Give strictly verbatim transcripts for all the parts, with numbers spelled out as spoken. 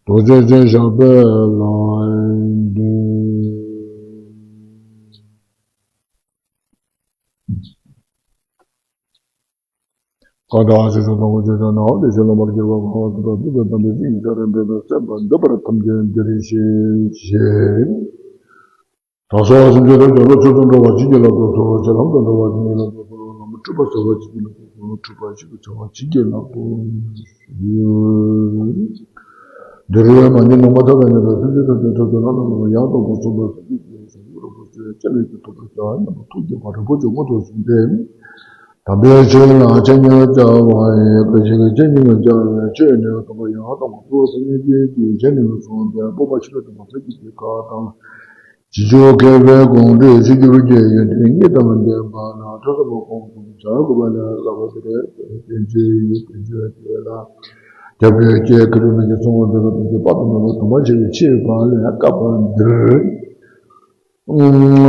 རྡོ་རྗེ་ཅན་ཞབས་པད་ལ་འདུད། གང་དག་ཞིག་ཏུ་དང་པོ་ཆོས་ཀྱང་ནའང་བདེ་གཤེགས་ལྷ་མོར་གྱུར་པ་གང་བ་སུ་དག་སྡིག་པ་དམ་པའི་ཚིག་གི་ཆ་རེ་འབད་པས་སེམས་པ་འདོད་པར་ཐམས་ཅད་འདིར་གཤེགས་ཤིག། དྲང་སྲོང་སེམས་ཅན་ཐམས་ཅད་བློ་ཆོས་དང་འགྲོ་བ་བྱིན་གྱིས་བརླབ་ཏུ་གསོལ། ཆོས་ལམ་དུ་འགྲོ་བ་བྱིན་གྱིས་བརླབ་ཏུ་གསོལ། ལམ་འཁྲུལ་པ་སེལ་བ་བྱིན་གྱིས་བརླབ་ཏུ་གསོལ། འཁྲུལ་པ་ཞི་བར་བྱ་བ་བྱིན་གྱིས་བརླབ་ཏུ་གསོལ། འདི་རུ་མ་ཉིད་ནོངས་པ་མཐའ་དང་མཉམ་པའི་སེམས་ཅན་ཐམས་ཅད་ཐོབ་ཀྱང་ལམ་ལ་ཡང་དག་པར་སོང་བའི་སེམས་ཅན་གྱི་སེམས་རབ་ཏུ་སྤྱད་ལས་ཀྱི་ཐོབ་པར་བྱ་བ་རྣམ་པ་ཐུགས་བསྐྱེད་པ་རིན་པོ་ཆེ་མངོན་དུ་བྱུང་སྟེ། དམ་པའི་ཆོས་ལ་འཆད་ཉན་བྱ་བ་ཡི་བཀའ་བཞིན་གྱི་འཆད་ཉན་བྱ་བའི་ཆོས་ནི་དམ་པ་ཡང་དག་པར་རྫོགས་པའི་སངས་རྒྱས་ཀྱི་ཞལ་ནས་གསུངས་པའི་སྤོབས་པ་ཆེན་པོ་དང་མཛད་ཀྱི་གེགས་ཁ་དང་། རྗེས་འཇུག་མཁས་པའི་དགོངས་འགྲེལ་ཕྱི་འགྱུར་གྱི་ཡོན་ཏན་གཉིས་དང་ལྡན་པ་ན་ཐོས་བསམ་པ་ཁོང་དུ་བྱ་དགོས་པ་ལས་བསླབ་པ་དེ་རེད། དེ་ཚེ་ཡི་དོན་བརྗོད་དེ་ལ་རྒྱབ་ཀྱི་སྐད་ཀྱི་རིགས་མན་གྱི་གསུང་བ་འདི་ལ་དོན་གྱི་དཔག་ཏུ་མེད་པ་དམ་པ་ཞིག་གིས་ཕྱིས་པ་ལས་བསྐལ་པ་འདིར།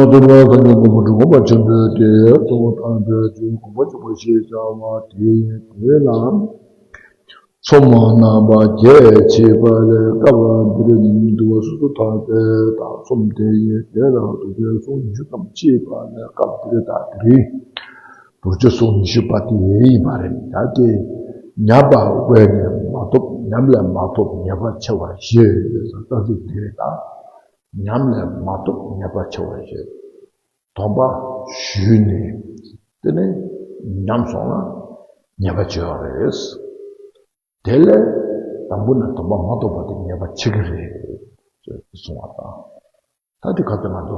སྟོན་པ་སངས་རྒྱས་མགོན་པོ་འབྲི་གུང་པ་ཆེན་པོས་དེ་གཙོ་བོ་དམ་པའི་ཆོས་དགོངས་པ་ཆེན་པོ་ཞེས་བྱ་བ་དེ་ཡིན། དེ་ལ་མཚོ་མོ་རྣམ་པ་བརྒྱད་ཕྱིས་པ་ལས་བསྐལ་པ་འདིར་འདུལ་བ་སོ་སོར་ཐར་པའི་དག་གསུམ་དེ་ཡིན། དེ་ལ་རྡོ་རྗེ་གསུང་ཉི་ཤུ་ཙམ་ཕྱིས་པ་ལས་བསྐལ་པ་འདིར་དག་དེ་རིང་རྡོ་རྗེ་གསུང་ཉི་ཤུ་པ་དེ་ཡིན་པ་རེད། ད་དེ་ཉམས་པ་བས་ནི་མ་ཐོབ། ཉམས་ལས་མ་ཐོབ་ཉེས་པ་ཆེ་བ་ཞེས་ཟེར་ས་ཙམ་ཞིག་དེ་རེད། ད་ཉམས་ལས་མ་ཐོབ་ཉེས་པ་ཆེ་བ་ཞེས། སྡོམ་པ་ཞུས་ནས་དེ་ནས་ཉམས་སོང་ན་ཉེས་པ་ཆེ་བ་རེད། དེ་ལས་དང་པོ་ནས་སྡོམ་པ་མ་ཐོབ་པ་དེ་ཉེས་པ་ཆེ་གི་རེད་ཅེས་གསུངས་པ་དང་། ད་དེ་ག་དེ་ང་ཚོ་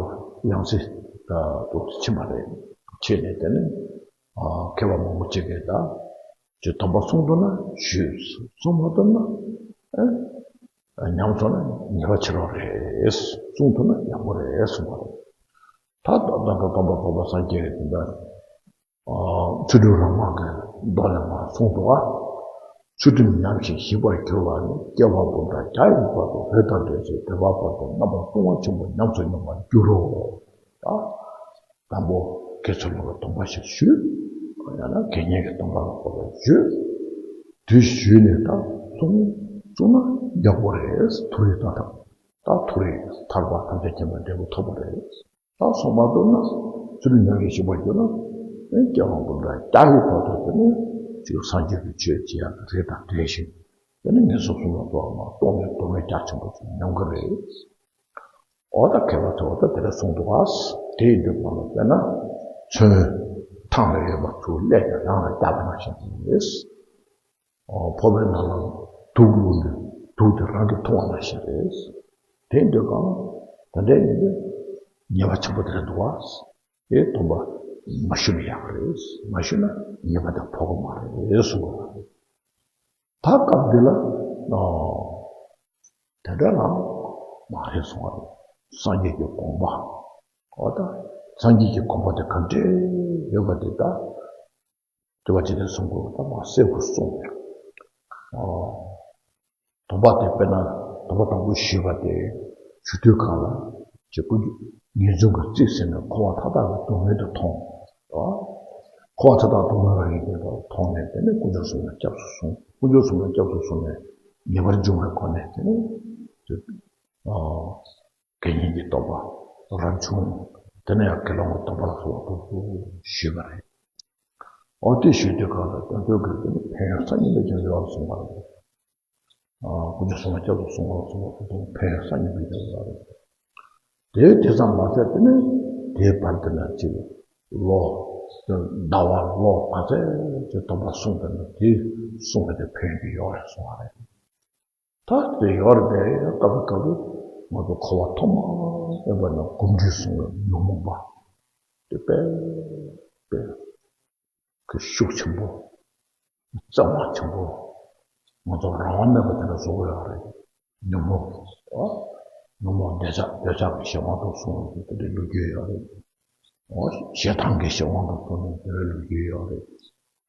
ཡང་སྲིད་ད་དུ་ཕྱིན་པ་རེད། ཕྱིན་ནས་དེ་ནས་ཨ་མཁས་པ་མང་པོ་ཅིག་གིས་ད་ཅེས་སྡོམ་པ་སྲུང་ཐུབ་ན་ཞུས། སྲུང་མ་ཐུབ་ན་ཨེ་ཉམས་སོང་ན་ཉེས་པ་ཆེ་རོགས་རེད། སྲུང་ཐུབ་ན་ཡག་པོ་རེད་གསུངས་པ་རེད། ད་ད་ལྟ་སྟོན་པ་གོ་པ་སངས་རྒྱས་དེ་འདྲ་ཨ་ཚུལ་ཁྲིམས་རང་དབང་གི་མདོ་ལས་མར་གསུངས་འདུག་ག་ཚུལ་ཁྲིམས་ཉམས་ཤིང་ཞིག་པར་གྱུར་པ་ནི་སྐྱེ་བ་འབུམ་ཕྲག་བརྒྱ་ཡི་བར་དུ་འོད་དང་འདྲེས་ཤིང་འདོད་པ་བར་དུ་རྣམ་པར་ལྟུང་བ་ཆེན་པོ་ཉམས་སུ་མྱོང་བར་འགྱུར་རོ། ད་དང་པོ་དགེ་ཚུལ་སློང་ལ་སྡོམ་པ་ཞིག་ཞུས། ཡང་ན་དགེ་བསྙེན་གྱི་སྡོམ་པ་ལ་སྡོམ་པ་ཞུས། དེ་ཞུས་ནས་ད་སྲུང་སྲུང་ན་ཡག་པོ་རེད། མཐོ་རིས་ཐར་ཐབས། ད་མཐོ་རིས་ཐར་པ་ཐམས་ཅད་མཁྱེན་པའི་འབྲས་བུ་ཐོབ་པ་རེད། ད་སྲུང་མ་ཐུབ་ན་ཚུལ་ཁྲིམས་ཉམས་ཤིང་ཞིག་པར་གྱུར་ན་སྐྱེ་བ་འབུམ་ཕྲག་བརྒྱ་ཡི་བར་དུ་དེ་ནས་ཅིག་སངས་རྒྱས་ཀྱི་ཆོས་བྱེད་ཡག་གི་རེ་དང་འབྲེལ་ཞིང་དེ་ནས་ངན་སོང་གསུམ་ལ་འགྲོ་བ་མ་ལྟུང་བའི་སྡུག་བསྔལ་རྒྱ་ཆེན་པོ་ཞིག་མྱོང་གི་རེད། འོ་ད་མཁས་པ་ཚོས་འོ་ད་དེ་འདྲ་གསུངས་འདུག་ག་དེ་ཡིན་དུས་གང་ལ་དཔེར་ན་ཚོན་ཐང་ལ་ཡོད་པ་ཚུར་སླད་ཀྱང་རང་ལ་བརྒྱབ་པ་ནང་བཞིན་རེད། ཨོ་ཕོར་པའི་ནང་ལ་དུག་བླུགས་ནས་དུག་དེ་རང་གིས་འཐུང་བ་ནང་བཞིན་རེད། དེ་འདོད་གང་ལ་ད་ལྟའི་ཡིན་དུས་ཉེས་པ་ཆེན་པོ་དེ་རེད་འདུག་བ། དེ་སྡོམ་པ་མ་ཞུ་ན་ཡག་གི་རེད། མ་ཞུ་ན་ཉེས་པ་དེ་ཕོག་གི་མ་རེད་གསུངས་པ་རེད། ད་སྐབས་འདི་ལ་ཨོ་དེ་འདྲ་ལ་མ་རེད་གསུངས་པ་རེད། སངས་རྒྱས་ཀྱི་དགོངས་པ་འོ་ད་སངས་རྒྱས་ཀྱི་དགོངས་པ་དེ་ག་འདྲས་ཡོད་པ་དེ་ད། དྲི་བ་ཅི་ནས་གསུང་དགོས་པ་དང་མ་གསལ་པོ་གསུངས་ནས། ཨོ། སྡོམ་པ་དེ་དཔེར་ན་སྡོམ་པ་དང་པོ་ཞུས་པ་དེ་ཞུ་དུས་གང་ལ་ཅེས་ཀུན་ངེས་འཛིན་གྱི་རྩིས་ཟིན་ནས་འཁོར་བ་མཐའ་དག་གི་སྡུག་བསྔལ་དུ་མཐོང་། ཨོ། འཁོར་བ་མཐའ་དག་སྡུག་བསྔལ་རང་ཡིན་པ་མཐོང་ནས་དེ་ནས་དཀོན་མཆོག་གསུམ་ལ་སྐྱབས་སུ་སོང་། དཀོན་མཆོག་གསུམ་ལ་སྐྱབས་སུ་སོང་ནས་ངེས་པར་འབྱུང་བའི་སྒོ་ནས་དེ་ནས་ཨོ། དགེ་བསྙེན་གྱི་སྡོམ་པ་རབ་བྱུང་། དེ་ནས་ཡང་དགེ་སློང་གི་སྡོམ་པ་ལ་སོགས་པ་ཞུས་པ་རེད། འོ་དེ་ཞུས་དུས་གང་ལ་དོན་དུ་གི་དེ་ནི་ཕན་ཡོན་གསར་རྙིང་པའི་རྒྱུ་ཡོད་གསུངས་པ་རེད། ཨ་དཀོན་མཆོག་གསུམ་ལ་སྐྱབས་སུ་སོང་བ་སོགས་པ་དེ་ཕན་ཡོན་གསར་རྙིང་པའི་རྒྱུ་ཡོད་རེད། དེ་དེ་ཙམ་མ་ཟད་དེ་ནི་དེའི་བར་དེ་ན་ཅིག་ལོ་ཟླ་བ་ལོ་ག་ཚད་ཀྱི་སྡོམ་པ་སྲུང་པ་ན་དེ་སྲུང་བ་དེ་ཕན་གྱི་ཡོད་རེད་གསུངས་པ་རེད། ད་དེ་ཡོད་རེད་པས་སྐབས་སྐབས་ང་ཚོ་འཁོར་བ་ཐོག་མ་མེད་པ་ནས་གོམས་འདྲིས་སོང་བའི་ཉོན་མོངས་པ་དེ་དཔེ་དཔེ་གི་ཤུགས་ཆེན་པོ་གཙང་མ་ཆེན་པོ་ང་ཚོ་རང་དབང་མེད་པ་དེ་འདྲ་བཟོ་གི་ཡོད་རེད། ཉོན་མོངས་ཨ་ཉོན་མོངས་འདོད་ཆགས་འདོད་ཆགས་ཀྱི་གཞན་དབང་དུ་སོང་བའི་དེ་འདྲའི་ལོ་རྒྱུས་ཡོད་རེད། ཞེ་སྡང་གི་གཞན་དབང་དུ་སོང་ནས་དེ་འདྲའི་ལོ་རྒྱུས་ཡོད་རེད།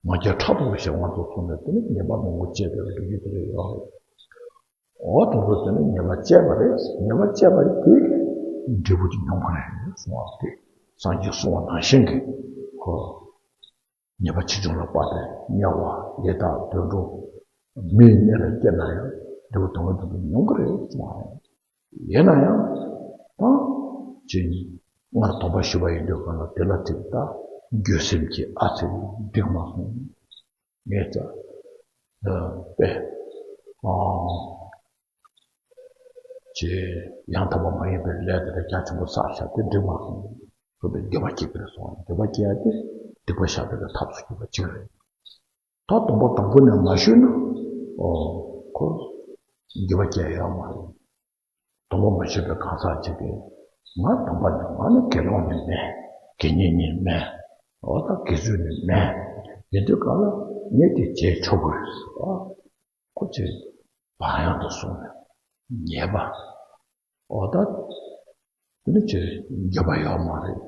ང་རྒྱལ་ཕྲག་དོག་གི་གཞན་དབང་དུ་སོང་ནས་དེ་ནི་ཉེས་པ་མང་པོ་སྤྱད་པའི་ལོ་རྒྱུས་དེ་འདྲ་ཡོད་རེད། འོ་དེ་ཚོ་དེ་ནི་ཉེས་པ་བཅད་པ་རེད། ཉེས་པ་བཅད་པ་རེད་དེ་འབྲས་བུ་དེ་མྱོང་གི་རེད་གསུང་བ་དེ། སངས་རྒྱས་གསུང་བ་ནང་བཞིན་གྱི་ཁོ། ཉེས་པ་ཆེ་ཆུང་ལ་དཔག་པའི་དམྱལ་བ་ཡི་དྭགས་དུད་འགྲོ་མིའི་གནས་ལ་སྐྱེས་ན་ཡང་འབྲས་བུ་དང་པོ་དེ་ཚོ་མྱོང་གི་རེད་གསུང་བ་རེད། ཡིན་ན་ཡང་ད་ཅིག་སྔར་སྡོམ་པ་ཞུས་པ་ཡིན་དུས་གང་ལ་དེ་ལ་དེ་ལྟ་འགྱོད་སེམས་ཀྱིས་ཨ་ཙི་འགྲིག་མ་སོང་། ངས་ཙ་དཔེ་ཨ་ཅེས་ཡང་དག་པ་མ་ཡིན་པའི་ལས་དེ་ལ་རྒྱ་ཆེན་པོ་བསགས་བཞག་དེ་འགྲིག་མ་སོང་། སོ་སོའི་འགྱོད་པ་སྐྱེ་གི་རེད་སོང་། འགྱོད་པ་སྐྱེ་ཡ་དེ་སྡིག་པ་བཤགས་པའི་ཐབས་སུ་གྱུར་པ་ཅིག་རེད། ད་སྡོམ་པ་དང་པོ་ནས་མ་ཞུས་ན་ཨོ་ཁོ་འགྱོད་པ་སྐྱེ་ཡ་ཡོད་མ་རེད། སྡོམ་པ་མ་ཞུས་པའི་གང་ཟག་ཅིག་གིས་ང་སྡོམ་པ་ནི་ང་ནི་དགེ་སློང་ནི་མིན། དགེ་བསྙེན་ནི་མིན། འོ་ད་དགེ་ཚུལ་ནི་མིན། ཡིན་དུས་གང་ལ་ངས་དེ་བྱས་ཆོག་གི་རེད་ཟེར་བ། ཁོ་ཚོས་བག་ཡངས་དུ་སོང་ནས་ཉེས་པ། འོ་ད་དེ་ནི་ཅིག་འགྱོད་པ་ཡོད་མ་རེད།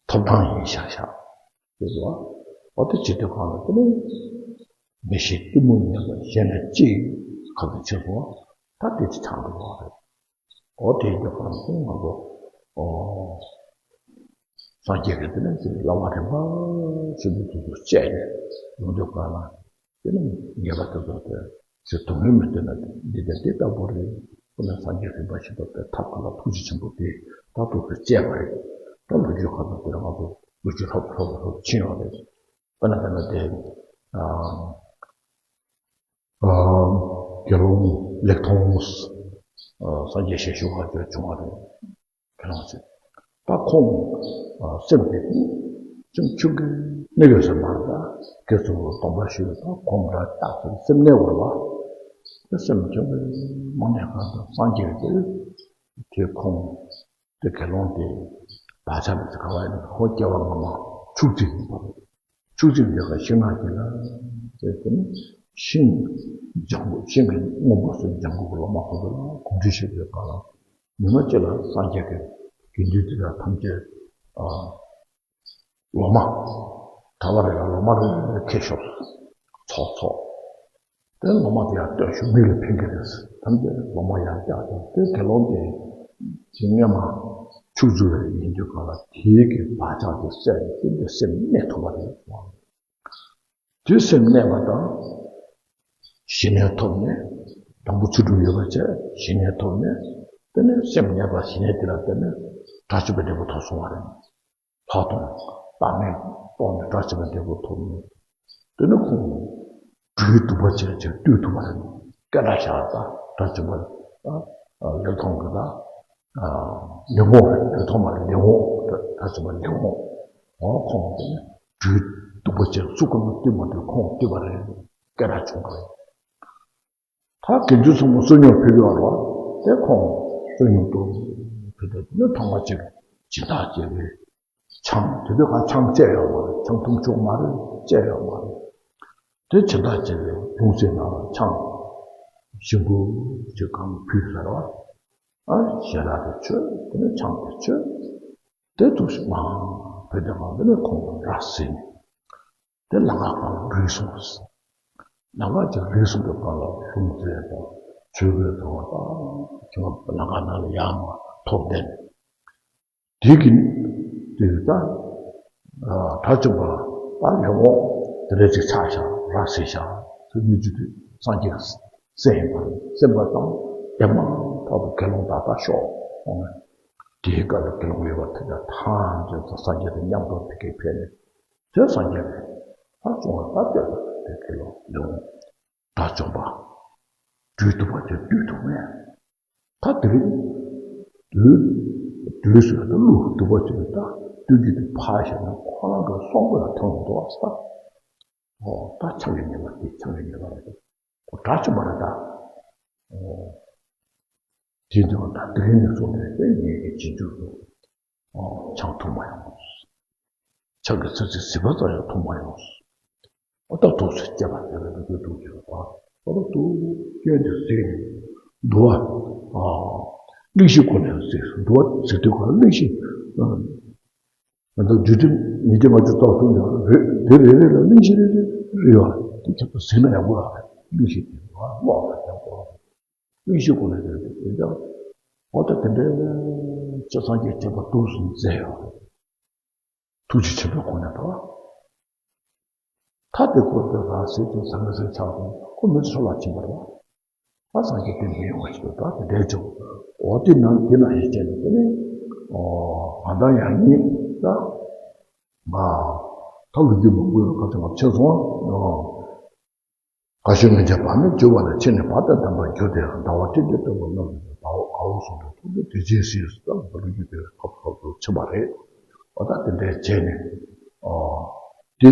ཐོབ་ཐང་ཡིན་ཤག་ཤག་ཅེས་སོ། འོ་དེ་བྱེད་དུས་གང་ལ་དེ་ནི་མི་ཤེས་གཏི་མུག་ཉམས་པ་གཞན་ལ་ཅིག་ཁ་ཚ་ཆེ་སོང་། ད་དེ་ཅིག་ཆགས་འགྲོ་བ་རེད། འོ་དེ་བྱེད་དུས་གང་ལ་དེ་ནི་ང་ཚོ་ཨོ་སངས་རྒྱས་ཀྱིས་དེ་ནི་ཅིག་བསླབ་པ་རིམ་པ་ཆེན་པོ་དེ་ཚོ་བཅད་ནས་ཡོང་དུས་གང་ལ། དེ་ནི་ཉེས་པ་དེ་ཚོ་དེ་ཚོ་སྡུག་བསྔལ་མི་འདོད་ན་འདི་དང་འདི་ལྟ་བུ་རེད། དཔེར་ན་སངས་རྒྱས་རིམ་པ་བཞི་པ་པའི་ཐབས་གང་ལ་ཐུགས་རྗེ་ཆེན་པོ་དེ་ད་ཐུགས་སུ་བསྐྱེད་པ་རེད། ད་ལོ་རྒྱུས་ཁ་ཐུག་དེ་ང་ཚོ་ལོ་རྒྱུས་ལྷག་ཏུ་ལྷག་ཏུ་ལྷག་ཏུ་ཕྱིན་ཡོད་རེད། དཔེར་ན་དཔེར་ན་དེ་ཨ་ཨ་དགེ་སློང་ལེགས་མཐོང་ཨ་སངས་རྒྱས་ཞལ་བཞུགས་པར་བྱོན་བྱུང་བ་རེད། ཁྱེད་རང་ཚོས་ད་ཁོང་སེམས་ཀྱི་ཅུང་ཆུང་གི་གནས་ཡོད་ཟེར་མ་རེད། ད་དགེ་ཚུལ་ལ་སྡོམ་པ་ཞུས་ད་ཁོང་འདྲ་ལྟ་ཚུལ་སེམས་གནས་བར་བ་དེ་སེམས་ཆུང་གི་མ་གནས་གང་དུ་སངས་རྒྱས་ཏེ་དེ་ཁོང་དེ་དགེ་སློང་དེ་བག་ཆགས་མེད་ཚེ་ག་བ་ཡིན་ཁོ་སྐྱེ་བ་སྔ་མ་ཕྱུགས་རྫི་ཡིན་པ་རེད། ཕྱུགས་རྫི་འདི་ག་ཤིང་ནགས་ཀྱི་ལ་ཟེར་དེ་ནི་ཤིང་ལྗང་གུ་ཤིང་གི་སྔོན་པོ་ཚོའི་ལྗང་གུ་གི་ལོ་མ་ཁོ་ཚོ་ལ་གོམས་འདྲིས་ཤིག་ཡོད་པ་ལ། ཉི་མ་གཅིག་ལ་སངས་རྒྱས་ཀྱི་དགེ་འདུན་དེ་དག་ཐམས་ཅད་ཨ་ལོ་མ་གྲྭ་པ་རེ་ལ་ལོ་མ་རེ་རེ་ཁྱེར་ཤོག་ཚོགས་ཚོགས། དེ་ལོ་མ་དེ་ཡང་སྟོན་ཤོག་མི་ལ་ཕན་གྱི་རེད། ཐམས་ཅད་ལོ་མ་ཡང་བསྐྱར་དང་དེ་དགེ་སློང་དེ་དེ་སྔོན་མ་ཕྱུགས་རྫི་བའི་ཡིན་དུས་གང་ལ་དེའི་གི་བག་ཆགས་དེ་སད་ནས་དེ་འདྲ་སེམས་གནས་ཐུབ་པ་རེད། དེ་སེམས་གནས་པ་དང་། ཞི་གནས་ཐོབ་ནས། དང་པོ་ཆོས་དྲུག་ཡོད་པ་བྱས་ཞི་གནས་ཐོབ་ནས། དེ་ནས་སེམས་གནས་པ་ཞི་གནས་དེ་ལ་བརྟེན་ནས་དགྲ་བཅོམ་པའི་འབྲས་བུ་ཐོབ་སོང་བ་རེད། ལྷག་མཐོང་བརྟགས་མིན་རྟོགས་ནས་དགྲ་བཅོམ་པའི་འབྲས་བུ་ཐོབ་ནས། དེ་ནས་ཁོང་སྦྲུལ་གདུག་པ་ཅན་ཅིག་བཏུལ་ཐུབ་པ་རེད། སྐད་གྲགས་བཞག་ད་དགྲ་བཅོམ་པ་ལེགས་མཐོང་གི་ད། ལེགས་མཐོང་རེད། ལེགས་མཐོང་མ་རེད་ལེགས་འོང་། ད་ཚོད་པ་ལེགས་འོང་། འོ་ཁོང་དེ་ནི་སྦྲུལ་གདུག་པ་ཅན་སུ་གང་ལ་བཏུལ་མ་ཐུབ་ཁོང་བཏུལ་བ་རེད། སྐད་གྲགས་བྱུང་བ་རེད། ད་དགེ་འདུན་ཚང་མ་བསོད་སྙོམས་ཕུལ་ཡོད་རེད་བ། དེ་ཁོང་བསོད་སྙོམས་དུ་ཕུལ་ཏེ་དེ་ནི་ཐོག་མ་གཅིག་སྦྱིན་བདག་བྱས་པའི་ཆང་དེ་དུས་ཁ་ཆང་བཅད་ཡོད་མ་རེད། ཆང་འཐུང་ཆོག་མ་རེད། བཅད་ཡོད་མ་རེད། དེ་སྦྱིན་བདག་བྱས་པའི་ལྷུང་བཟེད་ནང་ལ་ཆང་ཞིམ་པོ་ཅིག་གང་ཕུལ་ཟེར་བ། ཨ་ཞལ་ལག་དེ་མཆོད། དེ་ནས་ཆང་དེ་མཆོད། དེ་དུས་སུ་མང་བོད་དེ་མང་བོ་ནས་ཁོང་ར་བཟི་ནས་དེ་ལམ་ཁ་སྒང་ལ་རིག་སོང་ཟེར། ལམ་ཁ་ཅིག་རིག་སོང་དུས་སྒང་ལ་ལྷུང་བཟེད་དང་ཆོས་གོས་དང་བ་དང་ཁྱིམ་པ་ལམ་ཁ་ནང་ལ་ཡར་མར་ཐོགས་བསྡད་ནས། དེ་གི་དེ་ད་དགྲ་བཅོམ་པ་ད་ལེགས་འོང་དེ་འདྲ་ཅིག་ཆགས་ཤག་ར་བཟི་ཤག་ཟེར་ནས་དུས་དུས་སངས་རྒྱས་སེམས་པ་སེམས་པ་དང་དེ་མ་ཐག་ཏུ་དགེ་སློང་དག་ད་ཤོག་འོང་ནས། དེའི་སྐབས་ལ་དགེ་སློང་ཡོད་པ་དེ་དག་ཐམས་ཅད་དུ་སངས་རྒྱས་དང་མཉམ་དུ་དེ་གའི་ཕེབས་ནས་དེ་སངས་རྒྱས་རེད། ད་བྱུང་བ་ད་ལྟོས་དང་དེ་དགེ་སློང་ལེགས་འོང་དགྲ་བཅོམ་པ་སྦྲུལ་གདུག་པ་ཅན་བཏུལ་ཐུབ་མེད། ད་དེ་རིང་སྦྲུལ་སྦྲུལ་ཟེར་བ་དང་ཀླུ་གདུག་པ་ཅན་ད་བཏུལ་རྒྱུ་དེ་ཕར་བཞག་ན་ཁོ་རང་གི་གསོན་པོ་ལ་ཐོན་འདུག་ཨ་ད། ཨོ་ད་ཆང་གི་ཉེས་པ་དེ་ཆང་གི་ཉེས་པ་རེད། ཁོ་དགྲ་བཅོམ་པ་རེད་ད། ཨོ། དེ་འདྲ་བ་ད་དེ་རིང་ནས་བཟུང་ནས་དཔེ་ངེད་ཀྱི་རྗེས་འཇུག་ཏུ་ཨོ་ཆང་འཐུང་མ་ཡོང་། ཆང་གི་ཚོད་ཚོད་ཟིལ་པ་ཙམ་ཡང་འཐུང་མ་ཡོང་། ཨོ་ད་དུས་སུ་སྐྱེས་པ་དེ་ལ་འདུག་འདུག་འདུག་ཅེས་པ་ཨོ་ད་དུ་སྐྱོན་དེ་ཟིག་འདུག་བ། ཨོ་གླེང་གཞི་ཁོ་ནས་ཟིག་འདུག་བ་ཟེར་དུས་ཁོ་གླེང་གཞི། ང་ཚོ་བདུད་འདྲེ་མི་འདྲེ་མ་འདྲེ་ཏོག་ཙམ་ཡང་རེད། དེ་རེ་རེ་ལ་གླེང་གཞི་རེ་རེ་རེ་ཡོད་རེད། དེ་ཁྱབ་ཏུ་ཟིན་ན་ཡག་པོ་རེད། གླེང་གཞི་དེ་ལོག་ལ་ཡག་པོ་རེད། དབྱེ་ཞིབ་སྒོ་ནས་བལྟས་ཏེ་དེ་འདྲ། འོ་ད་དེ་འདྲའི་སྤྱིར་སངས་རྒྱས་བསྟན་པ་འདུག་སེ་མཛད་ཡོད་རེད། ཐུགས་རྗེ་ཆེན་པོའི་སྒོ་ནས་དང་། ད་དེ་སྐོར་དེ་རང་སྲིད་དུ་ཟང་ངེ་ཟིང་ཆགས་སོང་། ཁོ་མི་ཚོ་ལ་ཕྱིན་པ་རེད་བ། ད་སངས་རྒྱས་བསྟན་པའི་ཡོང་བ་ཞིག་ད་དེ་འདྲའི་ཆོག་འོ་དེ་ནང་དེ་ནང་ཡིན་བྱས་ནས་དེ་ནི། ཨོ་ང་དང་ཡང་ཉིད་ད། ང་ད་ལོ་རྒྱུས་མང་པོ་ཡོད་ཁ་ཚ་ང་ཕྱིན་སོང་། ཨོ། ཁ་ཤས་ངན་བྱས་བར་མི་འགྱུར་བ་ལ་ཕྱི་ནས་བར་དོ་དམ་པར་གྱུར་ཏེ། ཟླ་བ་སྤྲིན་དེ་ལྟ་བུ་རྣམས་ཟླ་བ་དགའ་བོ་གསུངས་པའི་ཐོག་ཏུ་དེ་ཅིའི་ཕྱིར་ཟེར་ལ་ལོ་རྒྱུས་དེ་ཧོབ་ཧོབ་ཏུ་ཕྱིན་པ་རེད། འོ་ད་དེ་འདྲའི་བྱས་ནས། ཨོ། དེ་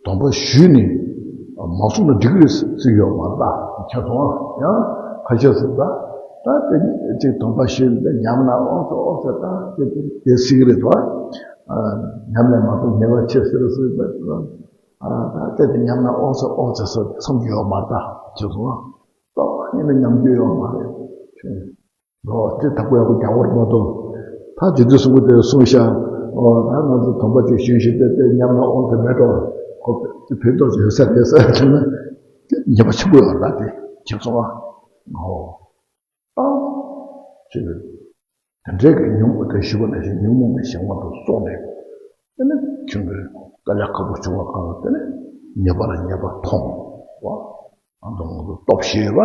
སྡོམ་པ་ཞུས་ནས་མ་སོང་ན་འགྲིག་གི་རེད་ཟེར་ཡོད་མ་རེད་ད། ཁྱེད་ཚོ་ཡང་ཁ་ཤས་ཟེར་ད། ད་དེ་ཅིག་སྡོམ་པ་ཞུས་ནས་ཉམས་ན་ཨོ་ཙི་ཨོ་ཙི་ད་དེ་དེ་དེ་ཟེར་གི་རེད་དོ། ཉམས་ལས་མ་ཐོན་ཉེས་པ་ཆེ་ཟེར་ཟེར་ད། ད་དེ་དེ་ཉམས་ན་ཨོ་ཙི་ཨོ་ཙི་ཟེར་བསམ་གྱི་ཡོད་མ་རེད་ད། ཁྱེད་ཚོ་ཡང་ཏོག་ཙམ་ཡིན་ན་ཉམས་རྒྱུ་ཡོད་མ་རེད། ལོ་དེ་དག་པོ་ཡག་པོ་རྒྱག་བར་མ་གཏོགས། ད་དེ་དུས་གསུང་གི་དེ་གསུང་ཤག་ཨོ་ད་ང་ཚོ་སྡོམ་པ་ཅིག་ཞུས་ཤིག་དེ་དེ་ཉམས་ན་ཨོ་དེ་མེད་འགྲོ། ཁོ་དེ་བོད་ཐོག་ཡོད་ས་རེད་ཟེར་བྱུང་ན། དེ་ཉེས་པ་ཆེན་པོ་ཡོད་རེད་ད་དེ་ཁྱེད་ཚོ་ཨ། ཨོ། ཨ། ཅེས། དེ་འདྲའི་གི་ཉུང་དེ་ཞུས་པ་ནང་བཞིན་ཉོན་མོངས་པའི་གཞན་དབང་དུ་སོང་ནས། དེ་ནི་ཁྱོད་ཀྱི་དཀའ་ལས་ཁག་པོ་བྱུང་བ་གང་ལ་དེ་ནི་ཉེས་པ་ལ་ཉེས་པ་མཐོང་བ། ཨ་མདོ་སྔགས་ཀྱི་སྟོབས་ཞེས་པ།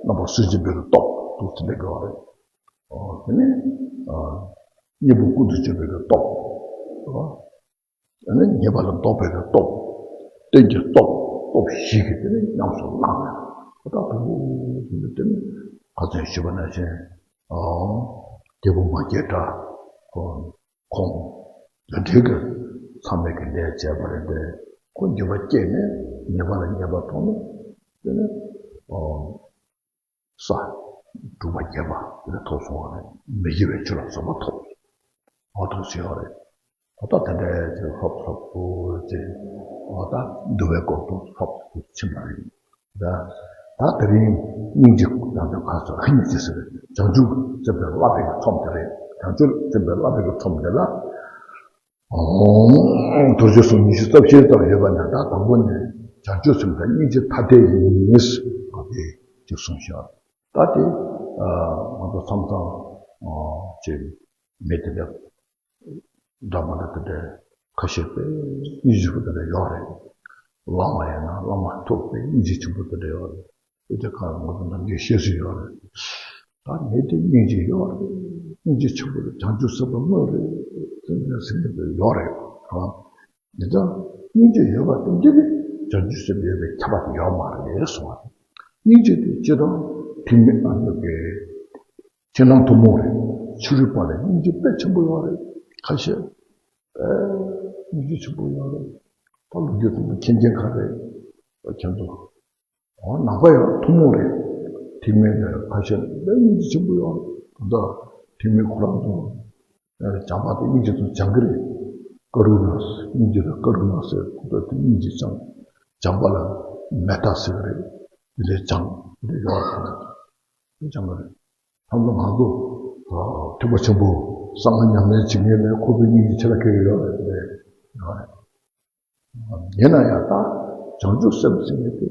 རྣམ་པར་སུན་འབྱིན་པའི་གི་སྟོབས་འདུག་ཟེར་ལེ་དགོས་པ་རེད། ཨོ་དེ་ནི། ཨ། གཉེན་པོ་ཀུན་ཏུ་སྤྱོད་པའི་གི་སྟོབས། ཨོ། དེ་ནི་ཉེས་པ་ལ་ལྡོག་པའི་གི་སྟོབས། རྟེན་གྱི་སྟོབས། སྟོབས་བཞི་གིས་དེ་ནི་ཉམས་སུ་བླངས་ནས། ཨོ་ད་དུ་དེ་ནི་ཁ་ཚོན་ཞུས་པ་ནང་བཞིན། ཨོ། རྒྱལ་པོ་མ་སྐྱེས་དགྲ། ཁོ། ཁོང་། དེ་འདྲའི་གི་ཚང་མས་ཀྱི་ལས་བྱས་པ་རེད་དེ། ཁོ་འགྱོད་པ་སྐྱེས་ནས་ཉེས་པ་ལ་ཉེས་པ་མཐོང་ནས། དེ་ནས། ཨོ། ས། དྲུག་པ་བརྒྱད་པ་དེ་ནས་ཐོབ་སོང་བ་རེད། མི་དགེ་བའི་ཆོས་ལ་བཟོད་པ་ཐོབ། ཨོ་ཐོབ་ཟེར་བ་རེད། ཨོ་ད་དེ་འདྲའི་ཅིག་ཧོབ་ཧོབ་ཏུ་ཅིག་ཨོ་ད་འདུལ་བའི་སྐོར་དུ་ཧོབ་ཏུ་ཕྱིན་པ་རེད། ད་ད་དེ་རིང་སྙིང་རྗེ་དང་དེ་ག་ཚོད་ཧ་ཉིད་ཅི་ཟེར། བྱང་ཆུབ་སེམས་དཔའི་བསླབ་པའི་གི་ཁྲོམ་དེ་རེད། བྱང་ཆུབ་སེམས་དཔའི་བསླབ་པའི་གི་ཁྲོམ་དེ་ལ། ཨོ། རྡོ་རྗེ་གསུམ་ཉི་ཤུ་རྩ་བཞི་ཙམ་ཡོད་པ་ནས་ད་དང་པོ་ནས་བྱང་ཆུབ་སེམས་དཔའི་སྙིང་རྗེ་ཐ་དད་ཡིན་ཟེར་བ་དེ་ཅིག་གསུངས་ཤག་ད་དེ་ང་ཚོ་མཚམས་མཚམས་ཅིག་མི་དེ་འདྲ་འདྲ་མ་འདྲ་དེ་འདྲ་ཁ་ཤས་པས་སྙིང་རྗེ་པོ་དེ་འདྲ་ཡོད་རེད། བླ་མ་ཡིན་ན་བླ་མ་ཐུག་པའི་སྙིང་རྗེ་ཆེན་པོ་དེ་འདྲ་ཡོད་རེད། དེ་དེ་ག་ང་ཚོ་ནམ་རྒྱུན་བཤད་སྲོལ་ཡོད་རེད། ད་མི་དེ་སྙིང་རྗེ་ཡོད་རེད། སྙིང་རྗེ་ཆེན་པོ་རེད། བྱང་ཆུབ་སེམས་དཔའ་དངོས་རེད། སེམས་ཅན་སེམས་ཅན་དེ་ཡོད་རེད། ཨ། དེ་ལྟར་སྙིང་རྗེ་ཡོད་པ་དེ་འདྲ་གི་བྱང་ཆུབ་སེམས་ཡོད་པའི་ཁྱབ་པ་དེ་ཡོད་མ་རེད་གསུངས་པ་རེད། སྙིང་རྗེ་དེ་སྤྱིར་བཏང་ཐེག་དམན་སྔ་འགྱུར་གྱི་ཕྱི་ནང་ཐུན་མོང་རེད། ཕྱི་རོལ་པ་ལ་སྙིང་རྗེ་དཔེ་ཆེན་པོ་ཡོད་རེད། ཁ་ཤས་ཨེ་སྙིང་རྗེ་ཆེན་པོ་ཡོད་རེད། ད་ལོ་རྒྱུས་དེ་མཁྱེན་མཁན་ག་རེད། ཁྱེད་ཚོ། འོ་ནང་པ་ཡང་ཐུན་མོང་རེད། ཐེག་དམན་དེ་ཁ་ཤས་ལ་སྙིང་རྗེ་ཆེན་པོ་ཡོད་རེད། ད་ལྟ་ཐེག་དམན་ཁོ་རང་ཚོ་བྱམས་པ་དེ་སྙིང་རྗེ་ཚོ་སྦྱང་གི་རེད། ཀ་རུ་ཎ་ཟེར། སྙིང་རྗེ་དང་ཀ་རུ་ཎ་ཟེར་ཁོ་ཚོ་དེ་སྙིང་རྗེ་སྦྱང་། བྱམས་པ་ལ་མེ་ད་ཟེར་གི་རེད། དེ་འདྲའི་སྦྱང་དེ་འདྲ་ཡོད་རེད། དེ་སྦྱང་གི་རེད། ད་ལྟ་ང་ཚོ་ཐེག་པ་ཆེན་པོ་གསང་སྔགས་ཉམས་ལེན་བྱེད་མཁན་ལ་ཁོ་ཚོའི་སྙིང་རྗེ་ཆེ་ལ་ཁེལ་གི་ཡོད་རེད། དེ་འདྲ་ཡོད་རེད། ཡིན་ན་ཡང་ད་བྱང་ཆུབ་སེམས་ཟེར་མཁན་དེ་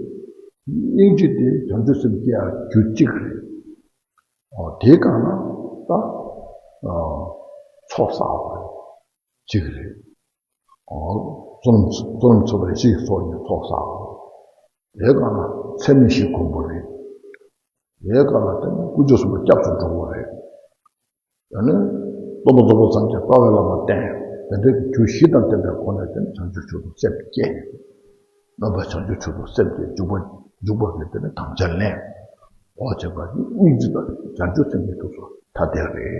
སྙིང་རྗེ་དེ་བྱང་ཆུབ་སེམས་སྐྱེ་ཡག་རྒྱུ་གཅིག་རེད། ཨོ་དེའི་སྒང་ལ་ད་ཚོགས་བསགས་པ་གཅིག་རེད། ཨོ་བསོད་ནམས་བསོད་ནམས་ཚོགས་པ་རེ་ཞིག་ཚོགས་ནས་ཚོགས་བསགས་པ་རེད། དེའི་སྒང་ལ་ཚད་མེད་བཞི་སྒོམ་པ་རེད། དེའི་སྒང་ལ་དེ་ནི་དཀོན་མཆོག་གསུམ་པོ་སྐྱབས་སུ་འགྲོ་དགོས་རེད། ཡང་ན། སྟོན་པ་རྫོགས་པ་ཙམ་གྱིས་དཔའ་བའི་བླ་མ་བསྟེན། དེ་འདྲའི་རྒྱུ་བཞི་དང་ལྡན་པའི་སྒོ་ནས་དེ་ནི་བྱང་ཆུབ་མཆོག་ཏུ་སེམས་བསྐྱེད། རྣམ་པ་བྱང་ཆུབ་མཆོག་ཏུ་སེམས་བསྐྱེད། འཇུག་པ་འཇུག་པ་གི་དེ་ནི་དམ་བཅའ་ལེན། འོ་བྱས་པ་ནི་སྙིང་རྗེ་དང་བྱང་ཆུབ་སེམས་ཀྱི་ཐུགས་སུ་ཐ་དད་རེད།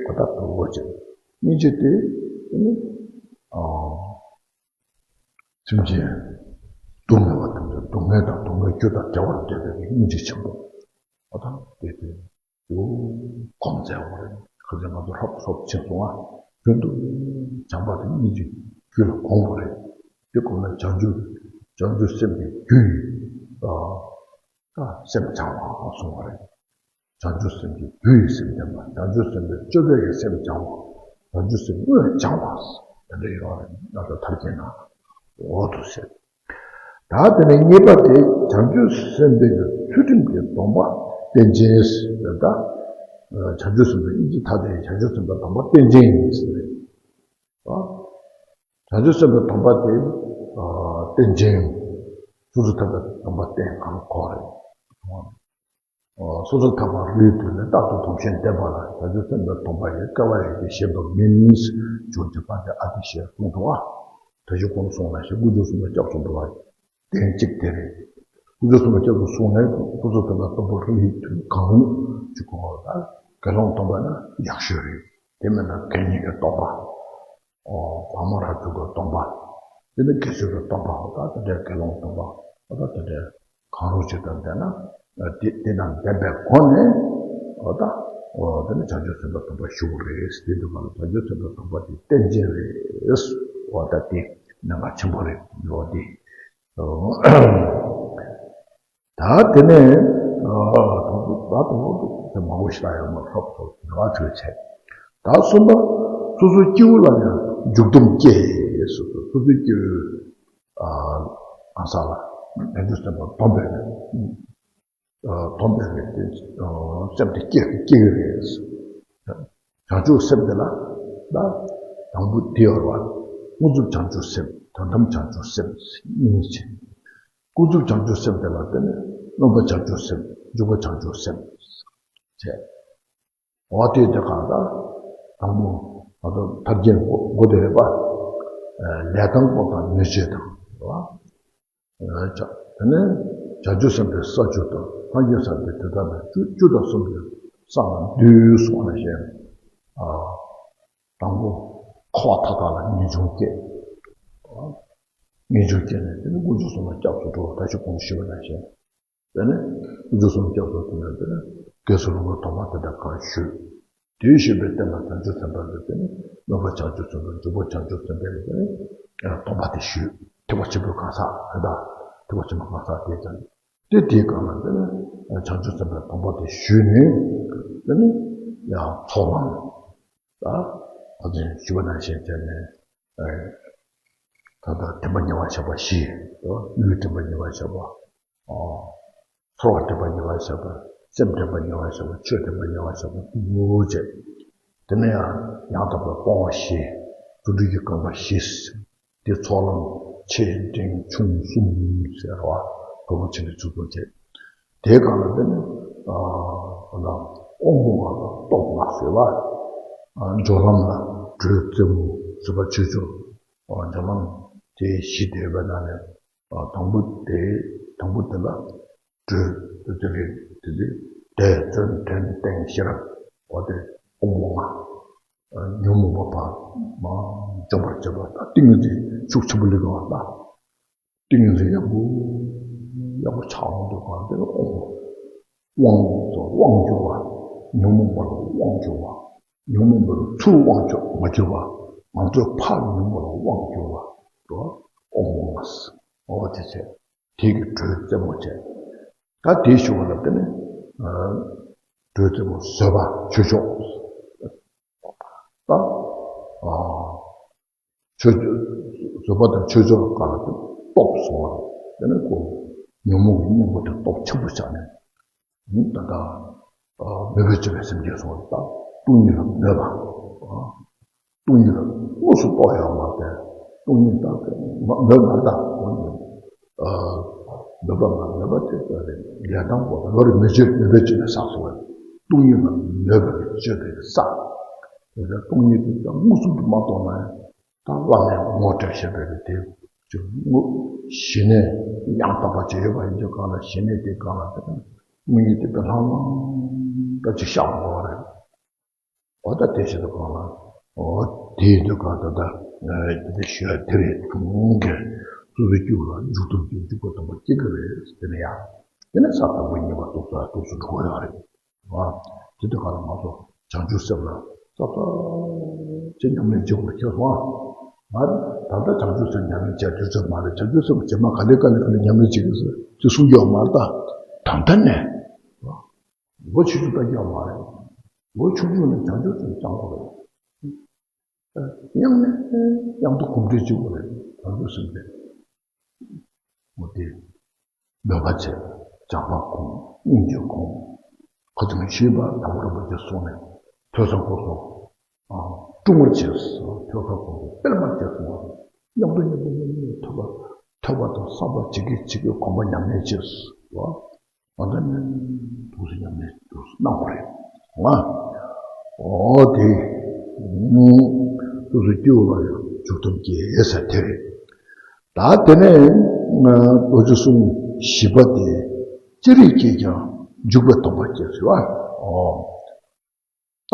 འོ་ད་དུ་འོ་བྱས། སྙིང་རྗེ་དེ་དེ་ནི། ཨ། སེམས་ཅན་སྡུག་བསྔལ་བ་ཐམས་ཅད་སྡུག་བསྔལ་དང་སྡུག་བསྔལ་རྒྱུ་དང་བྲལ་བར་འདོད་པའི་སྙིང་རྗེ་ཆེན་པོ། ཨོ་ད་དེ་དེ་དུ་གོམས་མཛད་པ་རེད། ཁ་ཚན་ང་ཚོ་ཧྲོབ་ཧྲོབ་ཕྱིན་སོང་ང་། རྒྱུན་དུ་བྱམས་པ་དང་སྙིང་རྗེ་རྒྱུད་ལ་གོམས་པ་རེད། དེ་གོམས་ན་བྱང་ཆུབ་བྱང་ཆུབ་སེམས་ཀྱི་རྒྱུ་ཡིས་ཨ་ད་སེམས་བྱང་བ་གསུངས་པ་རེད། བྱང་ཆུབ་སེམས་ཀྱི་རྒྱུ་ཡི་སེམས་བྱང་བ། བྱང་ཆུབ་སེམས་དཔའི་སྤྱོད་པ་ཡི་སེམས་བྱང་བ། བྱང་ཆུབ་སེམས་དངོས་བྱང་བ། དེ་འདྲ་ཡོད་རེད། ང་ཚོ་ཐར་རྒྱན་ནང་འོ་དུ་ཟེར། ད་དེ་ནས་གཉིས་པ་དེ་བྱང་ཆུབ་སེམས་དཔའི་ཚུལ་ཁྲིམས་ཀྱི་སྡོམ་པ་ རྟེན་ཅན་ཟེར་ད། བྱང་ཆུབ་སེམས་དཔའི་དབྱིན་ཇི་མཐའ་དེར་བྱང་ཆུབ་སེམས་དཔའི་སྡོམ་པ་རྟེན་ཅན་ཡིན་ཟེར་རེད། བྱང་ཆུབ་སེམས་དཔའི་སྡོམ་པ་དེ་རྟེན་ཅན། སོ་སོར་ཐར་པའི་སྡོམ་པ་རྟེན་གང་ཁོ་རེད། སོ་སོར་ཐར་པ་རིགས་དྲུག་ལས་རྟག་ཏུ་སྡོམ་ཞིང་ལྡན་པ་ལ་བྱང་ཆུབ་སེམས་དཔའི་སྡོམ་པ་ཡིས་སྐལ་བ་ཡོངས་ཀྱི་བཞེད་པ་མིན། ཇོ་བོ་རྗེ་དཔལ་ལྡན་ཨ་ཏི་ཤས་གསུངས་འདུག་བ། ད་གཞུག་གོང་གསུངས་ནང་བཞིན་དཀོན་མཆོག་གསུམ་ལ་སྐྱབས་སུ་འགྲོ་བ་རྟེན་གཅིག་དེ་རེད། དཀོན་མཆོག་གསུམ་ལ་སྐྱབས་སུ་སོང་ནས་སོ་སོར་ཐར་པའི་སྡོམ་པ་རིགས་དྲུག་གང་རུང་གཅིག་གོ་བ་ལ་དགེ་སློང་སྡོམ་པ་ན་ཡག་ཤོས་རེད། དེ་མིན་ན་གད་སྙིགས་ཀྱི་སྡོམ་པ། བག་མ་ར་དྲུག་གི་སྡོམ་པ། དེ་ནི་དགེ་ཚུལ་གྱི་སྡོམ་པ་འོ་ད་དེ་འདྲའི་དགེ་སློང་སྡོམ་པ་འོ་ད་དེ་འདྲའི་གང་རུང་ཅིག་དང་ལྡན་ན། དེ་དེ་དང་ལྡན་པའི་སྒོ་ནས་འོ་ད་འོ་དེ་ནི་བྱང་ཆུབ་སེམས་དཔའི་སྡོམ་པ་ཞུ་དགོས་རེད། དེ་འདུག་ག་ལ་བྱང་ཆུབ་སེམས་དཔའི་སྡོམ་པ་དེ་རྟེན་ཅན་རེད། འོ་ད་དེ་གནད་འགག་ཆེན་པོ་རེད་འོ་དེ། ད་དེ་ནས་ཨ་དང་པོ་ད་དང་པོ་དེ་མང་པོ་ཞིག་ད་ཡོད་མ་རེད། ཧྲོབ་ཙམ་འགྲེལ་བ་ཚོས་བྱས། ད་གསུམ་པ། སོ་སོའི་སྐྱེ་བོ་ལ་ཡང་འཇུག་སྡོམ་སྐྱེ། སོ་སོ་སོ་སོའི་སྐྱེ་བོའི་ཨ་གང་ཟག་ལ་བྱང་ཆུབ་སེམས་དཔའ་སྡོམ་པའི་ཨ་སྡོམ་པའི་རེད་དེ་ཨ་སེམས་དེ་སྐྱེ་སྐྱེ་གི་རེད། བྱང་ཆུབ་སེམས་དེ་ལ་ད་དང་པོ་དེ་ཡོད་རེད་བ། ཀུན་རྫོབ་བྱང་ཆུབ་སེམས་དོན་དམ་བྱང་ཆུབ་སེམས་གཉིས་བྱས། ཀུན་རྫོབ་བྱང་ཆུབ་སེམས་དེ་ལ་བརྟེན་ནས་སྣོད་པ་བྱང་ཆུབ་སེམས་འཇུག་པ་བྱང་ཆུབ་སེམས་བྱས། འོ་དེ་དེ་གང་ལྟར་དང་པོ་ང་ཚོ་ཐབས་ཀྱི་སྒོ་སྒོ་དེ་རེད་པ། ལས་དང་པོ་དང་ནུས་ཆེ་དང་རེད་པ། བྱ་དེ་ནས་བྱང་ཆུབ་སེམས་དཔའི་ས་བཅུ་དང་སངས་རྒྱས་སངས་རྒྱས་དེ་དག་ནི་བཅུ་བཅུ་དང་གསུམ་གྱི་ས་ལ་འདུས་སོང་ནས་ཞེས། དང་པོ་འཁོར་བ་མཐའ་དག་ལ་ངེས་འབྱུང་སྐྱེས། ངེས་འབྱུང་སྐྱེས་ནས་དེ་ནི་དཀོན་མཆོག་གསུམ་ལ་སྐྱབས་སུ་འགྲོ་བ་ད་ཞུ་གོང་ཞུས་པ་ནང་བཞིན། དེ་ནས་དཀོན་མཆོག་གསུམ་ལ་སྐྱབས་སུ་སོང་ནས་དེ་ནས་དགེ་ཚུལ་སློང་བའི་སྡོམ་པ་དེ་དག་གང་ཞུས། དེའི་ཞུས་པའི་རྟེན་ལ་བྱང་ཆུབ་སེམས་དཔའ་ལ་དེ་ནི་སྣོད་པ་བྱང་ཆུབ་སེམས་དཔའི་འཇུག་པ་བྱང་ཆུབ་སེམས་དཔའི་དེ་ནི་སྡོམ་པ་དེ་ཞུས། ཐེག་པ་ཆེན་པོའི་གང་ཟག་དེ་དག་ཐེག་པ་ཆེན་པོའི་གང་ཟག་དེ་ཙམ་དེ་དེའི་སྒང་ལ་དེ་ནི་བྱང་ཆུབ་སེམས་དཔའི་སྡོམ་པ་དེ་ཞུས་ནས་དེ་ནི་ཡང་ཚོགས་ལམ། ད་ཨ་ཙི་ཞུས་པ་ནང་བཞིན་བྱས་ནས་ད་ལྟ་དྲན་པ་ཉེ་བར་བཞག་པ་བཞི། ལུས་དྲན་པ་ཉེ་བར་བཞག་པ། ཚོར་བ་དྲན་པ་ཉེ་བར་བཞག་པ། སེམས་དྲན་པ་ཉེ་བར་བཞག་པ། ཆོས་དྲན་པ་ཉེ་བར་བཞག་པ་དེ་ཡོད་བྱས། དེ་ནས་ཡང་ཡང་དག་པའི་སྤོང་བ་བཞི། རྫུ་འཕྲུལ་གྱི་རྐང་པ་བཞི། དེ་ཚོགས་ལམ་ཆེ་འབྲིང་ཆུང་གསུམ་ཟེར་བ་གོ་བ་ཆེན་པོའི་ཚུལ་དུ་བྱས། དེའི་སྒང་ལ་དེ་ནི་དབང་པོ་ལྔ་དང་སྟོབས་ལྔ་ཟེར་བ། སྦྱོར་ལམ་ལ་དྲོད་རྩེ་མོ་ཟེར་བ་ཆོས་སྦྱོར་སྦྱོར་ལམ་དེ་བཞི་དེ་ཡོད་པའི་ནང་ནས། དང་པོ་དེ་དང་པོ་དེ་ལ་དྲོད་དེ་རེད། དེ་ཚེ་དད་བརྩོན་དྲན་བརྟན་ཤེས་རབ་འོ་དེ་དབང་པོ་ལྔ། ཉོན་མོངས་པ་ཕར་མར་འཇོམས་པར་བྱེད་པ་དང་ཏིང་ངེ་འཛིན་ཤུགས་ཆེན་པོ་སླེབས་པ་དང་ཏིང་ངེ་འཛིན་ཡག་པོ་ཡག་པོ་ཆགས་འོང་དུས་གང་དེ་ལ་དབང་པོ་དབང་དབང་སྒྱུར་བ། ཉོན་མོངས་པ་ལ་དབང་སྒྱུར་བ། ཉོན་མོངས་པ་ལ་ཚུར་དབང་སྒྱུར་མ་སྒྱུར་བ། ང་ཚོས་ཕར་ཉོན་མོངས་པ་ལ་དབང་སྒྱུར་བ། དབང་པོ་ལྔ། འོ་དེ་བྱས། དེ་གི་དྲོད་རྩེ་མོ་བྱས། ད་དེའི་ཞུ་བ་ལ་བརྟེན་ནས་དྲོད་རྩེ་མོ་བཟོད་པ་ཆོས་མཆོག་ད་ཆོས་བཟོད་པ་དང་ཆོས་མཆོག་ག་ལ་སྟོབས་སོང་བ་དེ་ནས་ཁོ་ཉོན་མོངས་ཀྱི་གཉེན་པོ་དེ་སྟོབས་ཆེན་པོ་ཆགས་ནས། ད་ལྟ་མོས་པས་སྤྱོད་པའི་སེམས་ཀྱིས་གསུངས་པ་ལྟར་སྟོང་ཉིད་ལ་མོས་པ། སྟོང་ཉིད་ལ་དངོས་སུ་རྟོགས་ཡོད་མ་རེད། སྟོང་ཉིད་ལྟར་དུ་མོས་པ་ལྟར་དངོས་ཉིད། མོས་པ་མ་མོས་པ་དེ་ལྟར་རེད། ལས་དང་པོ་ལ་རེ་མི་བྱེད་མོས་པས་སྤྱོད་པའི་ས་སོ། སྟོང་ཉིད་ལ་མོས་པས་སྤྱོད་པའི་ས། དེ་ལྟར་སྟོང་ཉིད་དེ་དངོས་སུ་མ་རྟོགས་ན་ཡང་། ད་བླ་མས་ངོ་སྤྲོད་བྱས་པའི་དེ་ཅིག་དངོས་གཞི་གནས་ཡང་དག་པ་ཅིག་ཡོད་པ་ཡིན་དུས་གང་ལ་གཞི་གནས་དེ་གང་ལ་དེ་དངོས་གནས་དེ་ལྟར་ལྷང་ལྷང་འདྲ་ཅིག་ཤར་འགྲོ་བ་རེད། འོ་ད་དེ་བྱེད་དུས་གང་ལ་འོ་དེ་ཡིན་དུས་གང་ད་ལྟ་དེ་ཞུ་ཡ་དེ་རེད། ཆུང་གི་སོ་སོའི་རྒྱུད་ལ་འཇུག་ཐུབ་ཀྱི་འཇུག་པ་དང་པོ་སྐྱེ་གི་རེད། དེ་ནས་ཡང་དེ་ནས་ས་དང་པོ་གཉིས་པ་སྟོབས་ས་སྟོབས་སུ་འགྲོ་གི་ཡོད་རེད། ཨ། དེ་དུས་ག་ལ་ང་ཚོ་བྱང་ཆུབ་སེམས་ལ་ཙག་ཙག་ཅིག་ཉམས་ལེན་བྱེད་དགོས་ཁེལ་སོང་ཨ། ང་ད་ལྟ་བྱང་ཆུབ་སེམས་ཉམས་ལེན་བྱས་དུས་ཚོད་མ་རེད། བྱང་ཆུབ་སེམས་རྗེས་མ་ག་ལེ་ག་ལེ་ག་ལེ་ཉམས་ལེན་བྱེད་དགོས་ཟེར་ཅིག་གསུང་རྒྱུ་ཡོད་མ་རེད་ད། ད་ལྟ་ནས་ལོ་ཆུང་ཆུང་ལྟ་རྒྱུ་ཡོད་མ་རེད། ལོ་ཆུང་ཆུང་ནས་བྱང་ཆུབ་སེམས་སྦྱང་དགོས་རེད། མཉམ་ནས་མཉམ་དུ་གོམས་འདྲིས་བྱེད་དགོས་རེད། བྱང་ཆུབ་སེམས་དེ། འོ་དེ། མོས་པ་བྱས། བྱམས་པ་སྒོམ། སྙིང་རྗེ་སྒོམ། ཁ་ཚུམ་ཞེས་པ་དང་པོ་རིན་པོ་ཆེ་གསུངས་ནས་ཐོས་བསམ་སྒོམ་གསུམ་སྲུང་བར་བྱས། ཐོས་བསམ་སྒོམ་གསུམ་སྤེལ་མར་བྱས་སོང་བ། མཉམ་དུ་མཉམ་དུ་མཉམ་དུ་ཐོས་པ་ཐོས་པ་དང་བསམ་པ་བྱེད་ཀྱི་བྱེད་ཀྱི་སྒོམ་པ་ཉམས་ལེན་བྱས་སོང་བ། ང་ཚོ་ནི་དུས་སུ་ཉམས་ལེན་དུས་སུ་གནང་དགོས་རེད། ང་། འོ་དེ། དུས་སུ་སྐྱེ་བོ་ལ་ཡང་འཇུག་ཐུབ་ཀྱི་ཟེར་དེ་རེད། ད་དེ་ནས་རྡོ་རྗེ་གསུམ་བཞི་པ་དེ་ཅི་རིགས་ཀྱིས་ཀྱང་འཇུག་པའི་སྡོམ་པ་བྱེད་ཟེར་བ། འོ། ད།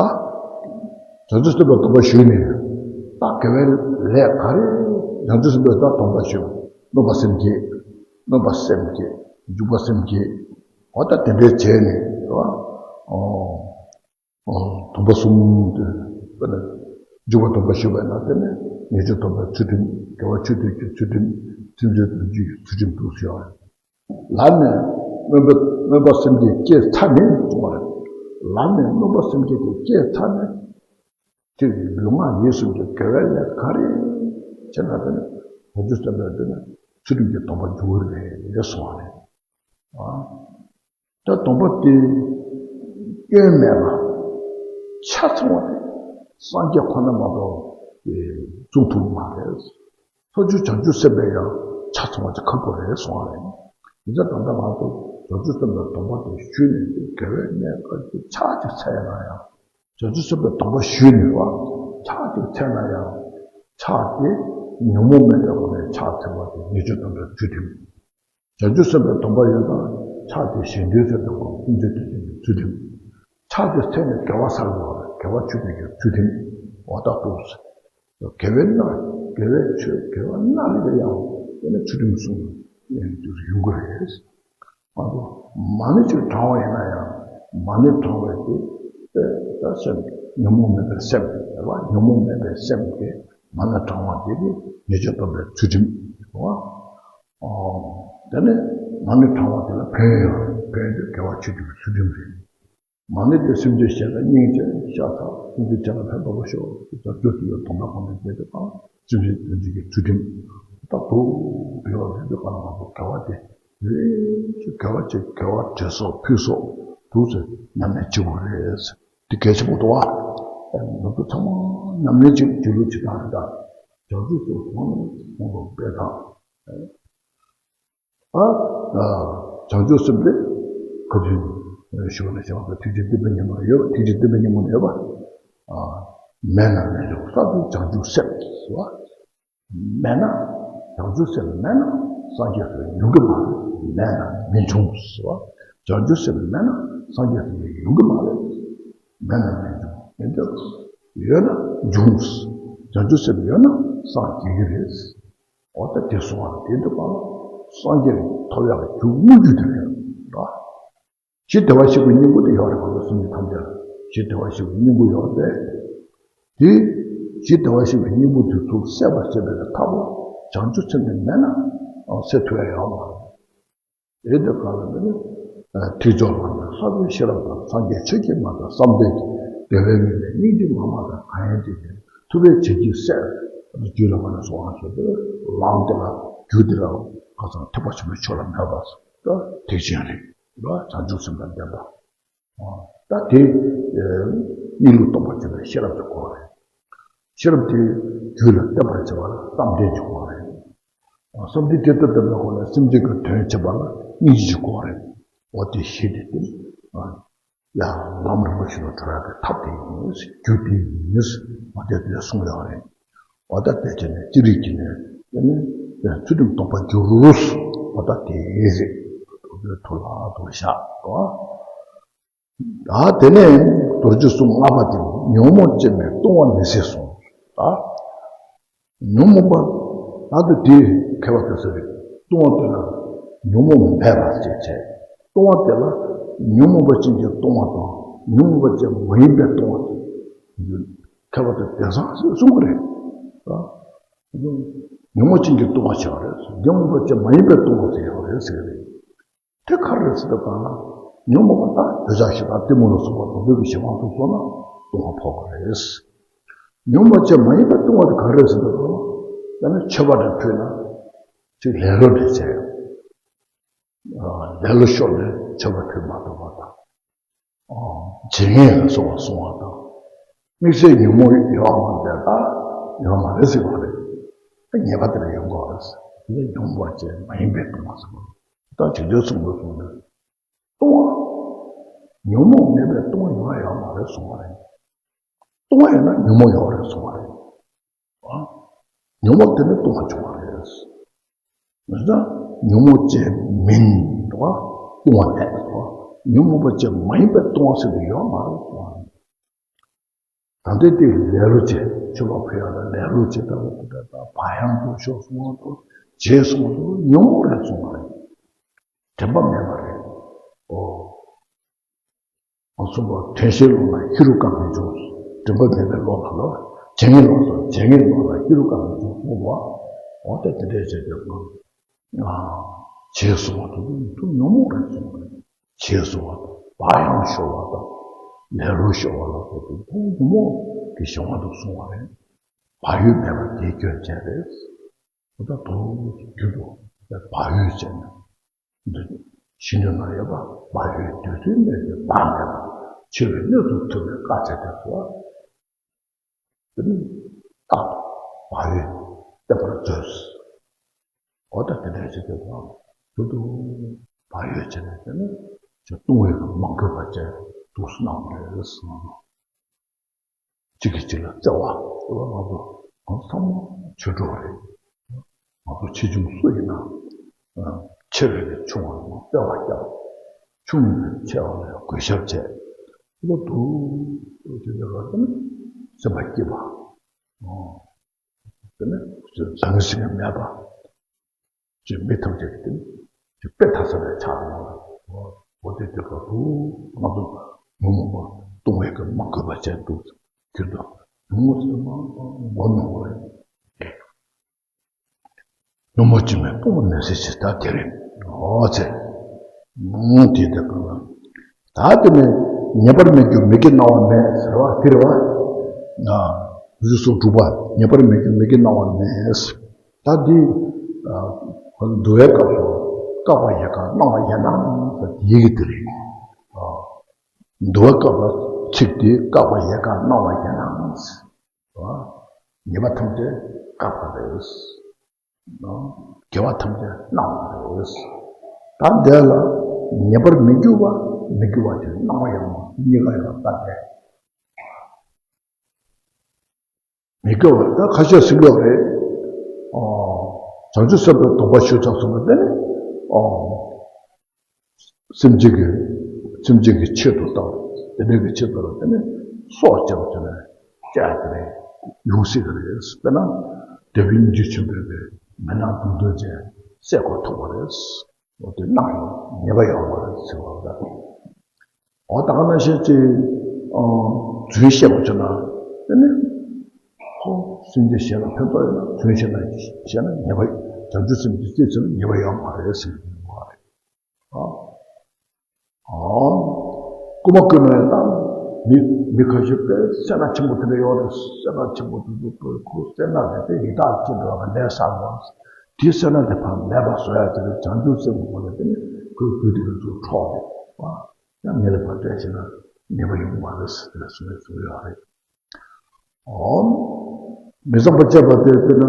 བྱང་ཆུབ་སེམས་དཔའི་སྡོམ་པ་ཞུས་ནས། ད་དགེ་བའི་ལས་ག་རེ། བྱང་ཆུབ་སེམས་དཔའི་ད་སྡོམ་པ་ཞུས། སྨོན་པ་སེམས་བསྐྱེད། སྨོན་པ་སེམས་བསྐྱེད། འཇུག་པ་སེམས་བསྐྱེད། འོ་ད་དེ་འདྲའི་བྱས་ནས་རེད་བ། ཨོ། ཨོ། སྡོམ་པ་གསུམ་དེ། དཔེར་ན། འཇུག་པའི་སྡོམ་པ་ཞུས་པ་ཡིན་ན་དེ་ནི་ཉེས་སྤྱོད་སྡོམ་པའི་ཚུལ་ཁྲིམས། དགེ་བ་ཆོས་སྡུད་ཀྱི་ཚུལ་ཁྲིམས། སེམས་ཅན་དོན་བྱེད་ཀྱི་ཚུལ་ཁྲིམས་དུ་ཞུ་བ། ལར་ནས་སྨོན་པ་སྨོན་པ་སེམས་བསྐྱེད་སྐྱེས་ཚར་ནས་གསུངས་པ་རེད། ལར་ནས་སྨོན་པ་སེམས་བསྐྱེད་དེ་སྐྱེས་ཚར་ནས། དེ་ལུས་ངག་ཡིད་གསུམ་གྱི་དགེ་བའི་ལས་ག་རེ་བྱས་ན་དེ་ནི་བྱང་ཆུབ་སེམས་དཔའི་དེ་ནི་ཚུལ་ཁྲིམས་ཀྱི་སྡོམ་པ་འཇུག་རེད་གསུངས་པ་རེད། ད་སྡོམ་པ་དེ་སྐྱོན་མེད་པ་ཆ་ཚང་བ་དེ་སངས་རྒྱས་ཁོ་ན་མ་གཏོགས་བཙུན་ཐུབ་མ་རེད། ལྷོ་བཅུ་བྱང་ཆུབ་སེམས་དཔའི་ཡང་ཆ་ཚང་བ་དེ་ཁག་པོ་རེད་གསུང་བ་རེད། ཡིན་ཙང་ད་ལྟ་ང་ཚོ་བྱང་ཆུབ་སེམས་དཔའི་སྡོམ་པ་དེ་ཞུས་ནས་དེ་དགེ་བའི་གནས་སྐབས་ཀྱི་ཕྱག་ཅིག་འཚལ་ན་ཡང་། བྱང་ཆུབ་སེམས་དཔའི་སྡོམ་པ་ཞུས་ནས་བ། ཕྱག་ཅིག་འཚལ་ན་ཡང་། ཕྱག་དེ་ཉོན་མོངས་མེད་པའི་སྒོ་ནས་ཕྱག་འཚལ་བ་དེ་ཉེས་སྤྱོད་སྡོམ་པའི་ཚུལ་ཁྲིམས། བྱང་ཆུབ་སེམས་དཔའི་སྡོམ་པ་ཡོད་ན་ཕྱག་དེ་གཞན་དོན་མཛད་པའི་སྒོ་ནས་སེམས་ཅན་དོན་བྱེད་པའི་ཚུལ་ཁྲིམས། ཕྱག་དེ་འཚལ་ནས་དགེ་བ་བསགས་པ་དགེ་བ་ཆོས་སྡུད་ཀྱི་ཚུལ་ཁྲིམས། འོ་ད་འདུག་དགེ་བའི་སྣ། དགེ་བའི་ཆོས་དགེ་བ་སྣ་རེ་ལ་ཡང་དེ་ནི་ཚུལ་ཁྲིམས་སྲུང་ཡོང་གི་རེད། ང་ཚོ་མ་ཎི་ཅིག་བགྲང་བ་ཡིན་ན་ཡང་མ་ཎི་བགྲང་བའི་དེ་ད་སེམས་ཉོན་མོངས་མེད་པའི་སེམས་རེད་བ། ཉོན་མོངས་མེད་པའི་སེམས་དེ་མ་ཎི་བགྲང་བ་དེ་ནི་ཉེས་སྤྱོད་སྡོམ་པའི་ཚུལ་ཁྲིམས་རེད་བ། ཨོ། དེ་ནི་མ་ཎི་བགྲང་བ་དེ་ལ་ཕན་ཡོན་ཡོད་རེད། ཕན་ཡོན་དེ་དགེ་བ་ཆོས་སྡུད་ཀྱི་ཚུལ་ཁྲིམས་རེད། མ་ཎི་དེ་སེམས་ཅན་གཞན་ལ་སྙིང་རྗེ་ཤ་ཚ་སེམས་ཅན་གཞན་ལ་ཕན་ཐོགས་པ་ཤོག་ཟེར་བརྗོད་དེ་ཡོད། དམ་པ་གོང་ནས་བསྡད་པའི་སྟངས་སེམས་ཅན་དོན་བྱེད་ཀྱི་ཚུལ་ཁྲིམས། ད་དུ་དགེ་བ་རེ་འདོད་པ་ལ་ང་ཚོ་དགེ་བ་དེ་རེ་ཞིག་དགེ་བ་ཅིག་དགེ་བ་དྲན་སོགས་ཕུལ་སོགས་དུ་ཟེར་ཉམས་ལེན་བྱེད་དགོས་རེད། དེ་གལ་ཆེན་པོ་འདུག་བ། ང་ཚོ་ཚང་མ་ཉམས་ལེན་བྱེད་དགོས་ཀྱི་ལོ་ཇི་ལྟར་རེད། ད་བྱང་ཆུབ་སེམས་དང་ནི་མང་པོ་སྤེལ་དང་། ཨ། བྱང་ཆུབ་སེམས་དེ་ག་དུས་ཞུ་བ་ལ་བྱང་བ་ཐེག་ཆེན་བསྟན་པའི་ཉམས་ལེན་ཡོད་པ། ཐེག་ཆེན་བསྟན་པའི་ཉམས་ལེན་ཡོད་པ། མེད་ན་མི་འགྱུར་ས་དེ་བྱང་ཆུབ་སེམས་ཟེར་བ། མེད་ན། བྱང་ཆུབ་སེམས་མེད་ན་སངས་རྒྱས་སུ་ཡོང་གི་མ་རེད། མེད་ན་མི་འབྱུང་ཟེར་བ། བྱང་ཆུབ་སེམས་མེད་ན་སངས་རྒྱས་སུ་ཡོང་གི་མ་རེད། མེད་ན་མི་འབྱུང་། མི་འབྱུང་། ཡོད་ན་འབྱུང་། བྱང་ཆུབ་སེམས་ཡོད་ན་སངས་རྒྱས་ཀྱི་རེད། འོ་ད་དེ་གསུང་བ་དེ་འདི་པ་སངས་རྒྱས་ཐོབ་ཡག་གི་རྒྱུ་དངོས་རྒྱུ་དེ་རེད་ད། ཞི་བདེ་བར་གཤེགས་པའི་སྙིང་པོ་དེ་ཡོད་རེད། ང་ཚོ་སེམས་ཅན་ཐམས་ཅད་ལ་ཞི་བདེ་བར་གཤེགས་པའི་སྙིང་པོ་ཡོད་རེད། དེ་ཞི་བདེ་བར་གཤེགས་པའི་སྙིང་པོ་དེ་ཚུར་སད་པར་བྱེད་པའི་ཐབས་བྱང་ཆུབ་སེམས་དེ་མེད་ན་སད་ཐུབ་ཡག་ཡོད་མ་རེད། དེ་འདི་ག་ལ་མེད་ན་ཐེག་མཆོག་ལ་ལྷག་པའི་ཤེས་རབ་དང་། སངས་རྒྱས་ཆོས་ཀྱི་མ་དང་བསམ་གཏན་གྱི་བདེ་བའི་མིང་ལས་སྙིང་རྗེ་མ་མ་དང་གང་ཡང་དེ་ཉིད་ཐུབ་པས་བྱིན་གྱིས་བརླབས། རྒྱུད་ལ་མ་ནས་སོང་བ་ཞེས་པའི་ལམ་དེ་ལ་རྒྱུ་དེ་ལ་ཁ་སང་ཐེག་པ་ཆེན་པོའི་ཆོས་ལ་མོས་པ་ད་ཐེག་ཆེན་རེད། བྱང་ཆུབ་སེམས་དང་ལྡན་པ། ད་དེ་གཉིས་ལུགས་སྟོང་པར་བྱེད་པའི་ཤེས་རབ་ཀྱི་སྒོ་རེད། ཤེས་རབ་དེ་རྒྱུད་ལ་བརྟན་པར་བྱེད་པ་ལ་བསམ་གཏན་གྱི་སྒོ་རེད། བསམ་གཏན་དེ་ལྟར་བསྟན་པའི་སྒོ་ནས་སེམས་ཅན་གྱི་དོན་བྱེད་པ་ལ་སྙིང་རྗེ་གི་སྒོ་རེད། འོ་དེ་བཞི་དེ་སྟེ། ཡང་ལམ་རིམ་པ་བཞིན་དུ་གྲོལ་ཡག་གི་ཐབས་དེ་ཡིན། རྒྱུ་དེ་ཡིན། འོ་དེ་དེ་གསུངས་ཡོད་རེད། འོ་ད་དེ་བྱས་ནས་ཅི་རིགས་ཀྱིས་ནི་དེ་ནི་ཚུལ་ཁྲིམས་སྟོང་པར་འགྱུར། འོ་ད་དེ་རེད། ཐུགས་ལ་ཐུགས་བཞག་འོ། ད་དེ་ནས་རྡོ་རྗེ་གསུམ་ལྔ་པ་དེ་ཉོན་མོངས་ཅན་མའི་ལྟུང་བ་མི་སྲིད་གསུངས། ད་ཉོན་མོངས་པ་ད་དུ་དེ་མཁས་པ་དེ་ཚོ་རེད། ལྟུང་བ་དེ་ལ་ཉོན་མོངས་མེད་པ་ཞིག་བྱས། ལྟུང་བ་དེ་ལ་ཉོན་མོངས་པ་ཅན་གྱི་ལྟུང་བ་དང་ཉོན་མོངས་པ་ཅན་མ་ཡིན་པའི་ལྟུང་བ་དེ་མཁས་པ་དེ་དེང་སང་གསུང་གི་རེད། ད་ཉོན་མོངས་ཅན་གྱི་ལྟུང་བ་བྱས་པ་རེད། ཉོན་མོངས་པ་ཅན་མ་ཡིན་པའི་ལྟུང་བ་དེ་ཡོད་རེད་ཟེར་གི་རེད། དེ་ག་རེ་རེད་ཟེར་བ་ན། ཉོན་མོངས་པ་དང་འདོད་ཆགས་ཞེ་སྡང་གཏི་མུག་ལ་སོགས་པ་སྡུག་བསྔལ་གྱི་གཞན་དབང་དུ་སོང་ན་ལྟུང་བ་ཕོག་གི་རེད། ཉོན་མོངས་ཅན་མ་ཡིན་པའི་ལྟུང་བ་དེ་ག་རེ་རེད་ཟེར་བ་ན། ད་ནི་མཆོད་པ་འདྲ་ཕུལ་ན་ཅིག་ལེ་ལོ་འདྲ་བྱས། ལེ་ལོ་ཤོར་ནས་མཆོད་པ་ཕུལ་མ་ཐུབ་པ་དང་། བྱེད་ངེས་ལ་སོགས་པ་གསུང་བ་དང་། དམིགས་བསལ་ཉོན་མོངས་ཡོད་མ་རེད་ད། ཡོད་མ་རེད་ཟེར་བ་རེད། ད་ཉེས་པ་དེ་ལ་ཡོང་དགོས་རེད། དེ་ལ་ཉོན་མོངས་པ་ཅན་མ་ཡིན་པའི་ལྟུང་བ་ཟེར་བ་རེད། ད་ཇི་འདྲའི་གསུང་དགོས་གསུང་ན། ལྟུང་བ། ཉོན་མོངས་མེད་པའི་ལྟུང་བ་ཡོང་ཡ་ཡོད་མ་རེད་གསུང་བ་རེད། ལྟུང་བ་ཡོད་ན་ཉོན་མོངས་ཡོད་རེད་གསུང་བ་རེད། ཨ། ཉོན་མོངས་དེ་ནི་ལྟུང་བ་བྱུང་བ་རེད། ད་ཉོན་མོངས་ཅན་མིན་འགྲོ་བ་ལྟུང་བ་མེད་འགྲོ་བ། ཉོན་མོངས་པ་ཅན་མ་ཡིན་པའི་ལྟུང་བ་ཟེར་དུ་ཡོད་མ་རེད་གསུང་བ་རེད། ད་ལྟའི་དེ་ལས་སླ་བོ་ཅན་ཆོས་ལ་ཕུལ་ཡག་ལ་ལས་སླ་བོ་ཅན་ལྟ་བུ་དེ་འདྲ་དང་བག་ཡངས་པོ་ཤོག་གསུང་བ་དང་བྱས་གསུང་བ་དང་ཉོན་མོངས་རེད་གསུང་བ་རེད། དྲན་པ་མེད་པ་རེད། ཨོ། ང་གསུངས་པ་དྲན་ཤེས་ལོག་ལ་ཧེ་རུ་ཀ་མི་འབྱུང་། དྲན་པ་མེད་པའི་ལོག་ལ་ལོ། བྱེད་ངེས་ལོག་ལ་བྱེད་ངེས་ལོག་ལ་ཧེ་རུ་ཀ་མི་འབྱུང་གསུངས་པ། འོ་ད་དེ་འདྲས་བྱས་ཏེ་ང་བྱས་གསུང་བ་དང་དུ་ཉོན་མོངས་རེད་གསུངས་པ་རེད། བྱས་གསུང་བ་དང་བག་ཡངས་ཤོར་བ་དང་ལས་སླ་བོ་ཤོར་བ་ལ་སོགས་པའི་དུ་ཉོན་མོངས་ཀྱི་བྱ་བ་དུ་གསུངས་པ་རེད། བག་ཡོད་མེད་པ་དེའི་སྐྱོན་ཅན་རེད། འོ་ད་དུ་རྒྱུ་དུ་བག་ཡོད་ཅན་ནི། འདི་ཕྱི་སྣོད་ན་ཡོད་པ་བག་ཡོད་དུས་ཚོད་གནས་ཀྱི་བག་མེད་པ། འཆི་བའི་སྣོད་དུ་ཐུབ་པའི་དཀའ་ཚེགས་དེ་ཚོ། དེ་ནི་རྟག་ཏུ་བག་ཡོད་བསྟེན་པར་མཛོད། འོ་ད་དེ་འདྲའི་ཚེ་དེ་དང་དུ་དུ་བག་ཡོད་བྱས་ནས་དེ་ནི་ཅི་ལྟུང་བའི་མ་གོས་པ་ཅན་དུ་སྣང་བ་རེད་གསུངས། གཅིག་གིས་གཅིག་ལ་བརྩེ་བ། དེ་བ་ང་ཚོ་ང་ཚང་མ་ཆོས་གྲོགས་རེད། ང་ཚོ་ཆེ་ཆུང་སུ་ཡིན་ན། ཆེ་བས་ཆུང་བ་ལ་བརྩེ་བ་བསྐྱེད། ཆུང་བས་ཆེ་བ་ལ་གུས་ཞབས་བྱེད། དེ་ལ་དུ་དེ་ལ་ར་དེ་ནི་སེམས་པ་སྐྱིད་པ། དེ་ནི་ཟང་ཟིང་མེད་པ། ཅེས་མི་ཐམས་ཅད་ཀྱི་སྟེང་ཅེས་དཔེ་མཐའ་ས་ལས་ཆགས་ཡོང་བ། འོ་དེ་དེ་ག་དུ་ང་ཚོ་ཉོན་མོངས་པ་ལྟུང་བའི་གི་མ་གོས་པ་ཅན་དུ་གྱུར་ཏོ། ཉོན་མོངས་སེམས་མ་མགོ་ནོར་བ་རེད། ཉོན་མོངས་སྤྱི་མེད་སྤོང་བ་མེད་ཟེར་ཞེས་ད་དེ་རེད། འོ་ཚེ། མོང་དེ་དེ་ག་ལ། ད་དེ་ནས་ངེས་པར་མེད་རྒྱུ་མིག་གིས་སྣང་བ་མེད་ཟེར་བ་དེ་རེད་བ། ཨ། རིགས་སོགས་དྲུག་པ་ངེས་པར་མེད་རྒྱུ་མིག་གིས་སྣང་བ་མེད། ད་འདི། ཨ། འདུལ་བའི་སྐབས་སུ་བཀག་པ་ཡལ་ག་སྣང་བ་ཡལ་སྣང་ཟེར་དེ་ཡི་གེ་དེ་རེད། ཨ། འདུལ་བའི་སྐབས་ལ་ཚིག་དེ་བཀག་པ་ཡལ་ག་སྣང་བ་ཡལ་སྣང་ཟེར། ཨ། ཉེས་པ་ཐམས་ཅད་བཀག་པ་རེད། དགེ་བ་ཐམས་ཅད་སྣང་བ་རེད། ད་འདས་ལ་ངེས་པར་མི་འགྱུར་བ་མི་འགྱུར་བ་དེ་སྣང་བ་ཡང་མ་གཉིས་ཀ་ཡང་བཏགས་ཏེ། མི་འགྱུར་བ་ད་ཁ་ཤས་ཟིན་དགོས་རེད། ཨོ། བྱང་ཆུབ་སེམས་དཔའི་སྡོམ་པ་ཞུ་ཚར་སོང་བ་དེ་ནི། ཨོ། སེམས་ཅན་གྱི། སེམས་ཅན་གྱི་ཆེད་དུ་བཏང་། དེ་འདྲའི་གི་ཆེད་དུ་ལ་དེ་ནི་སྲོག་བཅད་པ་དེ་ནི་བཅད་དེ་ནི་ཡོང་སྲིད་ཀྱི་རེད། དཔེར་ན་དེ་བས་སྙིང་རྗེ་ཆེན་པོས་མི་ནག་མདུང་ཐུང་ཅན་བསད་དགོས་ཐུག་པ་རེད། འོ་དེ་གནང་ཡོང་ཉེས་པ་ཡོང་བ་རེད་ཟེར་བ་ལ། འོ་ད་ག་ནང་བཞིན་ཅིག་རྫུན་བཤད་པ་བྱུང་ན་དེ་ནི་ཧོ་སེམས་ཅན་གཞན་ལ་ཕན་ཐོགས་ཡོད་ན་རྫུན་བཤད་ན་བཤད་ན་ཉེས་པ་བྱང་ཆུབ་སེམས་ཀྱི་རྩིས་ཟིན་ན་ཉེས་པ་ཡོད་མ་རེད་ཟེར་གྱི་ཡོད་རེད། ཨ། ཨ། རྐུ་མ་རྐུས་ན་ཡང་ད་མི་མི་ཁ་ཤས་དཔེ་སེར་སྣ་ཆེན་པོ་དེ་འདྲ་ཡོད་རེད། སེར་སྣ་ཆེན་པོ་དེ་ཚོ་དཔེ་ཁོ་སེར་སྣ་དེ་དཔེ་ཡི་དྭགས་ཅིག་འདྲ་བ་ལས་བསགས་པ། དེ་སེར་སྣ་དེ་ཕར་མེད་པ་བཟོ་ཡ་དེ་ལ་བྱང་ཆུབ་སེམས་ཀྱི་སྒོ་ནས་དེ་ནི་ཁོའི་རྒྱུད་དེ་ཚོ་འཕྲོག་རེད་པ། ཡང་ངེད་ལ་ཕར་སྤྲད་བྱས་ན་ཉེས་པ་ཡོང་མ་རེད་ཟེར་ཏེ་གསུངས་ཡ་ཡོད་རེད། ཨོ། མི་བཟང་པོ་སྤྱད་པ་དེ་དཔེར་ན།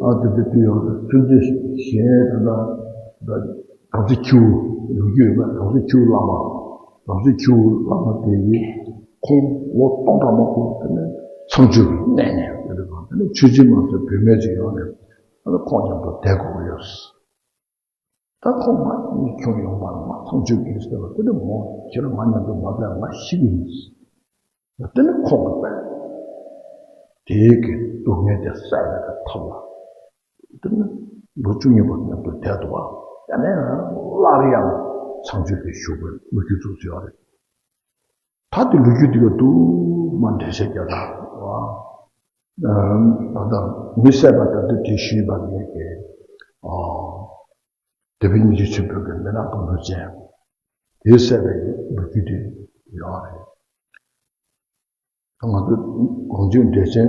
ཨ། དེ་དེ་དེ་ཡང་སེམས་ཅན་གཞན་དེ་ན། དམ་སྲི་ཁྱེའུ་ལོ་རྒྱུས་ཡོད་པ། དམ་སྲི་ཁྱེའུ་བླ་མ། དམ་སྲི་ཁྱེའུ་བླ་མ་དེ་ཡིས་ཁོང་ལོ་སྟོང་ཕྲག་མང་པོ་དེ་ནས་ཚངས་སྤྱོད་ཀྱི་གནས་ནས་དེ་ནས་དེ་ནས་ཆོས་རྗེ་མ་ཟེར་བུད་མེད་ཅིག་ཡོང་ནས་ཨ་ནི་ཁོང་མཉམ་དུ་བསྡད་དགོས་ཀྱི་ཡོད། ད་ཁོང་ང་གཉིས་ཁྱོད་ཡོང་བ་ལ་ང་ཚངས་སྤྱོད་ཀྱི་ཡིན་ཟེར་བ་དེ་ནས་མོ་ཁྱེད་རང་ང་མཉམ་དུ་མ་བསྡད་ང་ཤི་གི་ཡིན། དེ་ནི་ཁོང་གི་དཔལ། དེའི་གི་སྡུག་བསྔལ་དེ་བསལ་བའི་གི་ཐབས་ལ། དེ་ནི་ལོ་བཅུ་གཉིས་པ་མཉམ་དུ་བསྡད་འདུག་པ། དེ་ནས་ཡང་སླར་ཡང་ཚངས་སྤྱོད་དེ་བཞུགས་པའི་ལོ་རྒྱུས་ཚུལ་ཡོད་རེད། ད་དེ་ལོ་རྒྱུས་དེ་ག་དུ་མ་འགྲེལ་བཤད་རྒྱག་ད། ད་ལྟ་མི་བསད་པ་ད་དེ་དེ་ཞུས་པ་ངས་ཀྱི། དེ་བས་སྙིང་རྗེ་ཆེན་པོའི་གི་མི་ནག་མདུང་ཐུང་ཅན། དེ་བསད་པའི་ལོ་རྒྱུས་དེ་ཡོད་རེད། ད་ང་ཚོ་གངས་ཅན་བདེ་ཆེན་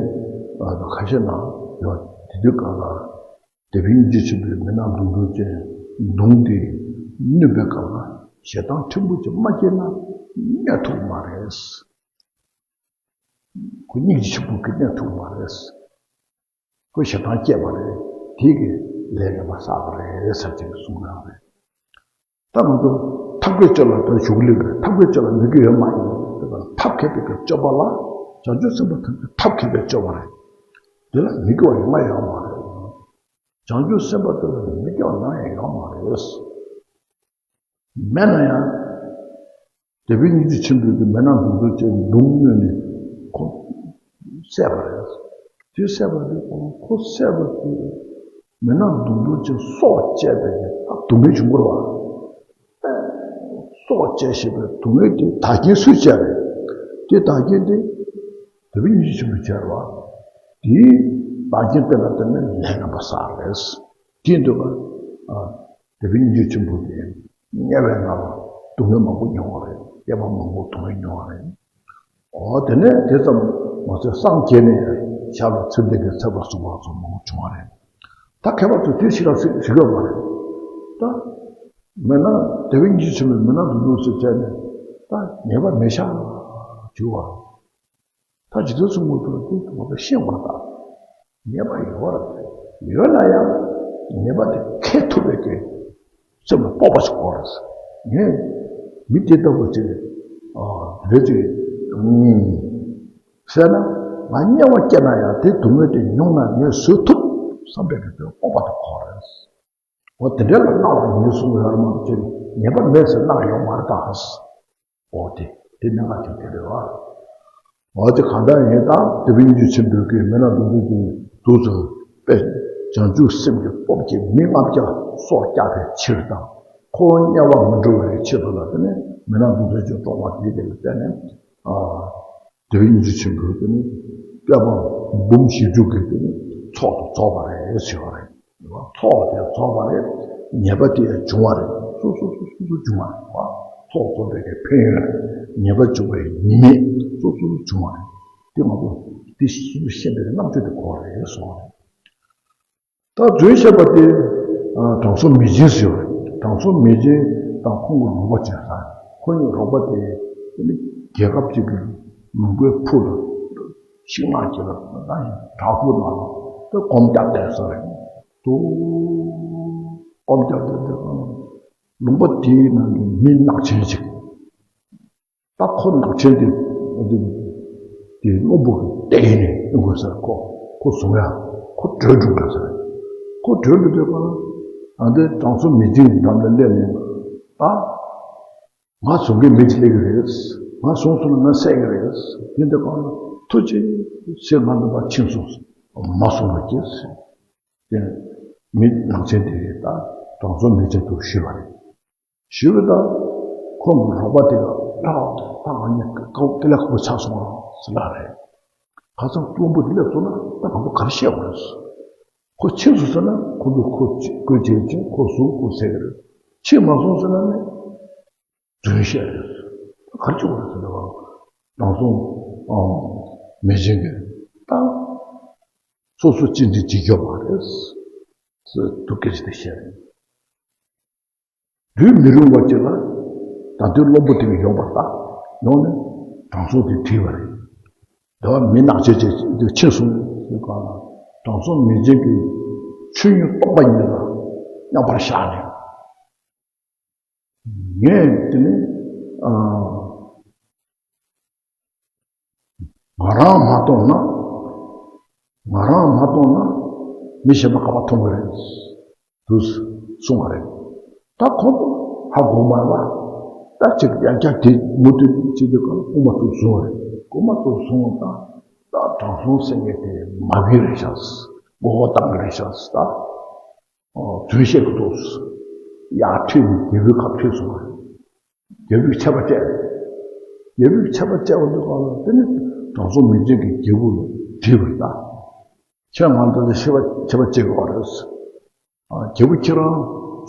ཁ་ཤས་ནང་ཡོད་དེ་དུས་སྐབས་ལ། དེ་བས་སྙིང་རྗེ་ཆེན་པོའི་མི་ནག་མདུང་ཐུང་ཅན་མདུང་དེ་བསྣུན་པའི་སྐབས་ལ་ ཞེ་སྡང་ཕྲན་བུ་ཅིག་མ་སྐྱེས་ན་གནས་ཐུབ་མ་རེད། ཁོ་སྙིང་རྗེ་ཆེན་པོ་གིས་གནས་ཐུབ་མ་རེད། ཁོ་ཞེ་སྡང་སྐྱེས་པ་རེད། དེ་གིས་ལས་ངན་པ་བསགས་པ་རེད་ཟེར་ཅིག་གསུང་གི་ཡོད་རེད། ད་ང་ཚོ་ཐབས་མཁས་སྤྱོད་ལ་ད་ཞུགས་ལེ་རེད། ཐབས་མཁས་སྤྱོད་ལ་མི་དགེ་བ་མ་ཡིན་པ་དེ་དང་ཐབས་མཁས་པའི་གི་སྤྱོད་པ་ལ་བྱང་ཆུབ་སེམས་དཔའ་ཐམས་ཅད་ཐབས་མཁས་པའི་སྤྱོད་པ་རེད། དེ་ལ་མི་དགེ་བ་ཡོང་ང་ཡོད་མ་རེད། བྱང་ཆུབ་སེམས་དཔའ་དེ་ལ་མི་དགེ་བ་ནམ་ཡང་ཡོད་མ་རེད། མེད་ན་ཡང་། དེ་བས་སྙིང་རྗེ་ཆེན་པོས་ཀྱི་མི་ནག་མདུང་ཐུང་ཅིག་མདུང་བསྣུན་ནས་ཁོ་བསད་པ་རེད། དེ་བསད་པ་དེ་ཁོ་བསད་པ་དེ་མི་ནག་མདུང་ཐུང་ཅིག་སྲོག་བཅད་པའི་གི་སྡུག་བསྔལ་བྱུང་བ་རེད་བ། སྲོག་བཅད་ཤེས་པའི་སྡུག་བསྔལ་དེ་བདག་རྐྱེན་སུས་བཅད་རེད། དེ་བདག་རྐྱེན་དེ་དེ་བས་སྙིང་རྗེ་ཆེན་པོས་བཅད་རེད་བ། དེའི་བདག་རྐྱེན་དེ་ལ་བརྟེན་ནས་ལས་ངན་པ་བསགས་རེད། དེ་འདུག་ག་དེ་བས་སྙིང་རྗེ་ཆེན་པོ་དེ། དམྱལ་བའི་ནང་ལ་སྡུག་བསྔལ་མང་པོ་མྱོང་བ་རེད། སྐྱེ་བ་མང་པོ་སྡུག་བསྔལ་མྱོང་བ་རེད། འོ་དེ་ནས་དེ་ཙམ་མ་ཟད་སངས་རྒྱས་ནས་ཡང་ཞབས་ལ་ཚེ་འདས་ཀྱི་ཚེ་དཔག་ཚུགས་པ་སོགས་མང་པོ་བྱུང་བ་རེད། ད་མཁས་པ་ཚོས་དེ་ཞིག་ལ་ཟེར་ཟེར་གྱི་ཡོད་མ་རེད། ད་མི་ནག་དེ་བས་སྙིང་རྗེ་ཆེན་པོས་མི་ནག་མདུང་ཐུང་ཟེར་བྱས་ནས་ད་ཉེས་པ་མེད་ཤག་བྱུང་བ། ད་ཇི་ལྟར་གསུངས་པ་དང་དེ་ཐུབ་པ་ཤེས་དགོས་པ་དང་། ཉེས་པ་ཡོད་རེད། ཡོད་ན་ཡང་ཉེས་པ་དེ་འཁྱེར་ཐུབ་པའི་གི་སེམས་ལ་སྤོབས་པ་ཞིག་དགོས་རེད། ངས་མི་དེ་ལྟ་བུ་ཅིག་རེད་ཅིག་ཟེར་ན། ང་དམྱལ་བ་སྐྱེས་ན་ཡང་དེ་སྡུག་བསྔལ་དེ་མྱོང་ན་ངས་བཟོད་ཐུབ་བསམ་པའི་གི་དེ་སྤོབས་པ་དེ་དགོས་རེད། འོ་དེ་འདྲ་ལ་སྣང་བ་ཡིན་གསུངས་ཡོད་རེད་མ་གཏོགས་ཅིག་ཉེས་པ་མེད་ཟེར་སྣང་ཡོད་མ་རེད་ད། འོ་དེ་དེ་གནད་འགག་ཅིག་དེ་རེད་བ། འོ་དེ་གང་འདྲ་ཡིན་ད་དེ་བས་སྙིང་རྗེ་ཆེན་པོས་ཀྱི་མི་ནག་མདུང་ཐུང་དེ་དུས་སུ་དཔེ་བྱང་ཆུབ་སེམས་ཀྱི་སྟོབས་ཀྱིས་མི་ལྔ་བརྒྱ་སྲོག་བསྐྱབས་པའི་ཕྱིར་དང་། ཁོ་དམྱལ་བར་མི་འགྲོ་བའི་ཆེད་དུ་ལ་དེ་ནས་མི་ནག་མདུང་ཐུང་ཅིག་བཀྲོངས་པ་དེ་དེ་ལ་བརྟེན་ནས། དེ་བས་སྙིང་རྗེ་ཆེན་པོས་དེ་ནི་བསྐལ་པ་འབུམ་བཞི་བཅུ་གི་དེ་ནི་ཚོགས་དང་རྫོགས་པ་རེད་ཟེར་བ་རེད། ཚོགས་དེ་རྫོགས་པ་རེད། ཉེས་པ་དེ་ཡང་བྱུང་བ་རེད། སོ་སོ་སོ་སོ་སོ་བྱུང་བ་རེད་བ། ཚོགས་རྫོགས་པའི་གི་ཕན་ཡོན་རེད། ཉེས་པ་བྱུང་བའི་ཉེས་དམིགས་སོ་སོ་སོ་བྱུང་བ་རེད། དེ་མ་གཏོགས་དེ་སོ་སོ་ཤེས་པའི་རྣམ་དཔྱོད་དེ་དགོས་རེད་གསུངས་པ་རེད། ད་རྫུན་བཤད་པ་དེ་དྲང་སྲོང་མི་ཆེན་ཟེར་བ་རེད། དྲང་སྲོང་མི་ཆེན་དང་ཁོང་གི་རོགས་པ་བྱས་ཙང་ཁོང་གི་རོགས་པ་དེ་དེ་ནི་རྒྱལ་ཁབ་ཅིག་གི་ལུང་པའི་ཕུ་ལ་ཤིང་ནགས་ཅིག་ལ་ད་བྲག་ཕུག་ནང་ལ་ད་སྒོམ་རྒྱག་བསྡད་ས་རེད། དུ་སྒོམ་རྒྱག་བསྡད་དེ་ལུང་པ་དེའི་ནང་གི་མི་ནག་ཆེན་ཅིག་ད་ཁོ་ནག་ཆེན་དེ་དེ་གློ་བུར་དུ་བལྟས་ནས་ཡོང་དགོས་ཟེར། ཁོ་ཁོ་བཟུང་ཡ་ཁོ་བྲོས་འགྲོ་དགོས་ཟེར། ཁོ་བྲོས་འགྲོ་དུས་ཁོ་ན་ཨ་འདི་དྲང་སྲོང་མི་ཆེན་འགྲམ་ལ་སླེབས་ནས་ད་ང་བཟུང་གི་མི་ཅིག་སླེབས་ཀྱི་རེད། ང་བཟུང་སོང་ན་ང་བསད་ཀྱི་རེད། དེ་འདི་ཁོ་ན་ཐུགས་རྗེ་ཆེ་ང་འདི་པར་ཕྱིན་སོང་། མ་བཟུང་བ་ཀྱིས་དེ་མི་ནག་ཆེན་དེ་ད་དྲང་སྲོང་མི་ཆེན་དུ་ཞུས་པ་རེད། ཞུས་པ་དང་། ཁོང་གི་རོགས་པ་དེ་ལ་ད་ད་ང་གཉིས་ཀ་དཀའ་ལས་ཁག་པོ་ཆགས་སོང་ཟེར་ལབ་རེད། ཁ་སང་གློ་བུར་དེ་སླེབས་སོང་ན་ད་ང་ཚོ་ག་རེ་བཤད་དགོས་རེད། ཁོ་ཕྱིན་སོང་ཟེར་ན་ཁོ་ཚོས་ཁོ་བཀོལ་བྱེད་ཀྱིན་ཁོ་བཟུང་ཁོ་བསད་ཀྱི་རེད། ཕྱིན་མ་སོང་ཟེར་ན་ནི་རྫུན་བཤད་རེད། ད་ག་རེ་བྱེད་དགོས་རེད་ཟེར་ན་དྲང་སྲོང་མི་ཆེན་གྱིས་ད་སོ་སོ་གཅེས་འཛིན་བྱེད་རྒྱུ་མ་རེད་ཟེར་སྡུག་སྐད་ཅིག་དེ་བཤད་རེད། དུས་མི་རིང་བ་ཅིག་ལ་ད་དུང་གློ་བུར་དེ་གི་ཡོང་བ་རེད། ད་ཡོང་ནས་དྲང་སྲོང་དེ་དྲིས་པ་རེད། དེ་བ་མི་ནག་ཆེན་ཅིག་དེ་ཕྱིན་སོང་ཟེར་ག་ལ་དྲང་སྲོང་མི་ཆེན་གྱིས་ཆོས་ཉིད་རྟོགས་པ་ཉིད་ལ་མཉམ་པར་བཞག་ནས་ངས་དེ་ནི་ཨ། ང་རང་མ་གཏོང་ན། ང་རང་མ་གཏོང་ན་མི་གཞན་པ་ག་པར་མཐོང་གི་རེད། དུ་གསུང་བ་རེད། ད་ཁོང་ཧ་གོ་མ་ལ། ད་ཅིག་ཡང་བསྐྱར་དེ་མུ་མཐུད་བྱེད་དུས་སྐར་རྐུན་མ་ཚོ་བཟུང་བ་རེད། རྐུན་མ་ཚོ་བཟུང་བ་ད་ད་དྲང་སྲོང་ཟེར་མཁན་དེ་མ་བིན་རེད་ཤག་མགོ་སྐོར་བཏང་གི་རེད་ཤག་ད་རྫུན་བཤད་ཀྱི་འདུག་ཡར་ཁྲིད་ནས་རྒྱལ་པོའི་ཁབ་ཁྲིད་སོང་བ་རེད། རྒྱལ་པོས་ཆད་པ་བཅད། རྒྱལ་པོས་ཆད་པ་བཅད་པ་འདི་ག་ལ་དེ་ནི་དྲང་སྲོང་མི་ཆེན་གྱིས་རྒྱལ་པོ་ལ་དྲིས་པ་རེད་ད། ཁྱེད་ང་ད་ལྟ་ཆད་པ་ཆད་པ་བཅད་དགོས་པ་རེད། ཨ་རྒྱལ་པོ་ཁྱེད་རང་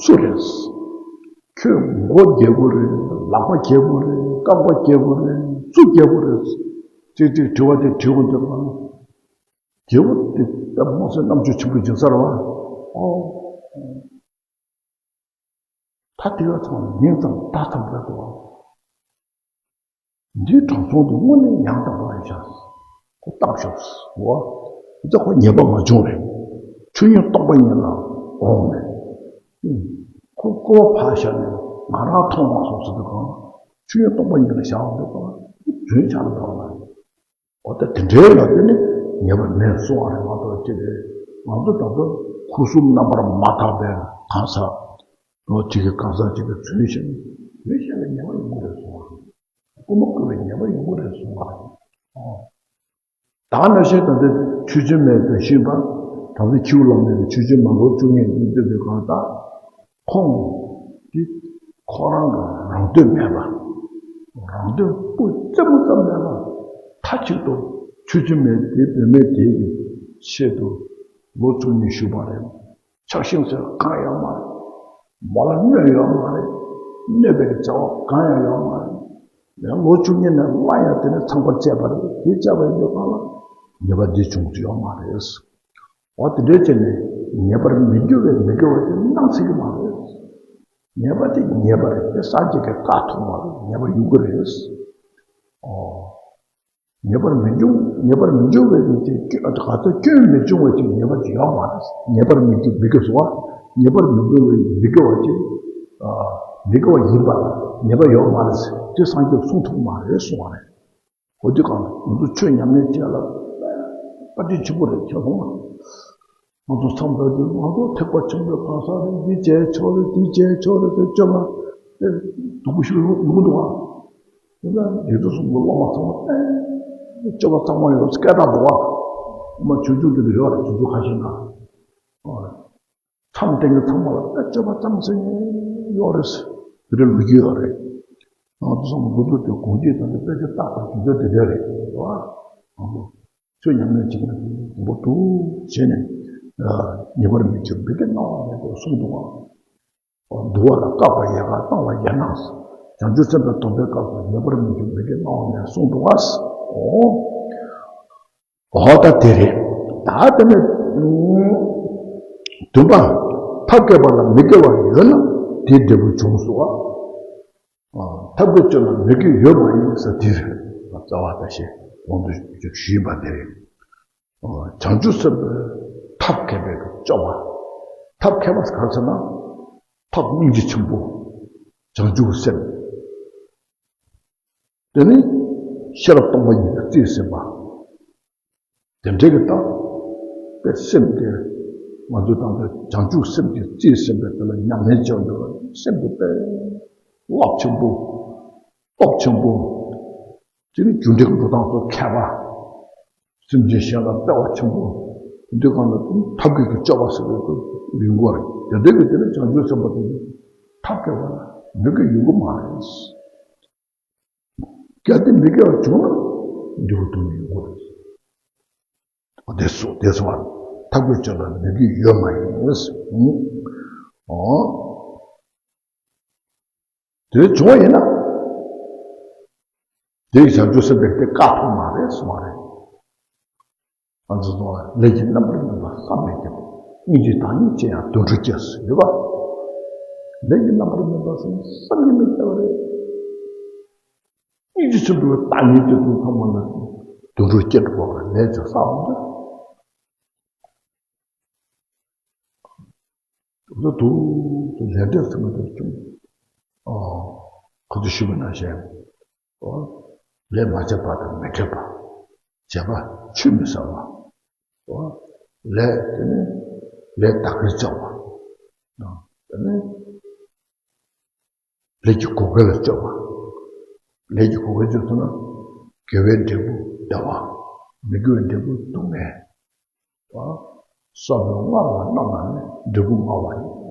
སུ་རེད། ཁྱོད་མགོ་རྒྱལ་པོ་རེད། ལག་པ་རྒྱལ་པོ་རེད། རྐང་པ་རྒྱལ་པོ་རེད། སུ་རྒྱལ་པོ་རེད། ཅིག་ཅིག་དྲི་བ་དེ་དྲི་དགོས་འདུག་ག་རྒྱལ་པོ་དེ་ལྟ་མ་ཟད་རྣམ་དཔྱོད་ཆེན་པོ་ཅིག་ཡིན་ས་རེད་བ། ཨོ། ད་དེ་ག་ཚང་མ་མིང་ཙམ་ད་ཙམ་རེད་དོ། འདིའི་དྲང་སྲོང་དེ་དངོས་གནས་ཡང་དག་པ་རེད་ཤག་ཁོ་བརྟག་ཤོག་འོ། འདི་ཁོ་ཉེས་པ་མ་བྱུང་རེད། ཆོས་ཉིད་རྟོགས་པ་ཉིད་ལ་འོང་མེད། ཁོ་ཀོ་བ་ཕར་བཞག་ནས་ང་རང་མཐོང་མ་སོང་ཟེར་དུས་གང་། ཆོས་ཉིད་རྟོགས་པ་ཉིད་ལ་བཞག་འོང་དུས་གང་། རྫུན་བྱ་ལ་འགྲོ་བ་རེད། འོ་ད་དེ་འདྲའི་ལ་དེ་ནི་ཉེས་པ་མེད་གསུང་བ་རེད་མ་གཏོགས་ཅི་རེད། ང་ཚོ་ད་དུང་ཁུ་སུམ་རྣམ་པར་མ་དག་པའི་གང་ཟག་ལོ་གཅིག་གི་གང་ཟག་ཅིག་གི་རྫུན་བཤད་ན་རྫུན་བཤད་ལ་ཉེས་པ་ཡོང་གི་རེད་གསུང་བ་རེད། རྐུན་མ་རྐུ་བའི་ཉེས་པ་ཡོང་གི་རེད་གསུང་བ་རེད། ཨོ། ད་ནང་བཞིན་ད་ལྟ་ཆོས་རྗེ་མའི་དོན་ཤེས་པ། ད་ལྟ་ཁྱེའུ་ལ་མེད་པའི་ཆོས་རྗེ་མ་ལོ་བཅུ་གཉིས་ཀྱི་འདི་དེ་གང་ལྟར། ཁོང་གིས་ཁོ་རང་གི་རང་དོན་མེད་པ། རང་དོན་སྤུ་རྩེ་མོ་ཙམ་མེད་པ། མཐའ་གཅིག་ཏུ་ཆོས་རྗེ་མའི་དེ་བུད་མེད་དེ་གི་ཆེད་དུ་ལོ་བཅུ་གཉིས་བཞུགས་པ་རེད། ཆགས་ཞེན་ཟེར་གང་ཡོད་མ་རེད། མོ་ལ་གནོད་ཡོད་མ་རེད། གནོད་པའི་བྱ་བ་གང་ཡང་ཡོད་མ་རེད། ཡང་ལོ་བཅུ་གཉིས་ནས་སླར་ཡང་དེ་ནས་ཚངས་པར་སྤྱད་པ་རེད། དེ་སྤྱད་པ་ཡིན་དུས་གང་ལ་ཉེས་པ་འདི་བྱུང་ཡོད་མ་རེད། འོ་དེ་འདྲའི་བྱས་ནས་ཉེས་པར་མི་འགྱུར་བའི་མི་དགེ་བ་དེ་སྣང་སྲིད་ཀྱི་མ་རེད། ཉེས་པ་དེ་ཉེས་པ་རེད་དེ་སངས་རྒྱས་ཀྱིས་བཀག་ཐུབ་མ་རེད། ཉེས་པ་ཡོང་གི་རེད། ཨོ། ཉེས་པར་མི་འགྱུར་ཉེས་པར་མི་འགྱུར་བའི་མི་དེ་སྐྱོན་ག་ཚོད་སྐྱོན་མི་འབྱུང་བ་ཅིག་ཉེས་པ་ཅིག་ཡོད་མ་རེད། ཉེས་པར་མི་འགྱུར་མི་དགེ་བ་ཉེས་པར་མི་འགྱུར་བའི་མི་དགེ་བ་ཅིག་མི་དགེ་བ་ཡིན་པ་ཉེས་པ་ཡོད་མ་རེད། དེ་སངས་རྒྱས་གསུང་ཐུབ་མ་རེད་གསུང་བ་རེད། འོ་དེ་གང་ང་ཚོ་ཆོས་ཉམས་ལེན་བྱས་ལ་བཀའ་དྲིན་ཆེན་པོ་རེད་ཁྱེད་ཚོ། ང་ཚོ་མཚམས་དག་དུས་ང་ཚོ་ཐེག་པ་ཆེན་པོའི་གང་ཟག་རེད། འདི་བྱས་ཆོག་རེད། འདི་བྱས་ཆོག་རེད་དེ་སྤྱོད་པ་དེ་སྡུག་པོ་ཞིག་ཡོང་ཡོང་གི་འདུག་ཨ། དེ་ལ་ཡིག་ཐོག་གསུང་གི་སློབ་མ་ཚང་མ་དཔེ་སྤྱོད་པ་གཙང་མ་ཡོད་སྐད་གྲགས་འདུག་ཨ། སློབ་མ་ཆུང་ཆུང་དེ་འདྲ་ཡོད་རེད། ཆུང་ཆུང་ཁ་ཤས་ན། མཚམས་སྟེང་གི་ཚང་མ་ལ་ད་སྤྱོད་པ་གཙང་སེང་ཡོད་རེད། དེ་འདྲའི་ལོ་རྒྱུས་ཡོད་རེད། ང་ཚོ་ཚང་མ་མགོ་ཐོག་དེ་དགོངས་གཅིག་དང་དེ་དཔེ་ཆ་བཏགས་པ་དེ་ཚོ་དེ་འདྲ་རེད་བ། ང་ཚོ་ཆོས་ཉམས་ལེན་བྱེད་མཁན་དེ་མགོ་ཐུག་བྱས་ནས་ཉེས་པར་མི་འགྱུར་མི་དགེ་སྣང་བ་མེད་དོ་གསུངས་འདུག་བ། འདུལ་བ་ལ་བཀག་པ་ཡལ་གར་བཏང་བ་ཡལ་ན། བྱང་ཆུབ་སེམས་དཔའི་སྡོམ་པའི་སྐབས་སུ་ཉེས་པར་མི་འགྱུར་མི་དགེ་སྣང་བ་མེད་གསུངས་འདུག་བ། འོ། འོ་ད་དེ་རེད། ད་དེ་ནས་བདུན་པ། ཐབས་མཁས་པ་ལ་མི་དགེ་བ་ཡོད་ན་དེའི་འབྲས་བུ་བྱུང་སོ། ཐབས་མཁས་སྤྱོད་ལ་མི་དགེ་ཡོད་མ་ཡིན་ཟེར་དེ་རེད། རྩ་བ་ད་ཞེས་གོང་དུ་ཞུས་པ་དེ་རེད། བྱང་ཆུབ་སེམས་དཔའི་ཐབས་མཁས་པའི་སྤྱོད་པ། ཐབས་མཁས་པ་གང་ཟེར་ན། ཐབས་སྙིང་རྗེ་ཆེན་པོ། བྱང་ཆུབ་སེམས། དེ་ནི་ཤེས་རབ་སྟོང་པ་ཉིད་ཀྱིས་རྩིས་ཟིན་པ། དེ་འདྲའི་གི་ད་དཔེ་སེམས་དེ་ང་ཚོས་ད་ལྟ་བྱང་ཆུབ་སེམས་ཀྱིས་རྩིས་ཟིན་པའི་དེ་ལ་ཉམས་ལེན་བྱས་འདུག་སེམས་དེ་དཔེ་རླབས་ཆེན་པོ། སྟོབས་ཆེན་པོ། དེ་ནི་རྒྱུ་འབྲས་འགྲོ་སྟངས་སོགས་མཁས་པ། སེམས་ཅན་གཞན་ལ་བརྩེ་བ་ཆེན་པོ། འདི་གང་ལ་ཐབས་མཁས་ཀྱི་སྤྱོད་པ་ཟེར་བའི་ཡོང་གི་རེད། དེ་འདྲའི་གི་དེ་ནི་བྱང་ཆུབ་སེམས་དཔའ་དེ་ནི་ཐབས་མཁས་པ་ལ་མི་དགེ་ཡོང་གི་མ་རེད། གལ་ཏེ་མི་དགེ་བ་བྱུང་ན་འབྲས་བུ་སྡུག་བསྔལ་ཡོང་གི་རེད། དེ་སོ་དེ་སོ་བ་ཐབས་མཁས་སྤྱོད་ལ་མི་དགེ་ཡོད་མ་ཡིན། ཨོ། དེ་བྱུང་བ་ཡིན་ན། དེའི་བྱང་ཆུབ་སེམས་དཔའི་དེ་བཀག་ཐུབ་མ་རེད་གསུངས་པ་རེད། ང་ཚོ་ཚོ་ལས་ཀྱི་རྣམ་པར་སྨིན་པ་བསམ་མི་ཁྱབ། སྙིང་རྗེ་བདག་ཉིད་ཅན་ཡང་དུད་འགྲོར་སྐྱེ་ཟེར་ཡོད་པ། ལས་ཀྱི་རྣམ་པར་སྨིན་པ་ཟེར་བསམ་གྱིས་མི་ཁྱབ་པ་རེད། སྙིང་རྗེ་ཆེན་པོའི་བདག་ཉིད་དེ་དུས་ཐོག་མ་ལ་དུད་འགྲོར་སྐྱེ་འགྲོ་བ་ལས་ཀྱི་བསམ་མི་ཁྱབ། དུ་དུ་དུ་ལས་འབྲས་ཟེར་མ་ཐག་ཆོད། ཨོ། ཁོ་ཚོས་ཞུས་པ་ནང་བཞིན། ཨོ། ལས་མ་བྱས་པ་དང་མི་འཕྲད་པ། བྱས་པ་ཆུད་མི་ཟ་བ། ཨོ། ལས་དེ་ནི་ལས་བདག་གིར་བྱ་བ། དེ་ནི། ལས་ཀྱི་གོ་སྐལ་ལ་སྤྱོད་པ། ལས་ཀྱི་གོ་སྐལ་སྤྱོད་ཐུབ་ན། དགེ་བའི་འབྲས་བུ་བདེ་བ། མི་དགེ་བའི་འབྲས་བུ་སྡུག་བསྔལ། ས་བོན་མངར་བ་རྣམས་ལ་ནི་འབྲས་བུ་མངར་བ་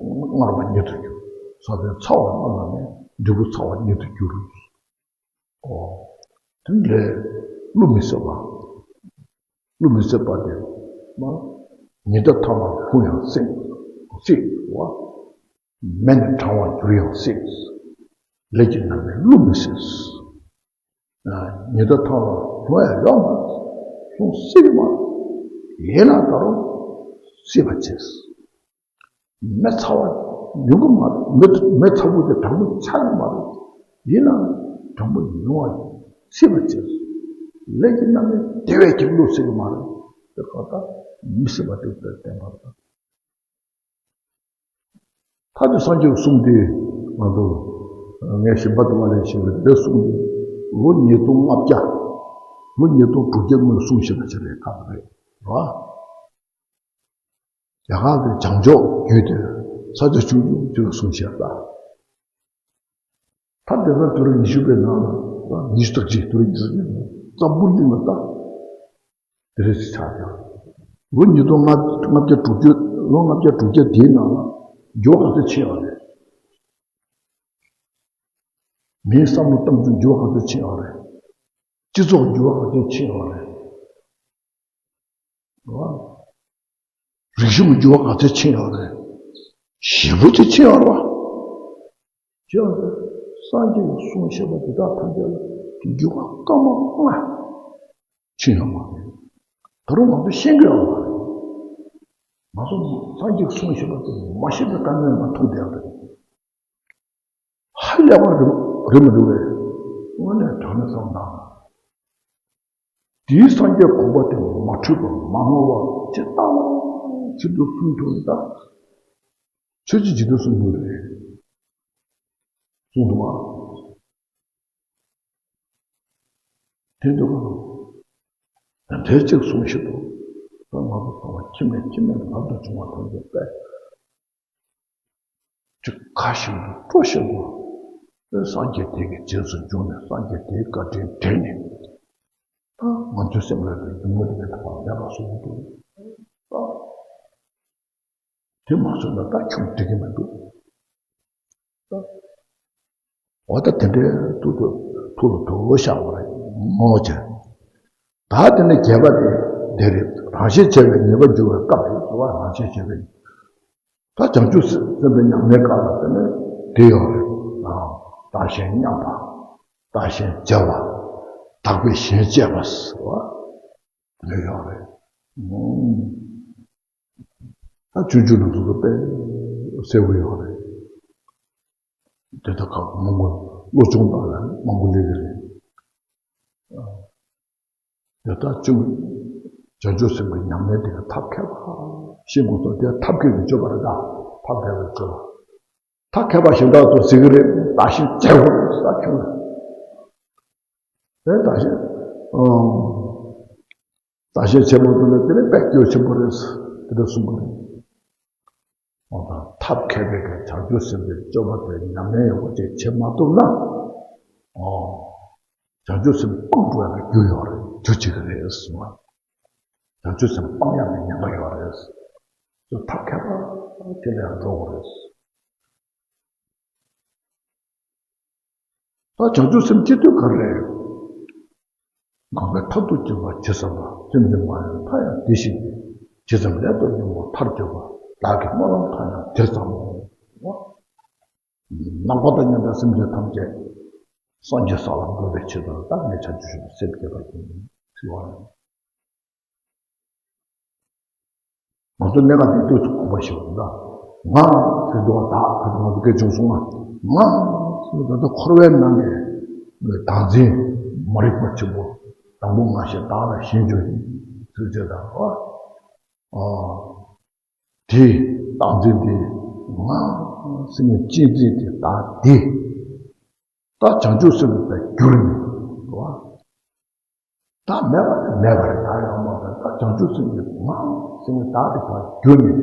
མངར་བ་ཉིད་དུ་འགྱུར། ས་བོན་ཚ་བ་རྣམས་ལ་ནི་འབྲས་བུ་ཚ་བ་ཉིད་དུ་འགྱུར། ཨོ། དེ་ལས་བསླུ་མི་སྲིད་པ། བསླུ་མི་སྲིད་པ་དེ། མ། ཉི་ཟླ་ཐང་ལ་ལྷུང་ཡང་སྲིད། སྲིད་པ། མེ་ནི་གྲང་བར་གྱུར་ཡང་སྲིད། ལས་ཀྱི་རྣམ་སྨིན་བསླུ་མི་སྲིད། ཉི་ཟླ་ཐང་ལ་ལྷུང་ཡང་ཡོང་མ། ལྷུང་སྲིད་མ། ཡིན་ན་ད་རུང་སྲིད་པ་བྱེད། མེ་ཚ་བ། ཡོང་གི་མ་རེད། མེ་མེ་ཚ་པོ་དེ་གྲང་མོ་ཆགས་ཀྱི་མ་རེད། ཡིན་ནའང་གྲང་མོ་ཡོང་བ་སྲིད་པ་བྱས། ལས་ཀྱི་རྣམ་སྨིན་དེ་བས་ཀྱང་བློ་སྲིད་ཀྱི་མ་རེད། དེ་ཁོ་ད་མི་སྲིད་པ་དེ་ལྟར་བསྟན་པ་དང་། ད་དེ་སངས་རྒྱས་ཀྱི་གསུང་དེ་ང་ཚོ་ངས་ཞིམ་པ་དུ་མ་ལས་ཞིམ་པ་དེ་གསུང་དེ་ལོ་ཉིས་སྟོང་ལྔ་བརྒྱ། ལོ་ཉིས་སྟོང་དྲུག་བརྒྱ་སྔོན་གསུང་བཞིན་པ་ཞིག་རེད། ཁག་རེད་ར། རྒྱ་གར་གྱི་བྱང་ཕྱོགས་བརྒྱུད་དེ་ས་ཆ་ཆུང་ཆུང་ཅིག་ལ་གསུངས་བཞག་ལ། ད་དེ་ལྟར་དུས་རབས་ཉི་ཤུ་པའི་ནང་ལ་ཉི་ཤུ་རྩ་གཅིག་དུས་རབས་ཉི་ཤུ་རྩ་གཉིས་ནང་ལ་ད་དེ་རེ་ཞིག་ཆགས་ཡོད། ལོ་ཉིས་སྟོང་ལྔ་བརྒྱ་དྲུག་ཅུ། ལོ་ལྔ་བརྒྱ་དྲུག་བརྒྱ་དེའི་ནང་ལ་འགྱུར་བ་ག་ཚོད་ཕྱིན་ཡོད་རེད། མིའི་བསམ་བློ་གཏོང་ཚུལ་འགྱུར་བ་ག་ཚོད་ཕྱིན་ཡོད་རེད། སྤྱི་ཚོགས་འགྱུར་བ་ག་ཚོད་ཕྱིན་ཡོད་རེད། རིག་གཞུང་འགྱུར་བ་ག་ཚོད་ཕྱིན་ཡོད་རེད། ཞེ་པོ་ཅིག་ཕྱིན་ཡོད་རེད་བ། ཅི་ཡང་རེད། སངས་རྒྱས་ཀྱིས་གསུངས་བཞག་པ་དེ་དག་ཐམས་ཅད་ལ་འགྱུར་བ་སྐར་མ་ལྔ་ཕྱིན་ཡོད་མ་རེད། ད་རུང་ང་ཚོས་ཤེས་ཀྱི་ཡོད་མ་རེད། ང་ཚོ་སངས་རྒྱས་ཀྱིས་གསུངས་བཞག་པ་དེ་མ་ཤེས་པའི་དཀའ་ངལ་མ་ཐུག་བསྡད་ཡོད་རེད། ཧ་ལས་པ་རེད་མི་འདུག་གས། དངོས་གནས་དྲང་གནས་བསམ་བློ་བཏང་ན། དེའི་སངས་རྒྱས་དགོངས་པ་དེ་མ་འཁྲུལ་པ་མ་ནོར་བ་ཇི་ལྟ་བ་བཞིན་དུ་གསུངས་ཐུབ་ན་ད། ཆོས་ཀྱི་འཇིག་རྟེན་གསུམ་པོ་རེད། གསུངས་འདུག་བ། དེ་འདུག་ག་ད་དེ་གཅིག་གསུངས་ཤིག་ཏུ། ད་ང་ཚོ་ཚང་མ་ཁྱིམ་ནས་ཁྱིམ་ནས་ལམ་དུ་བྱུང་བ་ཐམས་ཅད་པས། ཅིག་ཁ་ཞིག་ཏུ་སྤྲོ་ཞིག་ཏུ། སངས་རྒྱས་དེ་གི་རྗེས་སུ་འཇུག་ནས་སངས་རྒྱས་དེའི་བཀའ་དྲིན་དྲན་ནས། ད་ང་ཚོའི་སེམས་ལ་ཡོད་པའི་སྡུག་བསྔལ་དེ་ག་ད་བར་མེད་པ་བཟོ་དགོས་འདུག་ད་དེ་མ་བཟོས་ན་ད་ཆུང་འགྲིག་གི་མི་འདུག་ད་འོ་ད་དེ་འདྲའི་ཐུགས་ཐུགས་ཐུགས་ལ་དུག་ལོ་བཞག་པ་རེད་མོ་ཆེ། ད་དེ་ནས་བརྒྱད་པ་དེ་འདི་རེད། རང་བཞིན་བྱས་པའི་ཉེས་པ་འགྱུར་བའི་སྐབས་རེད། འགྱུར་བ་རང་བཞིན་བྱས་པའི། ད་བྱང་ཆུབ་སེམས་དཔའི་ཉམས་ལེན་སྐབས་ལ་དེ་ནས་དེ་ཡོད་རེད། བདག་གཞན་མཉམ་པ། བདག་གཞན་བརྗེ་བ། བདག་པས་གཞན་གཅེས་པ་ཟེར་བ་དེ་ཡོད་རེད། ད་ཆུང་ཆུང་ནང་དུ་དཔེ་གསལ་པོ་ཡོད་རེད། དེ་ལྟ་ཁག་མང་པོ་བློ་སྦྱོང་སྟངས་ལ་མང་པོ་སླེབས་ཀྱི་རེད། དེ་ལྟར་བྱུང་། བྱང་ཆུབ་སེམས་ཀྱི་ཉམས་ལེན་དེ་ག་ཐབས་མཁས་པ་ཤེས་དགོས་སོ། དེ་ཐབས་མཁས་ཀྱི་སྤྱོད་པ་རེད། ད་ཐབས་མཁས་པའི་སྤྱོད་པ། ཐབས་མཁས་པ་གཞན་དག་ཚོ་ཟེར་གྱི་རེད། བདག་གཞན་བརྗེ་བོ་ས་ཁྱོད། དེ་བདག་གཞན། ཨང་། བདག་གཞན་བརྗེ་བོ་དེ་ནི་དེ་ནི་དཔེ་སྐྱོ་ཆེན་པོ་རེད། དེ་འདྲ་གསུངས་པ་རེད། འོ་ད་ཐབས་མཁས་པའི་གི་བྱང་ཆུབ་སེམས་དཔའི་སྤྱོད་པ་དེ་ཉམས་ལེན་ཡག་པོ་ཅིག་བྱེད་མ་ཐུབ་ན། ཨོ། བྱང་ཆུབ་སེམས་སྤངས་འགྲོ་བའི་རྒྱུ་ཡོད་རེད། རྒྱུ་གཅིག་རེད་གསུངས་པ། བྱང་ཆུབ་སེམས་སྤང་ཡག་གི་ཉེན་ཁ་ཡོད་རེད། ཚོ་ཐབས་མཁས་པ་དེ་ལ་ཡང་འགྲོ་དགོས་རེད། ད་བྱང་ཆུབ་སེམས་སྐྱེ་དུས་ག་རེ་རེད། ངང་པའི་མཐར་ཐུག་སྐྱེ་བ་ཇི་ཙམ་པ། སེམས་ཅན་མ་ཡིན་མཐའ་ཡང་དེ་བཞིན་ཏེ། ཇི་ཙམ་ལས་དང་ཉོན་མོངས་མཐར་གྱུར་པ། བདག་གི་སྨོན་ལམ་མཐའ་ཡང་དེ་ཙམ་མོ། ནམ་མཁའ་དང་མཉམ་པའི་སེམས་ཅན་ཐམས་ཅད་སངས་རྒྱས་ས་ལ་འགོད་པའི་ཆེད་དུ་ད་ངས་བྱང་ཆུབ་སེམས་བསྐྱེད་པ་ཡིན་ཟེར་བ་རེད། ང་ཚོ་གནད་འགག་དེ་ཏོག་ཙམ་དགོངས་པ་ཞིག་འོང་ད། ང་ཟེར་དུས་བདག་ད་ང་ཚོ་སྐད་ཆུང་སོང་ང་། ང་ཟེར་དུས་ད་ལྟ་འཁོར་བའི་ནང་གི་བདག་འཛིན་མ་རིག་པ་ཆེན་པོ། དང་པོ་ང་ཞེས་བདག་ལ་ཞེན་བཅུག་ཡིན་ཟེར་བྱས་ད། ཨ། དེ་བདག་འཛིན་དེ་ང་ཟེར་ནས་གཅེས་འཛིན་དེ་བདག་དེ། ད་བྱང་ཆུབ་སེམས་དཔའི་གྱུར་ནས་བ། ད་མེད་པ་དེ་མེད་པ་རེད། ད་ཡང་མ་རེད། ད་བྱང་ཆུབ་སེམས་ཀྱི་ང་ཟེར་ནས་བདག་དེ་ཕར་གྱུར་ནས།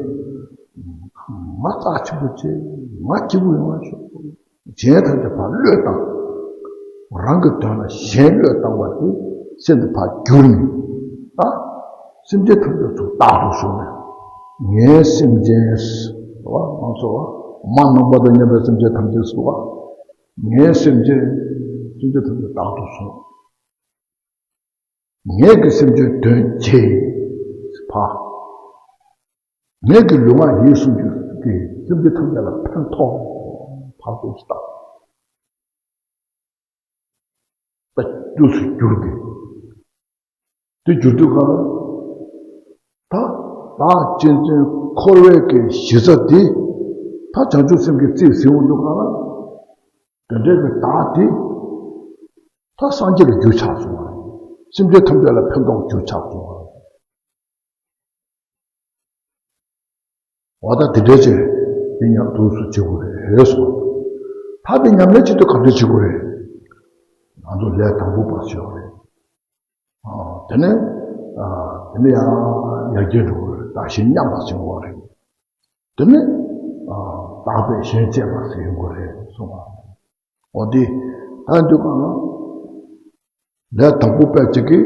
ང་རྩ་ཆེན་པོ་བྱས། ང་སྐྱིད་པོ་ཡོང་བ་ཤོག་གཞན་ཐམས་ཅད་ཕར་བློས་བཏང་། རང་གི་དོན་ལ་གཞན་བློས་བཏང་བ་དེ་སེམས་དེ་ཕར་གྱུར་ནས། ད་སེམས་ཅན་ཐམས་ཅད་ཚུར་བདག་ཏུ་བཟུང་ནས། ངའི་སེམས་ཅན་བ་ང་ཚོ་བ་མ་ནམ་མཁའ་དང་མཉམ་པའི་སེམས་ཅན་ཐམས་ཅད་སུ་བ། ངའི་སེམས་ཅན་སེམས་ཅན་ཐམས་ཅད་བདག་ཏུ་བཟུང་། ངེད་ཀྱི་སེམས་ཅན་དོན་བྱེད་པ། ངེད་ཀྱི་ལུས་ངག་ཡིད་གསུམ་གྱི་སེམས་ཅན་ཐམས་ཅད་ལ་ཕན་ཐོགས་ཕར་ཚུར་བལྟ། ད་དུས་སུ་གྱུར་ཏེ། དེ་གྱུར་དུས་གང་ལ། ད་བདག་གཅེས་འཛིན་འཁོར་བའི་གི་གཞི་རྩ་འདི། ད་བྱང་ཆུབ་སེམས་ཀྱི་རྩིས་ཟིན་འོང་དུས་ག་ལ། དེ་འདྲའི་གི་བདག་དེ། ད་སངས་རྒྱས་ཀྱི་རྒྱུ་ཆགས་སོང་བ་རེད། སེམས་ཅན་ཐམས་ཅད་ལ་ཕན་ཐོགས་རྒྱུ་ཆགས་སོང་བ་རེད། འོ་ད་དེ་འདྲའི་ཆེད་དེ་ཉམས་དུས་སུ་བྱེད་དགོས་རེད་གསུངས། ད་དེ་ཉམས་ལེན་བྱེད་དུས་ག་འདྲ་བྱེད་དགོས་རེད། ང་ཚོ་ལས་དང་པོ་པ་ཞིག་ཡོད་རེད། དེ་ནས་དེ་ནས་ཡང་ཡར་རྒྱས་འགྲོ་དགོས་རེད། བདག་གཞན་མཉམ་པ་ཟེར་བ་རེད། དེ་ནས་བདག་པས་གཞན་གཅེས་པ་ཟེར་དགོས་རེད་གསུངས་པ། འོ་དེ་ད་འདུག་ག་ལ། ལས་དང་པོ་པ་གཅིག་གིས་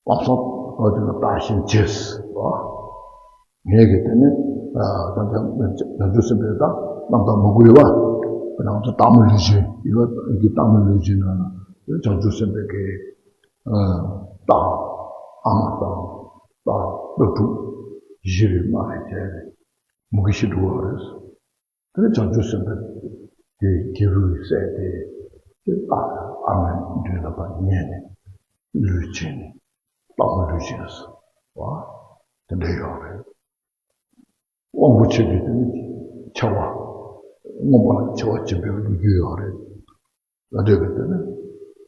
བློ་བཟང་ཨ་དེ་ལ་བདག་གཞན་གཅེས་པ། ངས་ཀྱི་དེ་ནི་ད་ལྟ་བྱང་ཆུབ་སེམས་དཔའི་ད་རྣམ་དག་མ་གུས་པ། ང་ཚོ་སྟག་མོ་ལུས་སྦྱིན་ཡོད་ཀྱི་སྟག་མོ་ལུས་སྦྱིན་ནང་ལ་བྱང་ཆུབ་སེམས་དཔའི་གི་སྟག་ཨ་མ་དང་སྟག་སྟག་ཕྲུག་བཞི་རེ་ལྔ་རེ་བྱས་རེ་མུ་གེ་ཤི་འགྲོ་བ་རེད། དེ་ནས་བྱང་ཆུབ་སེམས་དཔའ་དེ་སྐྱེས་བུ་ཡི་སྲས་དེ་དེ་ལྟ་ཨ་མའི་མདུན་ལ་ཕར་ཉལ་ནས་ལུས་བྱིན་ནས་སྟག་མོ་ལུས་བྱིན་ཟེར་བ་དེ་འདྲ་ཡོད་རེད། དབང་པོ་ཆེ་གི་དེ་ནི་ཆེ་བ་མངོན་པ་ལ་ཆེ་བ་སྦྱིན་པའི་ལོ་རྒྱུས་ཡོད་རེད། ལ་འདྲ་གི་དེ་ནི་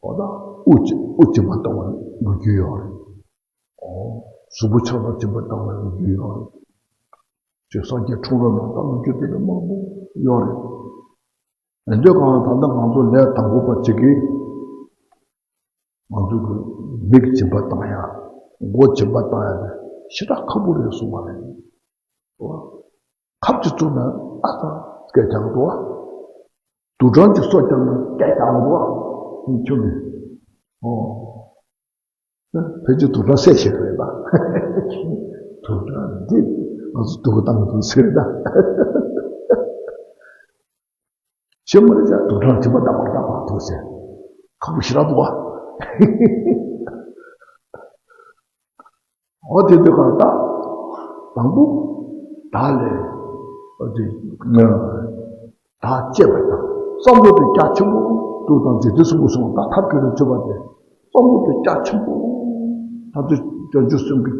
འོ་ད་དབུ་དབུ་སྦྱིན་པ་བཏང་བའི་ལོ་རྒྱུས་ཡོད་རེད། གཟུགས་པོ་ཆགས་སྡང་སྦྱིན་པ་བཏང་བའི་ལོ་རྒྱུས་ཡོད་རེད། ཅེས་སངས་རྒྱས་འཁྲུངས་རབས་ནང་ལྟ་ལོ་རྒྱུས་དེ་འདྲ་མང་པོ་ཡོད་རེད། ཡིན་དུས་གང་ལ་ད་ལྟ་ང་ཚོ་ལས་དང་པོ་པ་གཅིག་གིས་ང་ཚོ་གི་མིག་སྦྱིན་པ་བཏང་ཡ། མགོ་སྦྱིན་པ་བཏང་ཡ་དེ་ཞེ་དྲག་ཁག་པོ་རེད་གསུངས་པ་རེད། ཁབ་ཅིག་བཙུགས་ན་ཨ་ཙ་སྐད་རྒྱག་འདུག་བ། དུག་སྦྲང་གཅིག་སོ་བརྒྱབ་ན་སྐད་རྒྱག་འདུག་བ། ཁྱོད་ཀྱིས་ཨོ། ཕལ་ཆེར་དུག་སྦྲང་བསད་ཤེས་རེད་ད། དུག་སྦྲང་འདི་ང་ཚོ་སྡུག་གུ་བཏང་གི་འདུག་ཟེར་ད། ཤེས་མ་རེད་ཅག་དུག་སྦྲང་སྦྱིན་པ་བཏང་བར་བཏང་བར་འདུག་ཟེར། ཁག་པོ་ཞེ་དྲག་འདུག་བ། འོ་དེ་དུས་གང་ལྟ། དང་པོ། བདག་ལས། འོ་དེ། ང་། བདག་གཅེས་པ་དང་། བསམ་བློ་དེ་རྒྱ་ཆེན་པོ་འདུག་དང་འཛིན་དུ་སུ་མོ་སོང་བ་ད་ཐབས་ཀྱི་རིགས་བྱེད་པ་དེ། བསམ་བློ་དེ་རྒྱ་ཆེན་པོ། ད་དུ་བྱང་ཆུབ་སེམས་ཀྱི་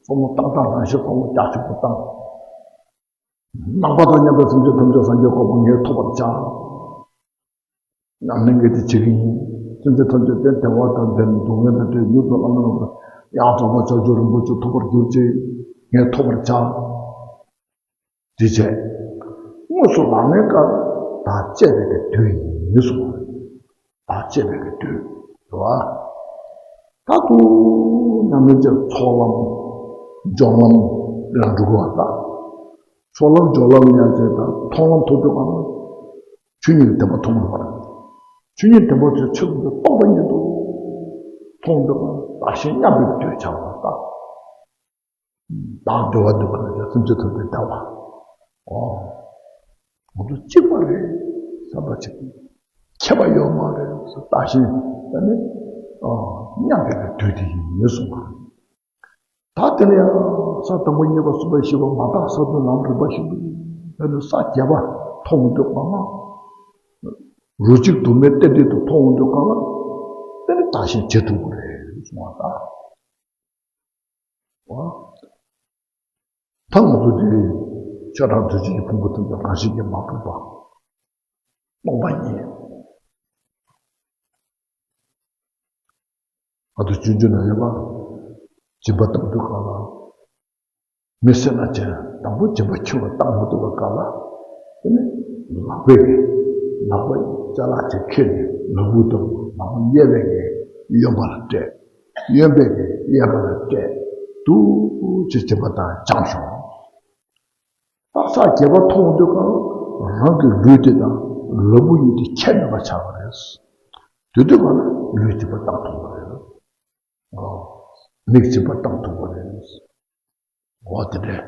བསམ་བློ་བཏང་སྟངས་རང་བཞིན་བསམ་བློ་རྒྱ་ཆེན་པོ་བཏང་། ནང་པ་དང་མཉམ་པའི་སེམས་ཅན་ཐམས་ཅད་སངས་རྒྱས་གོ་འཕང་ངས་ཐོབ་པར་བྱ། ཉམས་ལེན་གྱི་དེ་བྱེད་ཀྱི་ཡིན། སེམས་ཅན་ཐམས་ཅད་དེ་བདེ་བ་དང་ལྡན་སྡུག་བསྔལ་དང་བྲལ་མྱུར་དུ་བླ་ན་མེད་པ་ཡང་དག་པར་བྱང་ཆུབ་རིན་པོ་ཆེ་ཐོབ་པར་གྱུར་ཅིག་ངས་ཐོབ་པར་བྱ། དེ་བྱས། དངོས་སུ་ལག་ལེན་སྐབས་བདག་གཅེས་པའི་གི་དུས་ཡིན་གསུངས། བདག་གཅེས་པའི་གི་དུས་རེད་བ། ད་དུང་ཉམས་ལེན་བྱས་ཚོགས་ལམ། སྦྱོར་ལམ་ལ་འགྲོ་དགོས་པ་དང་། ཚོགས་ལམ་སྦྱོར་ལམ་ཉམས་བྱས་དང་མཐོང་ལམ་ཐོབ་དུས་གང་། ཆོས་ཉིད་བདེན་པ་མཐོང་དགོས་པ་དང་། ཆོས་ཉིད་བདེན་པ་དེ་ཆོས་ཀྱི་རྟོགས་པ་ཉིད་དུ་མཐོང་དུས་གང་བདག་གཞན་མཉམ་པའི་དུས་ཆགས་པ་དང་། བདག་བདེ་བ་འདོད་པ་ལ་ཡང་སེམས་ཅན་ཐམས་ཅད་བདེ་བ། ཨོ། ང་ཚོ་གཅིག་པ་རེད་བསམ་པ་ཅིག་ཁྱད་པར་ཡོད་མ་རེད་བདག་གཞན་ད་ནི་ཨོ་མཉམ་པའི་གི་དུས་དེ་ཡིན་ངེས་གསུངས་པ་རེད། ད་དེ་ནས་ཡང་ས་དང་པོ་གཉིས་པ་གསུམ་པ་བཞི་པ་མ་དག་ས་དང་ལམ་རིམ་པ་བཞིན་དུ་ད་ནི་ས་བརྒྱད་པ་མཐོང་འདོད་པ་མ། རོ་གཅིག་དུ་མའི་རྟེན་འབྲེལ་དུ་མཐོང་འདོད་པ་ལ་ད་ནི་བདག་གཞན་བརྗེ་ཐུབ་པ་རེད་གསུངས་པ་ད། ད་ང་ཚོ་འདི་ཆོས་གྲགས་རྡོ་རྗེ་ཡི་ཕུང་པོ་ཐམས་ཅད་གང་ཞིག་གིས་མ་གོས་པ། སྟོང་པ་ཉིད། ང་ཚོ་སྤྱོད་འཇུག་ན་ཡོད་པ། སྦྱིན་པ་བཏང་དུས་སྐབས་ལ། མི་སེར་སྣ་ཅན་དང་པོ་སྦྱིན་པ་ཁྱོན་ལ་བཏང་མ་ཐུབ་པའི་སྐབས་ལ། དེ་ནི་ལག་པས་ལག་པ་ཅ་ལག་ཅིག་ཁྱེར་ནས་ལག་པ་དང་ལག་པ་གཡས་པས་ཀྱི་གཡོན་པ་ལ་སྤྲད། གཡོན་པས་ཀྱི་གཡས་པ་ལ་སྤྲད། འདུག་ཅེས་བྱེད་པ་དང་བཅངས་ཤོག་ད་ས་བརྒྱད་པ་མཐོང་དུས་སྐབས་རང་གི་ལུས་དེ་དང་ལག་པ་གཉིས་དེ་ཁྱད་མེད་པ་ཆགས་པ་རེད། དེ་དུས་སྐབས་ལ་ལུས་གཅིག་པ་བཏང་ཐུབ་པ་རེད། མིག་གཅིག་པ་བཏང་ཐུབ་པ་རེད། འོ་དེ་འདྲས།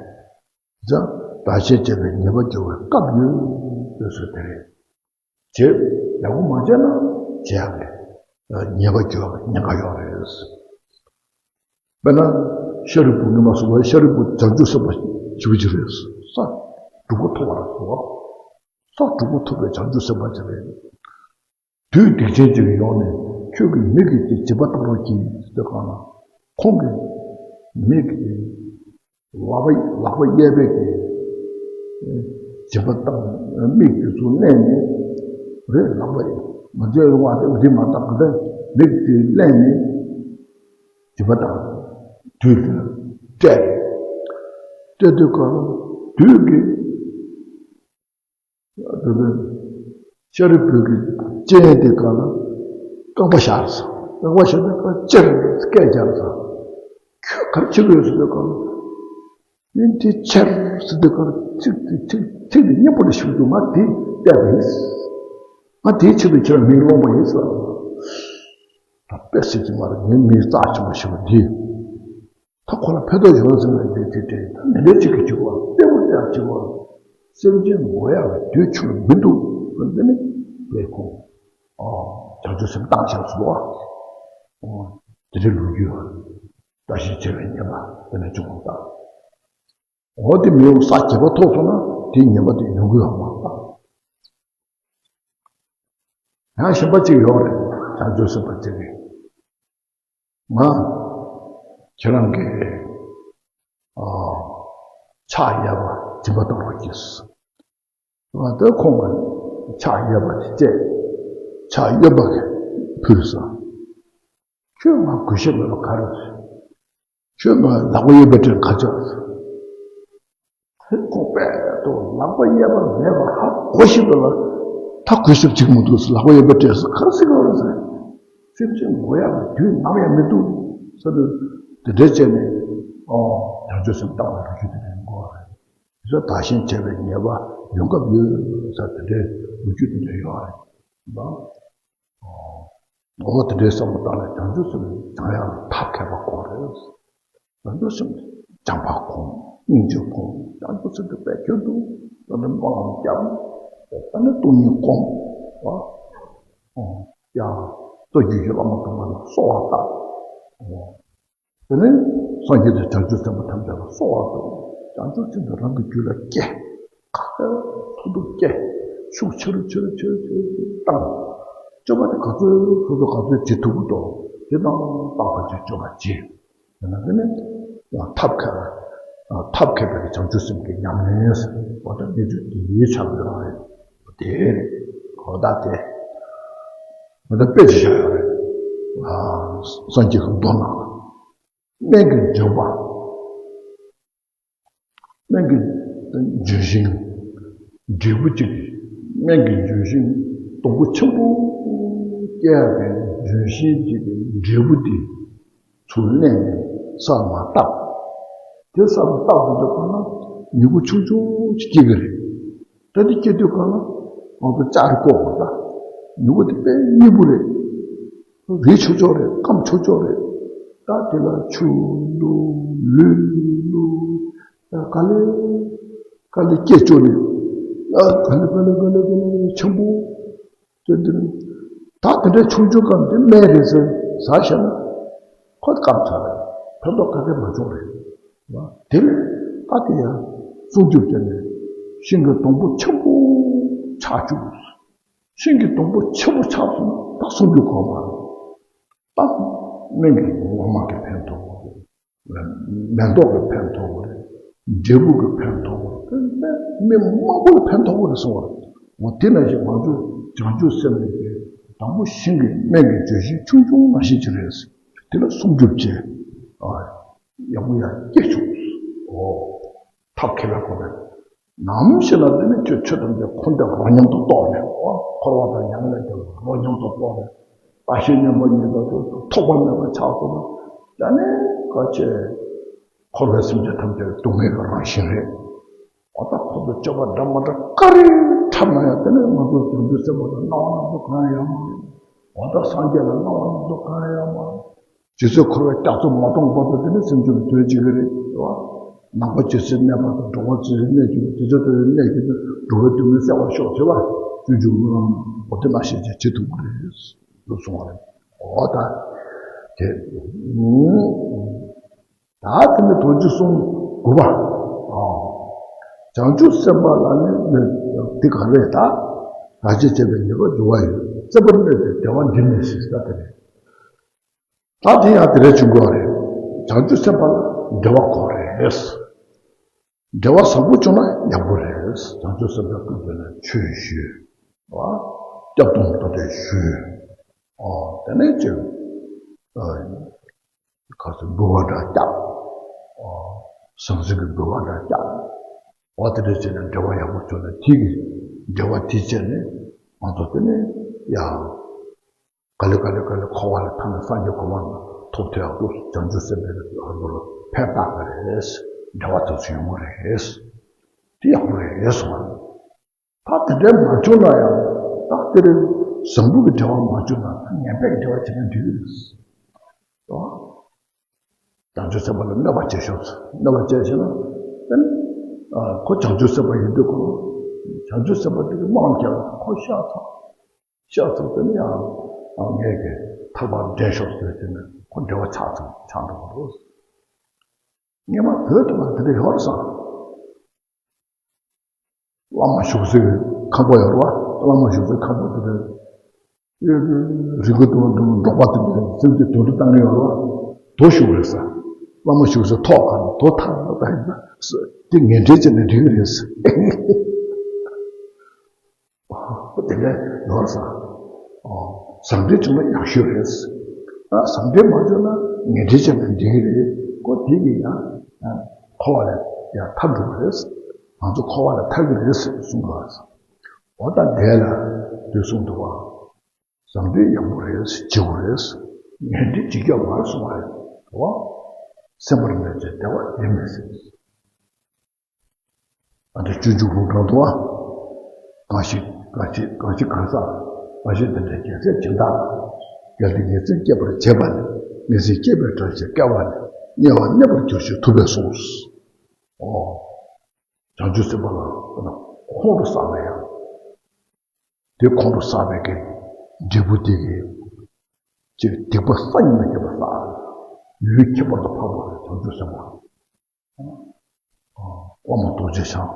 ད་བདག་གཞན་གཅེས་པའི་ཉེས་པ་སྦྱོར་བའི་སྐབས་ཡོད་པའི་སྲོལ་དེ་རེད། བྱེད་ཡག་པོ་མ་བྱས་ན་བྱེད་ཡག་གི་ཉེས་པ་སྦྱོར་བའི་ཉེན་ཁ་ཡོད་རེད། དཔེར་ན་ཤཱ་རིའི་བུ་ངས་མ་གསུངས་པར་ཤཱ་རིའི་བུ་བྱང་ཆུབ་སེམས་དཔའ་ཞིག་གི་རེད། ས་དྲུག་པོ་ཐོབ་པ་རེད་ཟེར་བ། ས་དྲུག་པོ་ཐོབ་པའི་བྱང་ཆུབ་སེམས་དཔའ་ཅིག་རེད། དུས་སྡིག་ཅན་ཅིག་ཡོང་ནས་ཁྱོད་ཀྱི་མིག་གིས་དེ་བྱིས་པ་ལྟ་རོགས་གྱིས་ཟེར་གང་ན། ཁོང་གི་མིག་གིས་ལག་པ་ལག་པ་གཡས་པས་ཀྱིས་ སྦྱིན་པ་བཏང་མིག་དེ་ཚུར་མནན་ནས་རེད། ལག་པ་མ་འཇལ་ཡོང་བ་དེ་འདི་མ་བཏང་གི་མིག་དེ་མནན་ནས་སྦྱིན་པ་བཏང་། དུས་དེ་ལ་སྤྲད། སྤྲད་དུས་སྐབས་ལ་དུས་ཀྱི་ཤཱ་རིའི་བུ་གི་སྤྱན་དེ་སྒང་ལ་རྐང་པ་བཞག་སོང་། རྐང་པ་བཞག་དུས་སྐབས་ལ་ཅེར་སྐད་རྒྱག་སོང་། ཁྱོད་ག་རེ་བྱེད་ཀྱི་ཡོད་ཟེར་དུས་སྐབས་ལ། ཡིན་དེ་ཆེར་ཟེར་དུས་སྐབས་ལ་ཚིག་དེ་ཚིག་ཚིག་དེ་སྙན་པོ་ལ་ཞུ་འདུག་ང་དེ་བལྟས་པ་ཡིན། ང་དེའི་ཆེད་དུ་ཁྱོད་མིག་ལོང་བ་ཡིན་ཟེར། ད་དཔེ་སྲིད་ཀྱི་མ་རེད། ངའི་མིག་རྩ་ཆེན་པོ་ཞིག་པ་འདི། ད་ཁོ་ལ་ཕན་ཐོགས་ཡོད་ཟེར་ནས་དེ་དེ་དེ་ད་མི་འདྲ་གཅིག་གིས་བྱེད་པ་ལྟད་མོ་བལྟས་བྱེད་པ། སེམས་ཅན་མགོ་ཡག་གི་དུས་ཆུང་མི་འདུག་ཟེར་ནས་ལས་ཁུངས། ཨ། བྱང་ཆུབ་སེམས་བཏང་བཞག་སོང་བ། ཨོ། དེ་འདྲའི་ལོ་རྒྱུས་བཀྲ་ཤིས་བྱེ་བའི་ཉེས་པ་དེ་ནས་བྱུང་བ་དང་། འོ་དེ་མི་འོང་ས་བརྒྱད་པ་ཐོག་སོང་ན་དེའི་ཉེས་པ་དེ་ཡོང་གི་ཡོད་མ་རེད། ཡང་གཞན་པ་གཅིག་ཡོད་རེད། བྱང་ཆུབ་སེམས་དཔའ་གཅིག་གིས། ང་ཁྱེད་རང་གི་ཨ་ཕྱག་གཡས་པ་སྦྱིན་པ་གཏོང་རོགས་གྱིས། ང་ད་ཁོང་གི་ཕྱག་གཡས་པ་དེ་བཅད། ཕྱག་གཡོན་པ་གིས་ཕུལ་སོང་། ཁྱོད་ང་གུས་ཞབས་མེད་པ་ག་རེ་རེད། ཁྱོད་ང་ལག་པ་གཡས་པ་སྤྲད་ཁ་ཆག་རེད། ཁོང་དཔེ་ཏོ་ལག་པ་གཡས་པ་མེད་པ་ཧ་གོ་ཞིག་པ་ལ་ད་གུས་ཞབས་བྱེད་ཀྱི་མི་འདུག་ཟེར། ལག་པ་གཡས་པ་སྤྲད་ཟེར་ག་རེ་ཟེར་ག་རེ་ཟེར། སེམས་ཅན་མགོ་ཡག་གི་དུས་ནམ་ཡང་མི་འདུག་ཟེར་དུས་དེ་འདྲ་བྱས་ནས་ཨོ་བྱང་ཆུབ་སེམས་བཏང་བའི་ལོ་རྒྱུས་དེ་འདྲ་ཡོང་གི་རེད། དེ་ཚོ་བདག་གཞན་བྱས་པའི་ཉེས་པ་ཡོང་སྐབས་ཡོད་ཟེར་དེ་འདྲའི་ལོ་རྒྱུས་དེ་འདྲ་ཡོད་རེད། འོ་དེ་འདྲའི་བསམ་བློ་བཏང་ནས་བྱང་ཆུབ་སེམས་བྱང་ཡག་ལ་ཐབས་མཁས་པ་དགོས་རེད། བྱང་ཆུབ་སེམས་བྱམས་པ་སྒོམ། སྙིང་རྗེ་སྒོམ། བྱང་ཆུབ་སེམས་དེ་དཔེ་ཁྱོད་འདུག་ད་ནི་སྨོན་ལམ་བརྒྱབ། ད་ནི་སྟོང་ཉིད་སྒོམ། ཨོ། ཡང་སོ་རྒྱུད་ཀྱི་བླ་མ་དམ་པ་ལ་གསོལ་བ་བཏབ། ཨོ། དེ་ནས་སངས་རྒྱས་དང་བྱང་ཆུབ་སེམས་དཔའ་ཐམས་ཅད་ལ་གསོལ་བ་བཏབ། བྱང་ཆུབ་སེམས་དེ་རང་གི་རྒྱུད་ལ་སྐྱེ། ཁ་ཁ་ཐུག་ཐུག་སྐྱེ། ཤུགས་ཆེ་རུ་ཆེ་རུ་ཆེ་རུ་ཆེ་རུ་ཆེ་རུ་བཏང་། སྤྱོད་པ་དེ་ག་ཚོད་སོ་སོ་ག་ཚོད་བྱེད་ཐུབ་ཀྱི་འདུག་དེ་དང་ལྷག་པ་ཅིག་སྤྱོད་པ་བྱེད། དེ་ན་དེ་ནས་ཐབས་མཁས་པ། ཐབས་མཁས་པའི་བྱང་ཆུབ་སེམས་ཀྱི་ཉམས་ལེན་ཟེར་བ་དང་གནས་ཚུལ་འདིའི་ཆགས་ཡོད་རེད། དེ་རེད། གོ་བརྡ་དེ་གོ་བརྡ་དཔེ་ཅིག་བཞག་ཡོད་རེད། ཨ། སངས་རྒྱས་ཀྱི་མདོ་ནང་ལ། སྨན་གྱི་ལྗོན་པ། སྨན་གྱི་ལྗོན་ཤིང་། འབྲས་བུ་གཅིག་སྨན་གྱི་ལྗོན་ཤིང་སྡོང་པོ་ཆེན་པོ་སྐྱེ་ཡག་གི་ལྗོན་ཤིང་གཅིག་གི་འབྲས་བུ་དེ་ཚུར་བླངས་ནས་ས་ལ་བཏབ། དེ་ས་ལ་བཏབ་དུས་ཙམ་པ་ན་མྱུ་གུ་ཆུང་ཆུང་ཅིག་སྐྱེ་གི་རེད། ད་དེ་སྐྱེ་དུས་སྒང་ལ་ང་ཚོ་ལྕགས་རི་བཀོག་པ་ད། མྱུ་གུ་དེ་དཔེ་སྙན་པོ་རེད། རིལ་ཆོག་ཆོག་རེད། སྐམ་ཆོག་ཆོག་རེད། ད་དེ་ལ་ཆུ་བླུགས། ལུད་བླུགས། ད་ག་ལེ་ག་ལེ་སྐྱེ་བཅུག་ནས། ད་ག་ལེ་ག་ལེ་ག་ལེ་ག་ལེ་ཆེན་པོ་དེ་འདི་རེད། ད་དེ་འདྲའི་ཆུང་ཆུང་སྐམ་དེ་སྨན་རེད་ཟེར་ཟ་བཞག་ན། ཁོ་སྐམ་ཚར་རེད། ཕན་ཐོགས་ག་གེ་མ་བྱུང་རེད། དེ་ནས་ད་དེ་ཡང་སྲུང་སྐྱོབ་བྱས་ནས་ཤིང་གི་སྡོང་པོ་ཆེན་པོ་ཆགས་བཅུག་ཤིང་གི་སྡོང་པོ་ཆེན་པོ་ཆགས་སོང་ན་ད་སྲུང་སྐྱོབ་དགོས་མ་རེད། ད་སྨན་གྱི་ལོ་མ་གི་ཕན་ཐོགས་རེད། མེ་ཏོག་གི་ཕན་ཐོགས་རེད། འབྲས་བུ་གི་ཕན་ཐོགས་རེད། མི་མང་པོ་ལ་ཕན་ཐོགས་རེད་གསུངས་པ་རེད། འོ་དེ་ནང་བཞིན་ང་ཚོ་བྱང་ཆུབ་སེམས་ནི་དེ་དང་པོ་ཤིང་གི་སྨན་གྱི་ལྗོན་ཤིང་ཆུང་ཆུང་ནང་བཞིན་ཅིག་རེད། དེ་ལ་སྲུང་སྐྱོབ་བྱས། ཨ། ཡག་པོ་ཡར་སྐྱེ་བཅུག་ཨོ། ཐབས་མཁས་པའི་སྒོ་ནས། ནམ་ཞིག་ལ་དེ་ནི་ཁྱོད་ཆོས་ཐམས་ཅད་འཁོར་འདས་རོ་མཉམ་དུ་རྟོགས་ནས། ཨོ། འཁོར་བ་དང་མྱ་ངན་ལས་འདས་པ་རོ་མཉམ་དུ་རྟོགས་ནས། ལྟ་ཞེན་ཉོན་མོངས་གཉིས་དང་ཐོགས་པ་མེད་པ་ཆགས་སོང་ན། ད་ནི་ག་ཆེ། འཁོར་བའི་སེམས་ཅན་ཐམས་ཅད་སྡུག་བསྔལ་གྱི་རང་བཞིན་རེད། འོ་ད་ཁོ་ཚོ་སྤྱོད་པ་འདྲ་མ་འདྲ་ག་རེ་འཁྲབ་ན་ཡང་དེ་ནི་ང་ཚོ་བྱང་ཆུབ་སེམས་དཔའ་ལ་སྣང་བ་སྣ་ཚོགས་གང་ཡང་མ་རེད། འོ་ད་སངས་རྒྱས་ལ་སྣང་བ་སྣ་ཚོགས་གང་ཡང་མ་རེད། ཇི་སྲིད་འཁོར་བའི་རྒྱ་མཚོ་མ་སྟོངས་བར་དུ་དེ་ནི་སེམས་བྱུང་དོན་བྱེད་ཀྱི་རེད། རེད་བ། ནང་པ་ཇི་སྲིད་གནས་པ་དང་། འགྲོ་བ་ཇི་སྲིད་གནས་ཀྱི་རེད། དེ་ཚོ་དེ་ནི་གནས་ཀྱི་རེད། འགྲོ་བའི་སྡུག་བསྔལ་བསལ་བར་ཤོག་ཅེས་པ། སྤྱོད་འཇུག་སྨོན་ལམ་འོ་དེ་མ་ཤེས་ཅིག་བྱེད་ཐུབ་ཀྱི་རེད། འདུག་གསུངས་པ་རེད། འོ་ད། དེ། ད་དེ་ནི་དོན་གྱི་གསུང་དགུ་པ། ཨ། བྱང་ཆུབ་སེམས་དཔའ་ལ་ནི་འདི་ག་རེ་ད། ར་ཅི་བྱས་པའི་ཉེས་པ་སྦྱོར་བ་ཡོད། བརྩེ་བར་གནས་པའི་བདེ་བ་འདི་ནི་ཟེར་ད་དེ་རེད། ད་དེ་ཡང་དེ་རེད་བྱུང་དགོས་རེད། བྱང་ཆུབ་སེམས་དཔའ་ལ་བདེ་བ་དགོས་རེད། འབྲེལ་བ་བཟང་པོ་བྱུང་ན་ཡག་པོ་རེད། བྱང་ཆུབ་སེམས་དཔའི་སྐུ་མདུན་ལ་ཆོས་ཞུས། བ། སྐྱབས་སྡོམ་ཏོ་ཏོ་ཞུས། ཨོ། དེ་ནས་ཅིག་ཨ། ག་ཚོད་འབུལ་བ་འདྲ་བརྒྱབ། ཨོ། ཟང་ཟིང་གི་འབུལ་བ་འདྲ་བརྒྱབ། འོ་དེ་འདྲ་བྱས་ནས་འབྲེལ་བ་ཡག་པོ་བྱུང་ན་དེ་གི་འབྲེལ་བ་དེ་བྱས་ནས་ང་ཚོ་དེ་ནས་ཡང་། ག་ལེ་ག་ལེ་ག་ལེ་འཁོར་བ་ལས་ཐར་ནས་སངས་རྒྱས་གོ་འཕང་ཐོབ་ཐུབ་ཡག་ཏུ་བྱང་ཆུབ་སེམས་དཔའི་ལ་ལོ་ལ་ཕན་བཏགས་པ་རེད། འབྲེལ་བ་དེ་ཚོ་ཡོང་གི་རེད། དེ་ཡག་པོ་རེད་གསུངས་པ། ད་དེ་འདྲའི་མ་བྱུང་ན་ཡང་ད་དེ་རིང་བཟང་པོ་གི་འབྲེལ་བ་མ་བྱུང་ན་ད་ངན་པའི་འབྲེལ་བ་བྱེད་ན་འགྲིག་གི་རེད། བྱང་ཆུབ་སེམས་དཔའ་ལ་གནོད་པ་བྱེད་ཤོག་གནོད་པ་བྱས་ཤེ་ན། ཨ། ཁོ་བྱང་ཆུབ་སེམས་དཔའ་ཡིན་དུས་ཁོ་བྱང་ཆུབ་སེམས་དཔའ་དེ་གི་རྨོངས་བསྐྱལ་ལ་ཁོ་ཤ་ཚ། ཤ་ཚ་དེ་ནི་ཡང་ངས་ཀྱི་ཐར་པ་འདྲེན་ཤོག་ཟེར་དེ་ནི་ཁོ་འབྲེལ་བ་ཆགས་ཚར་ཆགས་འགྲོ་གི་འདུག་སྔོན་མ་བོད་དུ་ལ་དེ་འདྲ་ཡོད་རེད་བསམ། བླ་མ་བཞུགས་སའི་ཁང་པ་ཡོད་རེད་བ། བླ་མ་བཞུགས་སའི་ཁང་པ་དེ་འདྲ། རི་མགོ་དུ་འགྲོ་འགྲོགས་པ་དེ་འདྲ་སེམས་ཀྱི་དོན་དུ་བཏང་གི་ཡོད་རེད་བ། དོ་བཞུགས་རེད་ས། བླ་མ་བཞུགས་སའི་ཐོག་ཁ་ནས་དོ་ཐག་ལ་བཏང་ཡིན་ན་དེ་ངན་འབྲེལ་བྱས་ནས་འགྲིག་གི་རེད་ས། དེ་འདྲ་ཡོད་རེད་ས། ཨོ། བཟང་འབྲེལ་བྱུང་ན་ཡག་ཤོས་རེད། ཨ། བཟང་འབྲེལ་མ་བྱུང་ན་ངན་འབྲེལ་བྱས་ན་འགྲིག་གི་རེད། ཁོ་དེ་གི་ཡང་། ཨ། འཁོར་བ་ལས་ཡང་ཐར་འགྲོ་གི་རེད། ང་ཚོ་འཁོར་བ་ལས་ཐར་གི་རེད་གསུངས་པ་རེད། འོ་ད་འདས་ལ་དུས་གསུངས་འདུག་བ། བཟང་འབྲེལ་ཡག་པོ་རེད། བྱེད་དགོས་རེད། ངན་འབྲེལ་བྱེད་རྒྱུ་མ་རེད་གསུངས་པ་རེད། འོ། སེམས་པར་མེད་ཚེ་བདེ་བ་དེ་མི་སྲིད། ཨ་ནི་སྤྱོད་འཇུག་ལུང་དྲངས་འདུག་ཨ། གང་ཞིག་གང་ཞིག་གང་ཞིག་གང་ཟག་གང་ཞིག་འདི་འདྲའི་རྒྱལ་སྲས་སྦྱིན་བདག་གལ་ཏེ་ངེས་འཛིན་སྐྱེད་པར་བྱེད་པ་ནི། ངེས་འཛིན་སྐྱེད་པའི་གྲོགས་ཞེས་སྐལ་བ་ནི། དམྱལ་བར་གནས་པར་འགྱུར་ཞེས་ཐུབ་པས་གསུངས། ཨོ། བྱང་ཆུབ་སེམས་དཔའ་ལ་ཁོང་དུ་བསགས་པའི་ཡང་། དེ་ཁོང་དུ་བསགས་པའི་གི་འབྲས་བུ་དེ་གི་ཅིག་སྡིག་པ་གསར་རྙིང་མ་སྐྱེས་པ་བསགས། ཡུན་ཁྱད་པར་དུ་འཕགས་པ་རེད་བྱང་ཆུབ་སེམས་དཔའ། དབུ་མ་རྡོ་རྗེ་འཆང་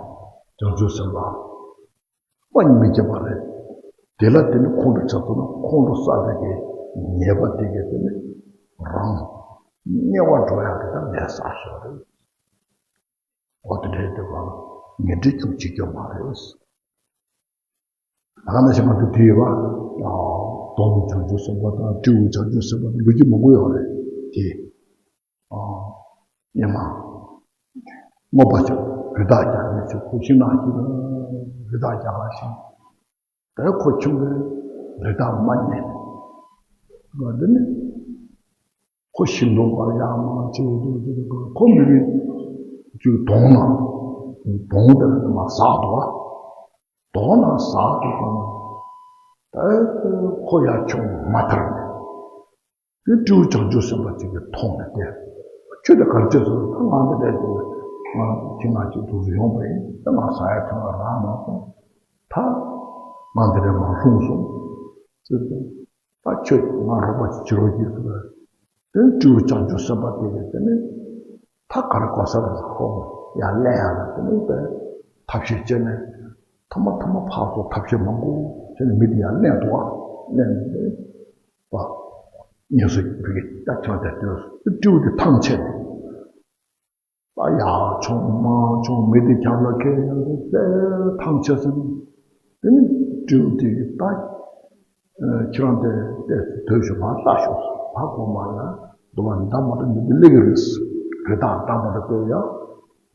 བྱང་ཆུབ་སེམས་དཔའ་གསར་རྙིང་མ་སྐྱེས་པ་རེད། དེ་ལ་དེ་ནི་ཁོང་དུ་ཆགས་ཐུབ་ན་ཁོང་དུ་བསགས་པའི་གི་ཉེས་པ་དེ་གི་དེ་ནི་རང་དམྱལ་བར་འགྲོ་ཡག་གི་ད་ལས་བསགས་ཤོག་རེད། འོ་དེ་འདྲའི་དེ་བ་ངན་འབྲེལ་ཁྱོད་བྱེད་རྒྱུ་མ་རེད། ད་ག་ནང་བཞིན་ང་ཚོ་དེ་ཡོད་པ། སྟོང་ཉིད་བྱང་ཆུབ་སེམས་དཔའ་དང་སྤྲེའུ་བྱང་ཆུབ་སེམས་དཔའ་དང་ལོ་རྒྱུས་མང་པོ་ཡོད་རེད་དེ། སྔོན་མ་མངོན་པ་ཅིག་རི་དྭགས་རྒྱག་མཁན་ཅིག་ཁོ་ཤིང་ནགས་ཅིག་རི་དྭགས་རྒྱག་པ་ཞིག་དེ་ཁོ་ཁྱིམ་གྱི་རི་དྭགས་མ་ཉན། འདི་ནི་ཁོ་ཤིང་སྡོང་པར་ཡར་མར་ཅིག་འདུག་འདུག་འདུག་ཁོ་མི་རིགས་ཅིག་དོང་ནང་དོང་དེ་ལ་མར་ཟགས་འདུག་བ། དོང་ནང་ཟགས་འདུག་གོ་ནོ། ད་ཁོ་ཡར་མཆོང་མ་ཐར་ནས། དེ་སྤྲེའུ་བྱང་ཆུབ་སེམས་དཔའ་ཅིག་གིས་མཐོང་ནས་བསྡད། ཁྱོད་དེ་ག་རེ་བྱས་སོང་། ད་ང་འདི་འདྲ་དེ་ང་ཁྱིམ་ནང་ཅིག་འདུག་ཡོང་པ་ཡིན། ད་ང་ཟ་ཡ་འཐུང་ཡ་རག་མ་སོང་། ད་ང་འདི་འདྲ་མར་ལྷུང་སོང་ཟེར་ཏེ། ད་ཁྱོད་ང་རོགས་པ་ཅིག་བྱེད་རོགས་གྱིས་ཟེར། དེ་སྤྲེའུ་བྱང་ཆུབ་སེམས་དཔའ་དེ་གིས་དེ་ནི་ད་ག་རེ་གོ་ས་རེད་ཟེར། ཁོ་ཡར་གླན་ཡག་ལ་དེ་ནི་དེ་ཐབས་ཤེས་བྱས་ནས་ཐོག་མ་ཐོག་མ་ཕར་ཚུར་ཐབས་ཤེས་མང་པོ་བྱས་ནས་མི་དེ་ཡར་གླན་འདུག་བ། གླན་ནས་དེ་པ་ངལ་གསོ་བོད་ཀྱི་རྟ་ཁྱོད་དེ་དུས་སྤྲེའུ་དེ་ཐང་ཆད་ནས། ད་ཡར་མཆོང་མར་མཆོང་མི་དེ་རྒྱབ་ལ་ཁད་ཡང་དེ་ཐང་ཆད་ཟིན། དེ་ནི་སྤྲེའུ་དེ་གིས་ད་ཁྱེད་རང་དེ་ཏོག་ཙམ་སྡོད་ཤོག་ང་ལྟ་ཤོག་ཕ་གོ་མ་ལ་འདུག་བ། མདའ་མོ་ཏོ་མི་དེ་སླེབས་ཀྱི་རེད། རི་དྭགས་མདའ་མོ་ཏོ་སྤོས་ཡ།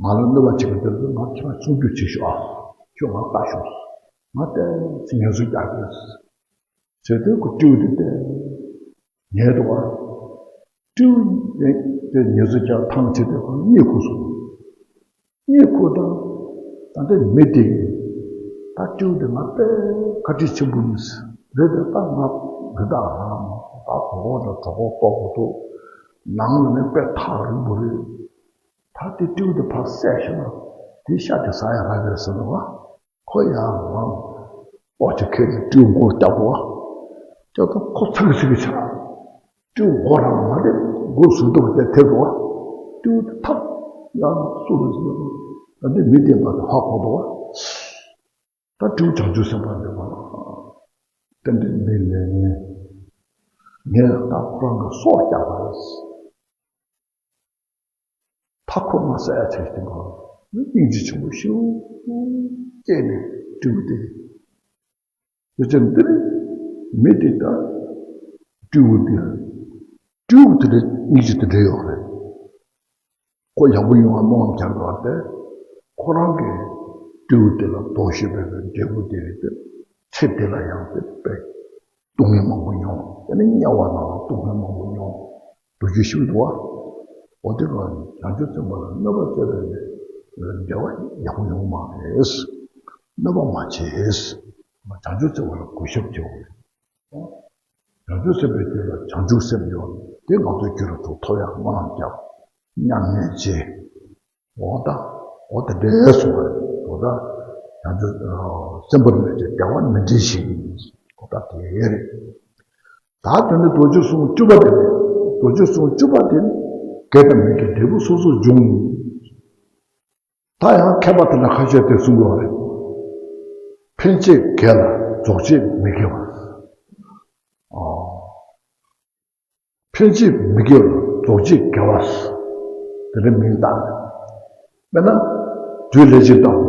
ང་ལ་གནོད་པ་བྱེད་ཀྱི་འདུག་ང་ཁྱེད་རང་སྲུང་སྐྱོབ་བྱེད་ཤོག་ཨ། ཁྱོད་ང་ལྟ་ཤོག་ང་ཏོག་ཙམ་ངལ་གསོ་རྒྱག་གི་རེད། ཟེར་དུས་ཁོ་སྤྲེའུ་དེ་བལྟས། ཉལ་འདུག་བ། སྤྲེའུ་དེ་ངལ་གསོ་རྒྱག་ཐང་ཆད་དེ་ཁོ་གཉིད་ཁུག་སོང་། གཉིད་ཁུག་དང་། ད་ལྟའི་མི་དེ་གིས་ད་སྤྲེའུ་དེ་ང་དཔེ་བཀའ་དྲིན་ཆེན་པོ་ཡིན། རེད་དེ་ད་ང་རི་དྭགས་རང་མ་ད་གྲོད་ཁོག་དང་གྲོད་ཁོག་ལྟོགས་པོ་འདུག་ནང་ལ་ནི་དཔེ་ཐག་རིང་པོ་རེད། ད་དེ་སྤྲེའུ་དེ་ཕར་བསད་ཤེ་ན་དེ་ཤ་དེ་ཟ་ཡ་རག་གི་རེད་ཟེར་འདུག་བ། ཁོ་ཡང་ངང་ཨོ་ཅེ་ཁེ་ནས་སྤྲེའུ་མགོ་བཀྱག་པ། བཀྱག་ད་ཁོ་ཚ་གི་ཚ་གི་ཆགས། སྤྲེའུ་མགོ་རང་མ་དེ་མགོ་ཟུར་དུ་དེ་ཐེབས་འདུག་བ། སྤྲེའུ་དེ་ཐབ་ཡང་སུ་རུ་ཟེར་ན་ད་འདི་མི་བསྟན་པ་དེ་ཧ་གོ་འདུག་བ། ད་སྤྲེའུ་བྱང་ཆུབ་སེམས་དཔའ་འདི་མ་ཏན་ཏན་མི་ལས་ངན་ངས་ད་ཁོ་རང་གི་སྲོག་བསྐྱབས་པ་རེད། ད་ཁོ་མ་ཟ་ཡ་བྱས་ཏེ་ཁོ་ སྙིང་རྗེ་ཆེན་པོ་ཞེ་པོ་སྐྱེས་ནས་སྤྲེའུ་དེ། དེ་ཚེ་འདིར་མི་དེ་དང་སྤྲེའུ་དེ། སྤྲེའུ་དེ་ལ་སྙིང་རྗེ་དེ་འདྲ་ཡོད་རེད། ཁོ་ཡག་པོ་ཡོང་བ་སྨོན་ལམ་རྒྱག་དགོས་པ་དེ། ཁོ་རང་གི་སྤྲེའུ་དེ་ལ་དོགས་ཞེན་པའི་འབྲས་བུ་དེ་རེད་དེ། ཚེ་འདི་ལ་ཡང་དེ་དཔེ་སྡུག་བསྔལ་མང་པོ་མྱོང་། དེ་ནི་དམྱལ་བ་ནང་ལ་སྡུག་བསྔལ་མང་པོ་མྱོང་། སྡུག་རྒྱུ་ཞིག་འདུག་བ། འོ་དེ་ག་བྱང་ཆུབ་སེམས་དཔའ་ལ་གནོད་པ་བྱས་པའི་འབྲེལ་བ་ཡག་པོ་ཡོང་མ་རེད། གནོད་པ་མ་བྱེད། བྱང་ཆུབ་སེམས་དཔའ་ལ་གུས་ཞབས་བྱེད་དགོས་རེད། བྱང་ཆུབ་སེམས་དཔའི་རྒྱུད་ལ་བྱང་ཆུབ་སེམས་ཡོད། དེ་ང་ཚོའི་རྒྱུད་ལ་ཐོབ་ཐོབ་ཡག་སྨོན་ལམ་རྒྱབ། མཉམ་གནས་བྱེད། འོ་ད། འོ་ད་འདྲའི་གསུངས་པ་རེད། འོ་ད། བྱང་ཆུབ་སེམས་དཔའ་མེད་ཅེས་བདེ་བ་མི་འདྲའི་ཞིང་། འོ་ད་དེ་རེད། ད་དེ་ནི་རྡོ་རྗེ་གསུང་བཅུ་པ་དེ་རེད། རྡོ་རྗེ་གསུང་བཅུ་པ་དེ་ནི་དགེ་དང་མི་དགེའི་འབྲས་བུ་སོ་སོར་འབྱུང་། ད་ཡང་མཁས་པ་དེ་འདྲ་ཁ་ཤས་དེ་གསུང་གི་ཡོད་རེད། ཕན་བྱེད་དགེ་ལ་རྫོགས་བྱེད་མི་དགེ་བ། ཨོ། ཕན་བྱེད་མི་དགེ་བ་རྫོགས་བྱེད་དགེ་བ། དེ་འདྲ་མིང་བཏགས། དཔེར་ན། བདུད་ལས་བྱེད་ལྟ་བུ།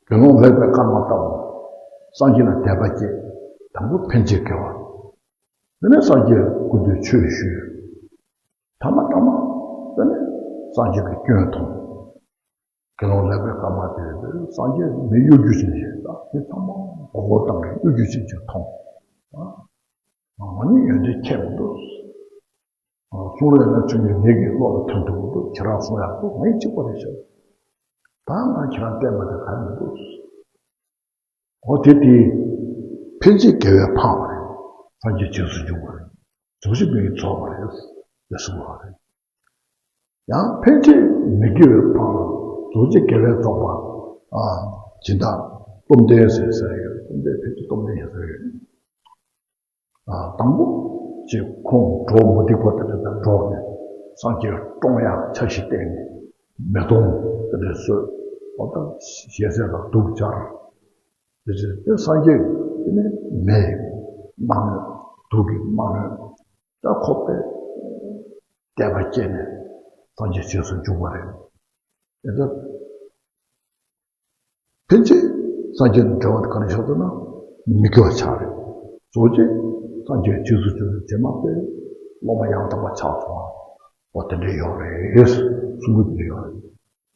དགེ་སློང་ལེགས་པའི་སྐར་མ་ལྟ་བུ། སངས་རྒྱས་ལ་དད་པ་སྐྱེས། དང་པོ་ཕན་བྱེད་དགེ་བ། དེ་ནས་སངས་རྒྱས་སྐུ་མདུན་ཆོས་ཞུས། ཐ་མ་ཐ་མ། དེ་ནས་སངས་རྒྱས་ཀྱི་སྐྱོན་མཐོང་། དགེ་སློང་ལེགས་པའི་སྐར་མ་དེ་སངས་རྒྱས་མི་གཡོ་སྒྱུ་ཅན་ཞིག་དང་དེ་ཚང་མ་མགོ་སྐོར་བཏང་གི་གཡོ་སྒྱུ་ཅན་ཞིག་མཐོང་། ང་ནི་ཡོན་ཏན་ཁྱད་མི་འདུག་གསུང་རོགས་ན་ཆུང་ངས་ངེད་ཀྱི་བློ་ལ་ཐོན་ཐུབ་མི་འདུག་ཁྱེད་རང་གསུང་ཡག་འདུག་ང་ཡིན་གཅིག་པ་རེད་ཤག་ད་ང་ཁྱེད་རང་བསྟན་པ་དེ་ག་མི་འདུག་འོ་དེ་དེ། ཕན་བྱེད་དགེ་བས་འཕངས་པ་རེད། སངས་རྒྱས་རྗེས་སུ་འཇུག་པ་རེད། རྫོགས་བྱེད་མི་དགེས་རྫོགས་པ་རེད། ཞེས་གསུངས་པ་རེད། ཡང་ཕན་བྱེད་མི་དགེ་བས་འཕངས་པ་རེད། རྫོགས་བྱེད་དགེ་བས་རྫོགས་པ། ཨ། སྦྱིན་བདག་སྟོབས་ལྡན་ཟེར་ཟེར་ཡོད། སྟོབས་ལྡན་ཕན་བྱེད་སྟོབས་ལྡན་ཟེར་ཟེར་ཡོད། ཨ། དང་པོ་ཅིག་ཁོང་གྲོགས་མུ་སྟེགས་པ་དེ་འདྲ་དང་འགྲོགས་ནས་སངས་རྒྱས་བཀྲོངས་ཡག་འཆར་གཞི་བཏིང་ནས་མེ་དོང་དེ་འདྲ་བཟོས། འོ་ད་ཞལ་ཟས་ལ་དུག་སྦྱར། དེ་ཚེ་དེ་སངས་རྒྱས་དེ་ནས་མེ་མ་གནོད། དུག་གིས་མ་གནོད། ད་ཁོ་པས་དད་པ་སྐྱེས་ནས་སངས་རྒྱས་རྗེས་སུ་འཇུག་པ་རེད། དེ་ལྟར་ཕན་ཆད་སངས་རྒྱས་དང་འབྲེལ་བ་དེ་ག་རེ་ཆགས་འདུག་ན་མི་དགེ་བ་ཆགས་རེད། རྫོགས་བྱེད་སངས་རྒྱས་རྗེས་སུ་འཇུག་པའི་རྗེས་མ་དཔེ་སློབ་མ་ཡང་དག་པ་ཆགས་སོང་བ། འོ་དེ་འདྲ་ཡོད་རེད། གསུང་གི་དེ་འདྲ་ཡོད་རེད།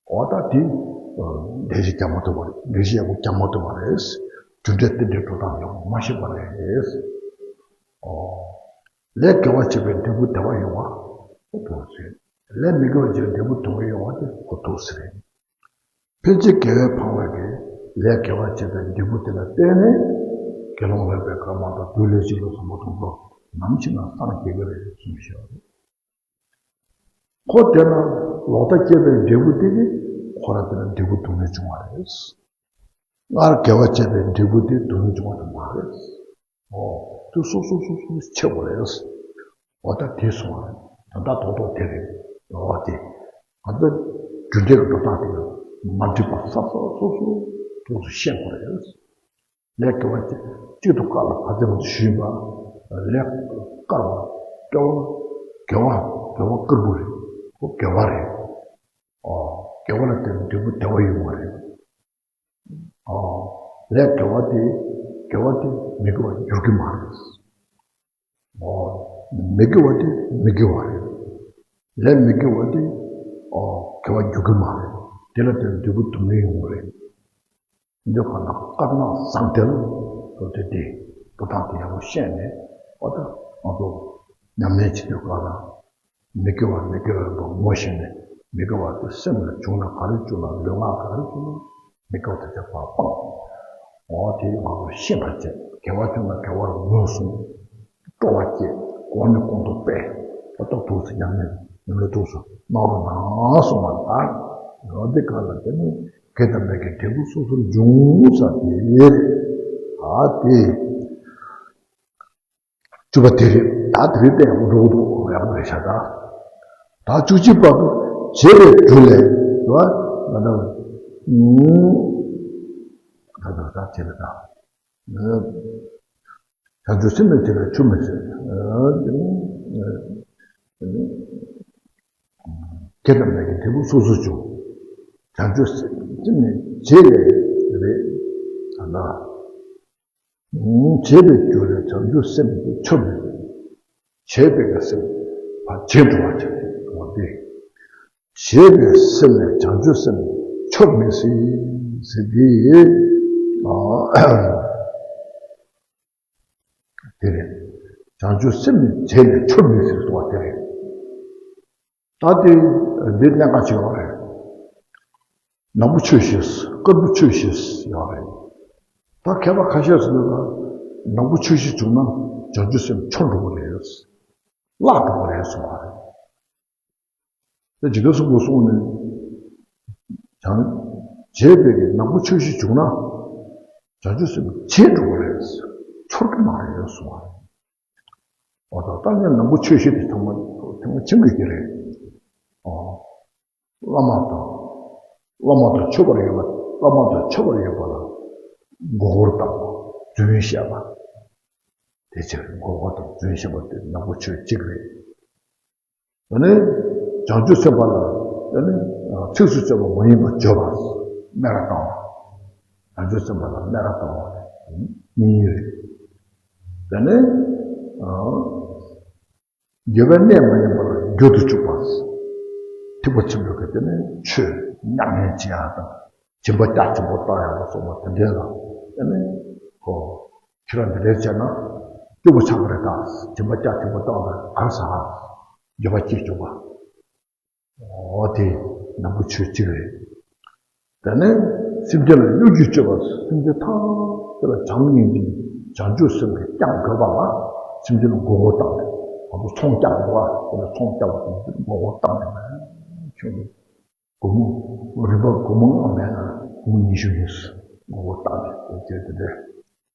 འོ་ད་དེ། ལས་གཞི་རྒྱག་མ་ཐུབ་པ་རེད། ལས་གཞི་ཡག་པོ་རྒྱག་མ་ཐུབ་པ་རེད། རྒྱུ་འབྲས་རྟེན་འབྲེལ་འགྲོ་སྟངས་ཡག་པོ་མ་ཤེས་པ་རེད། ཨོ། ལས་དགེ་བ་བྱས་པའི་འབྲས་བུ་བདེ་བ་ཡོང་བ་ཁོ་ཐུགས་སྲིད། ལས་མི་དགེ་བ་བྱས་པའི་འབྲས་བུ་སྡུག་བསྔལ་ཡོང་བ་དེ་ཁོ་ཐུགས་སྲིད་རེད། ཕན་ཆད་དགེ་བས་འཕངས་པའི་གི་ལས་དགེ་བ་བྱས་པའི་འབྲས་བུ་དེ་ལ་བརྟེན་ནས་དགེ་སློང་ལེགས་པའི་སྐར་མ་དང་བདུད་ལས་བྱེད་ལ་སོགས་པ་དང་པོ་ནམ་ཞིག་ན་སངས་རྒྱས་ཀྱི་རེད་གསུངས་བཞག་རེད། ཁོ་དེ་ན་ལོག་ལྟ་སྐྱེས་པའི་འབྲས་བུ་དེ་གིས་ཁོ་རང་དེ་ལ་འབྲས་བུ་སྡུག་བསྔལ་བྱུང་བ་རེད། སྔར་དགེ་བ་བྱས་པའི་འབྲས་བུ་དེ་སྡུག་བསྔལ་བྱུང་བ་དང་མ་རེད། ཨོ། དེ་སོ་སོ་སོ་སོ་ཆེ་བ་རེད། འོ་ད་དེ་སོང་བ་རེད། ད་ལྟ་རྡོག་རྡོག་དེ་རེད། འོ་དེ། ང་ཚོ་རྒྱུ་འབྲས་ཀྱི་འགྲོ་སྟངས་དེ་མ་འགྲིག་པ་ས་ས་སོ་སོ་སོ་སོ་ཤེས་དགོས་རེད། ལས་དགེ་བ་བྱས། གཅིག་ཏུ་དཀར་ལ་ཕ་ཚན་ཞུས་པ། ལས་དཀར་བ། དགེ་བ། དགེ་བ། དགེ་བ་དཀར་པོ་རེད། ཁོ་དགེ་བ་རེད། ཨོ། དགེ་བ་ལ་བརྟེན་ནས་འབྲས་བུ་བདེ་བ་ཡོང་བ་རེད། ཨོ། ལས་དགེ་བ་དེ། དགེ་བ་དེ་མི་དགེ་བ་འགྱུར་གྱི་མ་རེད། ཨོ། མི་དགེ་བ་དེ་མི་དགེ་བ་རེད། ལས་མི་དགེ་བ་དེ། ཨོ། དགེ་བ་འགྱུར་གྱི་མ་རེད། དེ་ལ་བརྟེན་ནས་འབྲས་བུ་སྡུག་བསྔལ་ཡོང་བ་རེད། འདི་ག་ན་དཀར་ནག་ཟང་ཐལ་དུ་དེ་དེ་འགྲོ་སྟངས་དེ་ཡག་པོ་ཤེས་ནས་འོ་ད་ང་ཚོ་ཉམས་ལེན་བྱེད་དུས་ག་ན་མི་དགེ་བ་མི་དགེ་བ་རིག་པ་ངོ་ཤེས་ནས་མི་དགེ་བ་དེ་སེམས་ལ་བྱུང་ན་ག་རེ་བྱུང་ན་ལུས་ངག་ག་རེ་བྱུང་ན་མི་དགེ་བ་དེ་ཚོ་ཕར་སྤང་། འོ་དེ་ང་ཚོ་ཤེས་པར་བྱེད། དགེ་བ་བྱུང་ན་དགེ་བ་ལ་ངོས་བཟུང་། སྤྲོ་བ་སྐྱེ། གོང་ནས་གོང་དུ་སྤེལ། ད་ལྟ་ཐུགས་སུ་ཉམས་ལེན་ཉམས་ལེན་ཐུགས་སུ་གནང་རོགས་གནང་གསུངས་པ་དང་། ཡང་འདི་ག་ལ་དེ་ནི་དགེ་དང་མི་དགེ་འབྲས་བུ་སོ་སོར་འབྱུང་ས་དེ་རེད། ད་དེ་བཅུ་པ་དེ་རེད། ད་དེ་རིང་བལྟས་ཡག་པོ་འགྲོ་གི་འདུག་ཡག་པོ་རེད་ཤག་ད་ད་བཅུ་གཅིག་པ་དུ་བྱས་པའི་རྒྱུ་ལས་རེད་བ། ད་ད་ད་ད་དེ་རེད་ད། བྱང་ཆུབ་སེམས་དང་བཅས་པའི་ཆུ་མི་ཟད། དགེ་དང་མི་དགེ་འབྲས་བུ་སོ་སོར་འབྱུང་། བྱང་ཆུབ་སེམས་ནི་བྱས་ལས་རེད། ད་ལྟ། བྱས་པའི་རྒྱུ་ལས་བྱང་ཆུབ་སེམས་ཀྱི་ཆོས་མེད། བྱས་པའི་གི་སེམས་ཕར་བྱས་འགྲོ་བ་བྱས་འོ་དེ། བྱས་པའི་སེམས་ལས་བྱང་ཆུབ་སེམས་ཆོས་མེད་ཟེར་ཟེར་དེ། དེ་རེད། བྱང་ཆུབ་སེམས་ནི་བྱས་ལས་ཆོས་མེད་ཟེར་དུ་བ་དེ་རེད། ད་དེ་འདི་གནད་འགག་ཅིག་ཡོད་རེད། ནག་པོ་ཆོས་བཞི། དཀར་པོ་ཆོས་བཞི་ཡོད་རེད། ད་མཁས་པ་ཁ་ཤས་སུ་ལ་ནག་པོ་ཆོས་བཞི་བྱུང་ན་བྱང་ཆུབ་སེམས་འཆོར་འགྲོ་གི་རེད། བརླག་འགྲོ་གི་རེད་གསུངས་པ་རེད། དེ་ཇི་ལྟར་གསུངས་པ་གསུངས་ནས། བྱང་བྱས་པའི་གི་ནག་པོ་ཆོས་བཞི་བྱུང་ན། བྱང་ཆུབ་སེམས་བྱས་འགྲོ་གི་རེད། འཆོར་གི་མ་རེད་གསུངས་པ་རེད། འོ་ད་ལྟ་ངས་ནག་པོ་ཆོས་བཞི་དེ་ཚང་མ་ཚང་མ་ཕྱིན་དགོས་ཀྱི་རེད། ཨོ། བླ་མ་དང་། བླ་མ་དང་མཆོད་པར་ཡོད་པ། བླ་མ་དང་མཆོད་པར་ཡོད་པ་ལ་མགོ་སྐོར་བཏང་བ། རྫུན་བཤད་པ། དེ་ཕྱིར་མགོ་སྐོར་དང་རྫུན་བཤད་པ་དེ་ནག་པོ་ཆོས་གཅིག་རེད། དེ་ནས་བྱང་ཆུབ་སེམས་དཔའ་ལ་དེ་ནས་ཚིགས་སུ་བཅད་པ་མ་ཡིན་པ་བརྗོད་པ། སྨད་ར་བཏང་བ། བྱང་ཆུབ་སེམས་དཔའ་ལ་སྨད་ར་བཏང་བ་གཉིས་རེད། དེ་ནས། འགྱོད་པའི་གནས་མ་ཡིན་པར་འགྱོད་དུ་བཅུག་པ། ཐེག་པ་ཆེན་པོའི་གི་དེ་ནས་ཆོས་མྱ་ངན་བྱེད་ཡག་དང་། སྦྱིན་པ་རྒྱ་ཆེན་པོ་བཏང་ཡག་ལ་སོགས་པ་དེ་འདྲའི་ལ་དེ་ནས་ཧོ། ཁྱེད་རང་འདི་འདྲའི་བྱས་ན་སྐྱོ་པོ་ཆགས་པ་རེད་ད། སྦྱིན་པ་རྒྱ་ཆེན་པོ་བཏང་ན་ག་རེ་ཟ། འགྱོད་པ་སྐྱེ་བཅུག་པ། འོ་དེ་ནག་པོ་ཆོས་གཅིག་རེད། དེ་ནས་སེམས་ཅན་ལ་གཡོ་སྒྱུ་སྤྱོད་པ། སེམས་ཅན་ཐམས་ཅད་ལ་བྱམས་སྙིང་རྗེ་བྱང་ཆུབ་སེམས་ཀྱིས་བསྐྱངས་དགོས་པ་ལ་སེམས་ཅན་ལ་མགོ་སྐོར་བཏང་ནས། ང་ཚོ་ཚོང་རྒྱག་དགོས་པ་དེ་ལ་ཚོང་རྒྱག་པ་དང་མགོ་སྐོར་བཏང་ནས་ཁྱོད་ཀྱི་སྒོར་མོ་རིན་པ་སྒོར་མོ་ལྔ་མེད་ན་སྒོར་མོ་ཉི་ཤུ་ཡིན། མགོ་སྐོར་བཏང་ནས་དེ་བྱས་དེ་འདྲའི་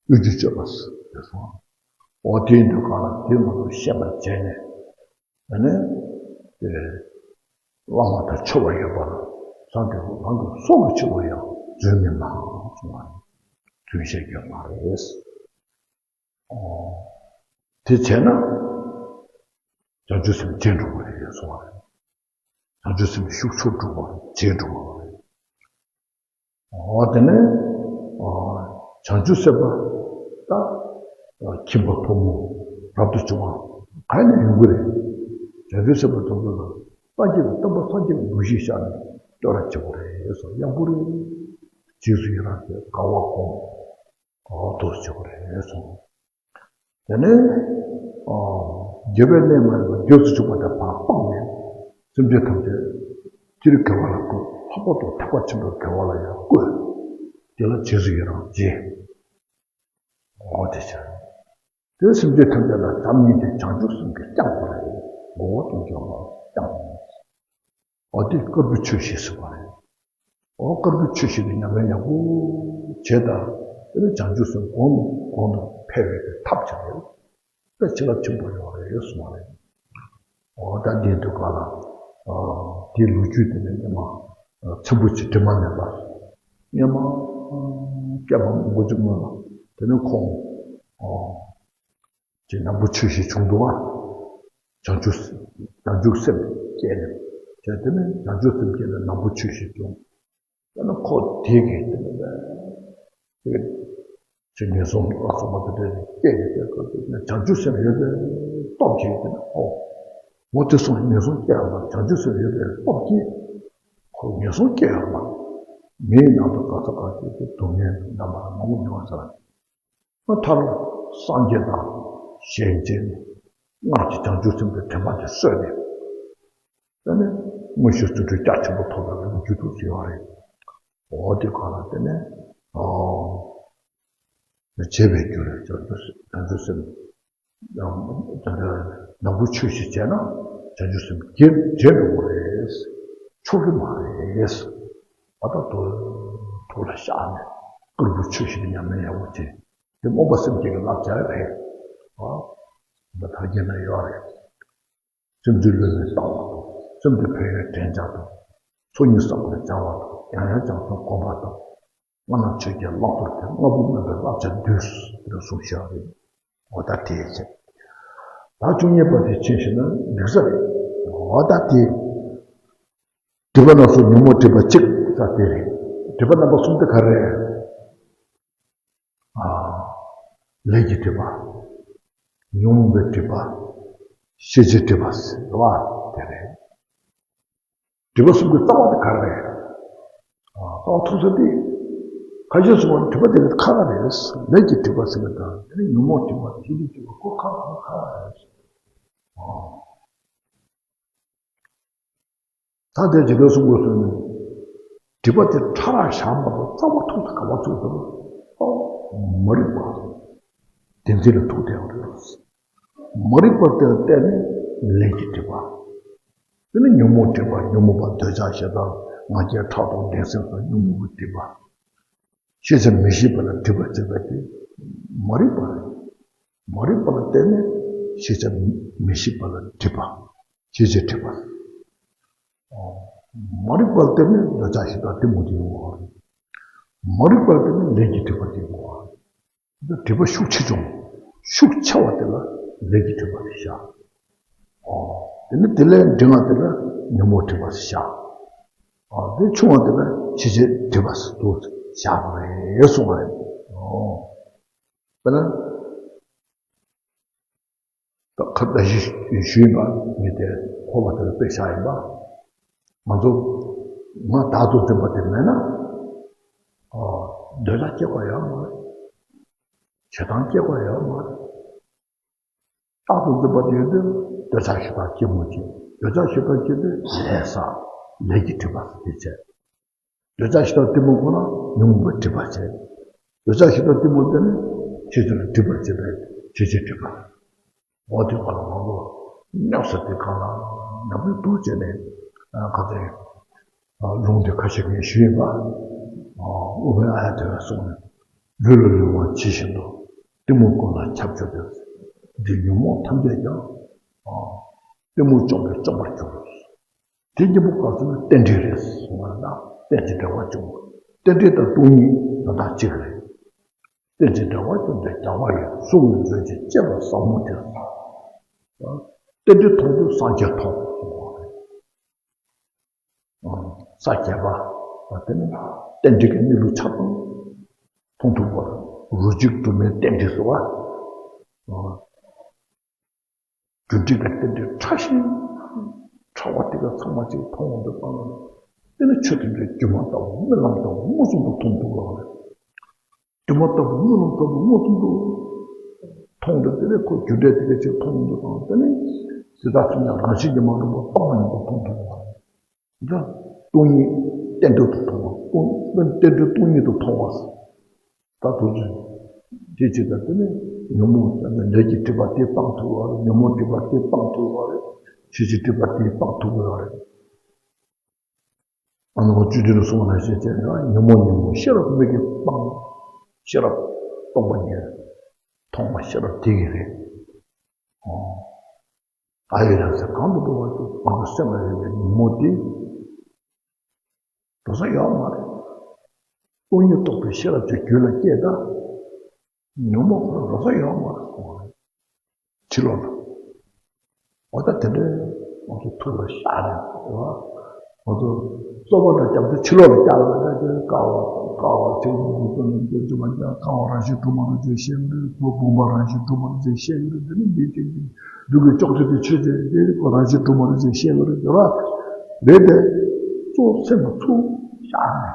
གཡོ་སྒྱུ་སྤྱོད་པ་ཟེར་སོང་། འོ་དེའི་དུས་གང་ལ་དེ་ང་ཚོ་ཤེས་པར་བྱས་ནས། དེ་ནས་དེ་བླ་མ་དང་མཆོད་པ་ཡོད་པ་ལ་སངས་རྒྱས་རང་གི་སྲོག་གི་ཆེ་བ་ཡང་རྫུན་མིན་ལ་གསུངས་པ་རྫུན་བཤད་རྒྱུ་མ་རེད། ཨོ། དེ་བྱས་ན་བྱང་ཆུབ་སེམས་བྱས་འགྲོ་གི་རེད་གསུངས་པ་རེད། བྱང་ཆུབ་སེམས་ཤུགས་ཆུང་འགྲོ་བ་རེད། བྱས་འགྲོ་བ་རེད། འོ་དེ་ནས་བྱང་ཆུབ་སེམས་དཔའ་ད་ཁྱིམ་པ་ཕོ་མོ་རབ་ཏུ་བྱུང་བ་ག་ནས་ཡོང་གི་རེད། བྱང་ཆུབ་སེམས་དཔའ་དེ་ཚོ་ལ་སངས་རྒྱས་ཀྱི་བསྟན་པ་སངས་རྒྱས་ཀྱི་འདུ་ཤེས་བཞག་ནས་སྐྱོ་ར་བྱེད་དགོས་རེད་ཟེར། ཡག་པོ་རེད། རྗེས་སུ་ཡི་རང་བྱེད། དགའ་བ་སྒོམ། འོ་དོ་བྱེད་དགོས་རེད་གསུངས། དེ་ནས་འགྱོད་པའི་གནས་མ་ཡིན་པར་འགྱོད་དུ་བཅུག་པ་དེ་ཕར་སྤངས་ནས། སེམས་ཅན་ཐམས་ཅད་སྤྱིར་དགེ་བ་ལ་བཀོད། ལྷག་པར་དུ་ཐེག་པ་ཆེན་པོའི་དགེ་བ་ལ་ཡང་བཀོད། དེ་ལ་རྗེས་སུ་ཡི་རང་བྱེད། འོ་དེ་བྱས། དེ་སེམས་ཅན་ཐམས་ཅད་ལ་བྱམས་སྙིང་རྗེ་བྱང་ཆུབ་སེམས་ཀྱིས་བསྐྱངས་པ་རེད། མགོ་སྐོར་གཏོང་རྒྱུ་ལ་བསྐྱངས། འོ་དེ་དཀར་པོའི་ཆོས་བཞི་ཟེར་བ་རེད། འོ་དཀར་པོའི་ཆོས་བཞི་དེ་ཉམས་ལེན་ཡག་པོ་བྱས་དང་། དེ་ནས་བྱང་ཆུབ་སེམས་གོང་ནས་གོང་དུ་འཕེལ་བའི་ཐབས་ཅིག་རེད། དཔེ་བྱིན་རླབས་ཆེན་པོ་ཡོད་རེད་གསུངས་པ་རེད། འོ་ད་དེའི་དུས་ག་ལ་དེའི་ལོ་རྒྱུས་དེ་ནས་སྔོན་མ་ཚེ་འཕོས་ཀྱི་དྲི་མ་མེད་པ་སྔོན་མ་བསྐལ་པ་མང་པོ་ཅིག་སྔོན་ལ་དེ་ནས་ཁོང་ཅིག་ནག་པོ་ཆོས་བཞི་བྱུང་འདུག་བ། བྱང་ཆུབ་བྱང་ཆུབ་སེམས་སྐྱེས་ནས། བྱས་དེ་ནས་བྱང་ཆུབ་སེམས་སྐྱེས་ནས་ནག་པོ་ཆོས་བཞི་བྱུང་། དེ་ནས་ཁོ་དེ་གིས་དེ་ནས་དེ་ཅིག་ངན་སོང་ལ་སོགས་པ་དེ་འདྲ་སྐྱེས་ནས་དེ་ཁོ་དེ་ནས་བྱང་ཆུབ་སེམས་ཡོད་པའི་སྟོབས་ཀྱིས་དེ་ནས་ཨོ། འོ་དེ་སོང་ངན་སོང་སྐྱེ་ཡོང་བ་བྱང་ཆུབ་སེམས་ཡོད་པའི་སྟོབས་ཀྱིས་ཁོ་ངན་སོང་སྐྱེ་ཡོང་བ། མིའི་ནང་དུ་ག་ས་ག་ཅིག་གི་སྡུག་བསྔལ་འདམ་པར་མང་པོ་མྱོང་ས། མཐར་སངས་རྒྱས་དང་གཞན་བརྒྱད་ནི་སྔར་གྱི་བྱང་ཆུབ་སེམས་དཔའི་དྲན་པ་དེ་གསོས་ནས། དེ་ནས་དངོས་ཤུགས་བརྩོན་འགྲུས་རྒྱ་ཆེན་པོ་ཐོབ་པའི་ལོ་རྒྱུས་དུ་ཡོད་རེད། འོ་དེ་ག་ལ་དེ་ནས་ཨོ། བྱས་པའི་རྒྱུ་ལས་བྱང་ཆུབ་སེམས་བྱང་ཆུབ་སེམས་ནག་པོ་ཆོས་བཞི་བྱས་ན་བྱང་ཆུབ་སེམས་བརྒྱད་བརྒྱད་འགྲོ་དགོས་རེད། ཆོག་གི་མ་རེད། ཨ་ད་དོ་ཐུགས་ལ་བཞག་ནས་དཀར་པོ་ཆོས་བཞི་ཉམས་ལེན་ཡག་པོ་བྱེད། དེ་རྨོངས་པ་སེམས་བསྐྱེད་ཀྱི་བསླབ་བྱ་རེད། ཨ། འདི་ཕལ་སྐད་ན་ཡོད་རེད། སེམས་འདུལ་བློས་མི་བཏང་བ་དང་། སེམས་འདུལ་ཕན་ཡོན་དྲན་བྱ་དང་། ཚོགས་གཉིས་བསགས་པར་བྱ་བ་དང་། ཡང་ཡང་བྱང་སེམས་སྒོམ་པ་དང་། སྔ་ན་ཆོས་ཀྱི་བླང་དོར་དེ་ལྔ་པོ་སྨོན་པའི་བསླབ་བྱ་བསྡུས། དེ་འདྲ་གསུངས་བཞག་རེད། འོ་ད་དེ་བྱས། ད་བཅུ་གཉིས་པ་དེ་ཕྱིན་ཞིག་ན་འགྲིག་ས་རེད། འོ་ད་དེ། སྒྲིབ་པ་རྣམས་སུ་ཉོན་མོངས་སྒྲིབ་པ་གཅིག་ས་དེ་རེད། སྒྲིབ་པ་རྣམ་པ་གསུམ་དེ་ག་རེ་རེད། ཨ། ལས་ཀྱི་སྒྲིབ་པ། ཉོན་མོངས་པའི་སྒྲིབ་པ། ཤེས་བྱའི་སྒྲིབ་པ་ཟེར་བ་དེ་རེད། སྒྲིབ་པ་གསུམ་གྱི་རྩ་བ་དེ་ག་རེ་རེད། ཨ། རྩ་བ་ཐུག་ས་དེ། ཁ་ཤས་སུ་བ་སྒྲིབ་པ་དེ་ག་རེ་རེད། ལས་ཀྱི་སྒྲིབ་པ་ཟེར་བ་དང་དེ་ནི་ཉོན་མོངས་སྒྲིབ་པ། ཤེས་བྱའི་སྒྲིབ་པ། ཁོ་ག་རེ་ག་རེ་རེད། ཨ། ད་དེ་ཇི་ལྟར་གསུངས་པ་སོང་ནས། སྒྲིབ་པ་དེ་ཕྲ་རགས་བཞག་མ་གཏོགས་རྩ་བ་ཐུག་ས་ག་པར་ཐུག་ཐུབ། ཨོ། མ་རིག་པ། བདེན་འཛིན་ལ་ཐུག་བསྡད་པ་རེད། མ་རིག་པ་དེ་ལ་བརྟེན་ནས་ལས་ཀྱི་སྒྲིབ་པ། དེ་ནི་ཉོན་མོངས་སྒྲིབ་པ། ཉོན་མོངས་པ་འདོད་ཆགས་ཞེ་སྡང་ང་རྒྱལ་ཕྲག་དོག་འགྲན་སེམས་སོགས་ཉོན་མོངས་པའི་སྒྲིབ་པ། ཤེས་བྱ་མི་ཤེས་པ་ལ་སྒྲིབ་པ་བྱེད་པ་དེ་མ་རིག་པ་རེད། མ་རིག་པ་ལ་བརྟེན་ནས་ཤེས་བྱ་མི་ཤེས་པ་ལ་སྒྲིབ་པ། ཤེས་བྱའི་སྒྲིབ་པ། མ་རིག་པ་ལ་བརྟེན་ནས་འདོད་ཆགས་ཞེ་སྡང་གཏི་མུག་དེ་ཡོང་བ་རེད། མ་རིག་པ་ལ་བརྟེན་ནས་ལས་ཀྱི་སྒྲིབ་པ་དེ་ཡོང་བ་རེད། འདི་སྒྲིབ་པ་ཤུགས་ཆེ་ཆུང་། ཤུགས་ཆེ་བ་དེ་ལ་ལས་ཀྱི་སྒྲིབ་པ་དེ་བཞག་ཨོ། དེ་ནི་དེ་ལས་འབྲིང་བ་དེ་ལ་ཉོན་མོངས་སྒྲིབ་པ་ཟེར་བཞག་ཨོ། དེ་ཆུང་བ་དེ་ལ་ཤེས་བྱའི་སྒྲིབ་པ་ཟེར་དུ་བཞག་པ་རེད་གསུངས་པ་རེད། ཨོ། དཔེར་ན། ད་ཁ་བརྡ་ཞིག་ཞུས་ཡིན་པ། ངས་དེ་འཁོར་བ་དེ་ལ་དཔེ་བཞག་ཡིན་པ། ང་ཚོ་ང་བདག་ཏུ་འཛིན་པ་དེ་མེད་ན། ཨ། འདོད་ཆགས་སྐྱེ་བ་ཡོད་མ་རེད། ཞེ་སྡང་སྐྱེ་བ་ཡོད་མ་རེད། བདག་ཏུ་འཛིན་པ་དེ་ཡོད་དུས་འདོད་ཆགས་ཞེ་སྡང་སྐྱེ་མུས་ཀྱི། འདོད་ཆགས་ཞེ་སྡང་སྐྱེ་དུས་ལས་བསགས། ལས་ཀྱི་སྒྲིབ་པ་དེ་བྱས། འདོད་ཆགས་ཞེ་སྡང་གཏི་མུག་ཁོ་ན་ཉོན་མོངས་པའི་སྒྲིབ་པ་བྱས། འདོད་ཆགས་ཞེ་སྡང་གཏི་མུག་དེ་ནི་ཤེས་བྱ་ལ་སྒྲིབ་པར་བྱེད་པའི་ཤེས་བྱའི་སྒྲིབ་པ། འོ་དེ་བར་ལ་ང་ཚོ་ཉམས་སུ་དེ་གང་ལ་ཉམས་སུ་འདུག་བྱས་ནས། ཨ། ག་ཚོད། ཨ། ལུང་དེ་ཁ་ཤས་ངས་ཞུས་ཡིན་པ། ཨ། ཨུཏྤལ་ཨཱརྱ་དེ་ལ་སོགས་ནས། ལུས་ལ་ལུས་པ་ཇི་བཞིན་དུ། གཏི་མུག་ཀུན་ལ་ཁྱབ་བྱེད་པའི། འདི་ཉོན་མོངས་ཐམས་ཅད་ཀྱང་། ཨ། གཏི་མུག་བཅོམ་པས་བཅོམ་པར་འགྱུར། དེ་གཉིས་པོ་ག་ཚོད་ནི་རྟེན་འབྲེལ་རེད་གསུངས་པ་ན། རྟེན་ཅིང་འབྲེལ་བར་འབྱུང་བ། རྟེན་འབྲེལ་དང་སྟོང་ཉིད་དོན་དག་གཅིག་རེད། རྟེན་ཅིང་འབྲེལ་བར་འབྱུང་བའི་བདེན་པ་ཡིན། གཟུང་བའི་མཛོད་ཅིག་ཅེས་པ་ཟབ་མོ་དེ། རྟེན་འབྲེལ་མཐོང་དུས་སངས་རྒྱས་མཐོང་། སངས་རྒྱས་པ་དེ་ནི་རྟེན་འབྲེལ་གྱི་གནས་ལུགས་ཆ་ཚང་མཐོང་ཐུབ་པ། རོ་གཅིག་གྲུབ་མའི་རྟེན་འབྲེལ་ཟེར་བ། རྒྱུ་འབྲས་ཀྱི་རྟེན་འབྲེལ་ཕྲ་ཞིང་ཕྲ་བ་དེ་ག་ཚང་མ་ཅིག་མཐོང་འོང་དུས་ཙམ་ལ། དེ་ནི་ཆོས་དེ་འདྲའི་སྒྱུ་མ་ལྟ་བུ་རྨི་ལམ་ལྟ་བུ་མངོན་སུམ་དུ་མཐོང་ཐུབ་པ་རེད། སྒྱུ་མ་ལྟ་བུ་རྨི་ལམ་ལྟ་བུ་མངོན་སུམ་དུ་མཐོང་དུས། དེ་ནས་ཁོ་རྒྱུ་འབྲས་དེ་ག་ཅིག་མཐོང་འོང་དུས་ཙམ་ལ། དེ་ནི་གཞི་བདག་ཐོབ་ནས་རང་བཞིན་གྱིས་མ་གྲུབ་པ་སྟོང་པ་ཉིད་དུ་མཐོང་ཐུབ་པ་རེད། འདི་སྟོང་ཉིད་གཏན་གྲོགས་སུ་མཐོང་བ། སྟོང་། རྟེན་འབྲེལ་སྟོང་ཉིད་དུ་མཐོང་བ། ད་དུ་ཅི། དེ་ཅི་ལྟར་དེ་ནི་ཉོན་མོངས་ལས་ཀྱི་སྒྲིབ་པ་དེ་སྤང་ཐུབ་པ་རེད། ཉོན་མོངས་སྒྲིབ་པ་དེ་སྤང་ཐུབ་པ་རེད། ཤེས་བྱའི་སྒྲིབ་པ་དེ་སྤང་ཐུབ་པ་རེད། ཨ་ནི་བཅུ་བདུན་ལ་གསུངས་པ་ནང་བཞིན་བྱས་ན། ཉོན་མོངས་ཉོན་མོངས་ཤེས་རབ་མིག་གིས་སྤང་། ཤེས་རབ་སྟོང་པ་ཉིད་མཐོང་བ་ཤེས་རབ་དེ་གིས་རེད། ཨོ། ད་ཡོད་ཡང་ཟེར་གང་དུ་འགྲོ་བར་འགྱུར། ང་ཚོ་སེམས་ལ་ཡོད་པའི་ཉོན་མོངས་དེ་འགྲོ་ས་ཡོད་མ་རེད། སྟོང་ཉིད་རྟོགས་པའི་ཤེས་རབ་ཀྱིས་རྒྱུད་ལ་སྐྱེས་ད། ཉོན་མོངས་ཁོ་རང་འགྲོ་ས་ཡོད་མ་རེད་གསུངས་པ་རེད། ཕྱི་ལོགས་ལ། འོ་ད་དེ་འདྲའི་ང་ཚོ་ཐུགས་ལ་བཞག་ནས་རེད་བ། ང་ཚོ་བསམ་པ་ལ་བརྒྱབ་སྟེ་ཕྱི་ལོགས་ལ་བཀྱག་ལ་བཀྱག་ཀྱི། ཀ་བ་ཀ་བ་ཚིག་འདི་ཚོ་ནི་འདི་ཚོ་མ་བཀྱག་ཀ་བ་རང་བཞིན་གྲུབ་མ་རེད་ཅེས་བཤད་ཀྱི་རེད། ཁོ་བུམ་པ་རང་བཞིན་གྲུབ་མ་རེད་ཅེས་བཤད་ཀྱི་རེད། འདི་ནི་འདི་བྱེད་ཀྱི་འདུག་གི། ཅོག་ཙེ་དེ་ཆོས་ཅན་དེ་ཁོ་རང་བཞིན་གྲུབ་མ་རེད་ཅེས་བཤད་ཀྱི་རེད། རེད་བ། རེད་དེ། གཙོ་སེམས་ལ་ཚུར་བཞག་ནས།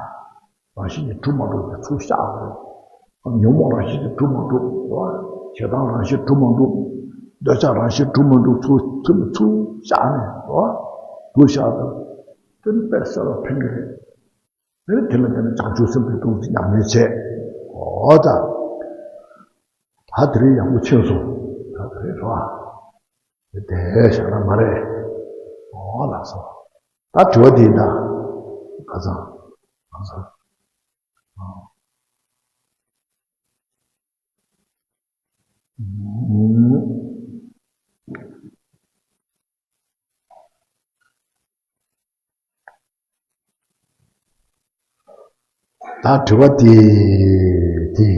རང་བཞིན་གྱིས་གྲུབ་མ་གྲུབ་དེ་ཚུར་བཞག་དགོས། ཉོན་མོངས་རང་བཞིན་གྱིས་གྲུབ་མ་གྲུབ། རེད་བ། ཞེ་སྡང་རང་བཞིན་གྲུབ་མ་གྲུབ། འདོད་ཆགས་རང་བཞིན་གྲུབ་མ་གྲུབ། ཚུར་ཚུར་ཚུར་བཞག་ནས། རེད་བ། དུ་བཞག་དང་། དེ་ནི་དཔེ་གསལ་བ་ཕན་གྱི་རེད། དེ་ནི་དེ་ལ་དེ་ནི་བྱང་ཆུབ་སེམས་དཔའི་ཐུགས་སུ་ཉམས་ལེན་བྱས། འོ་ད། ད་དེ་རིང་ཡག་པོ་ཕྱིན་སོང་། ད་དེ་རིང་རེད་བ། དེ་བཞག་ན་མ་རེད། འོ་ལགས་སོ། ད་དྲི་བ་འདི་ཡིན་ད། ཁ་སང་། ཁ་སང་། ཨ། ཨུམ། ད་དྲི་བ་དེ་དེ།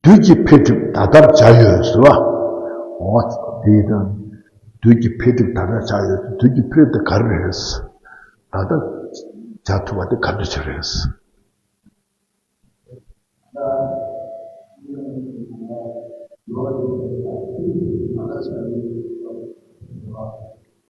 བདུད་ཀྱི་འཕེལ་འགྲིབ་ད་ལྟར་བྱ་ཡོད་ཟེར་བ། འོ་དེ་དང་། བདུད་ཀྱི་འཕེལ་འགྲིབ་ད་ལྟར་བྱ་ཡོད། བདུད་ཀྱི་འཕེལ་འགྲིབ་དེ་ག་རེ་རེད། ད་ལྟ་ བྱ་ཐུབ་པ་དེ་ག་འདྲ་ཅིག་རེད།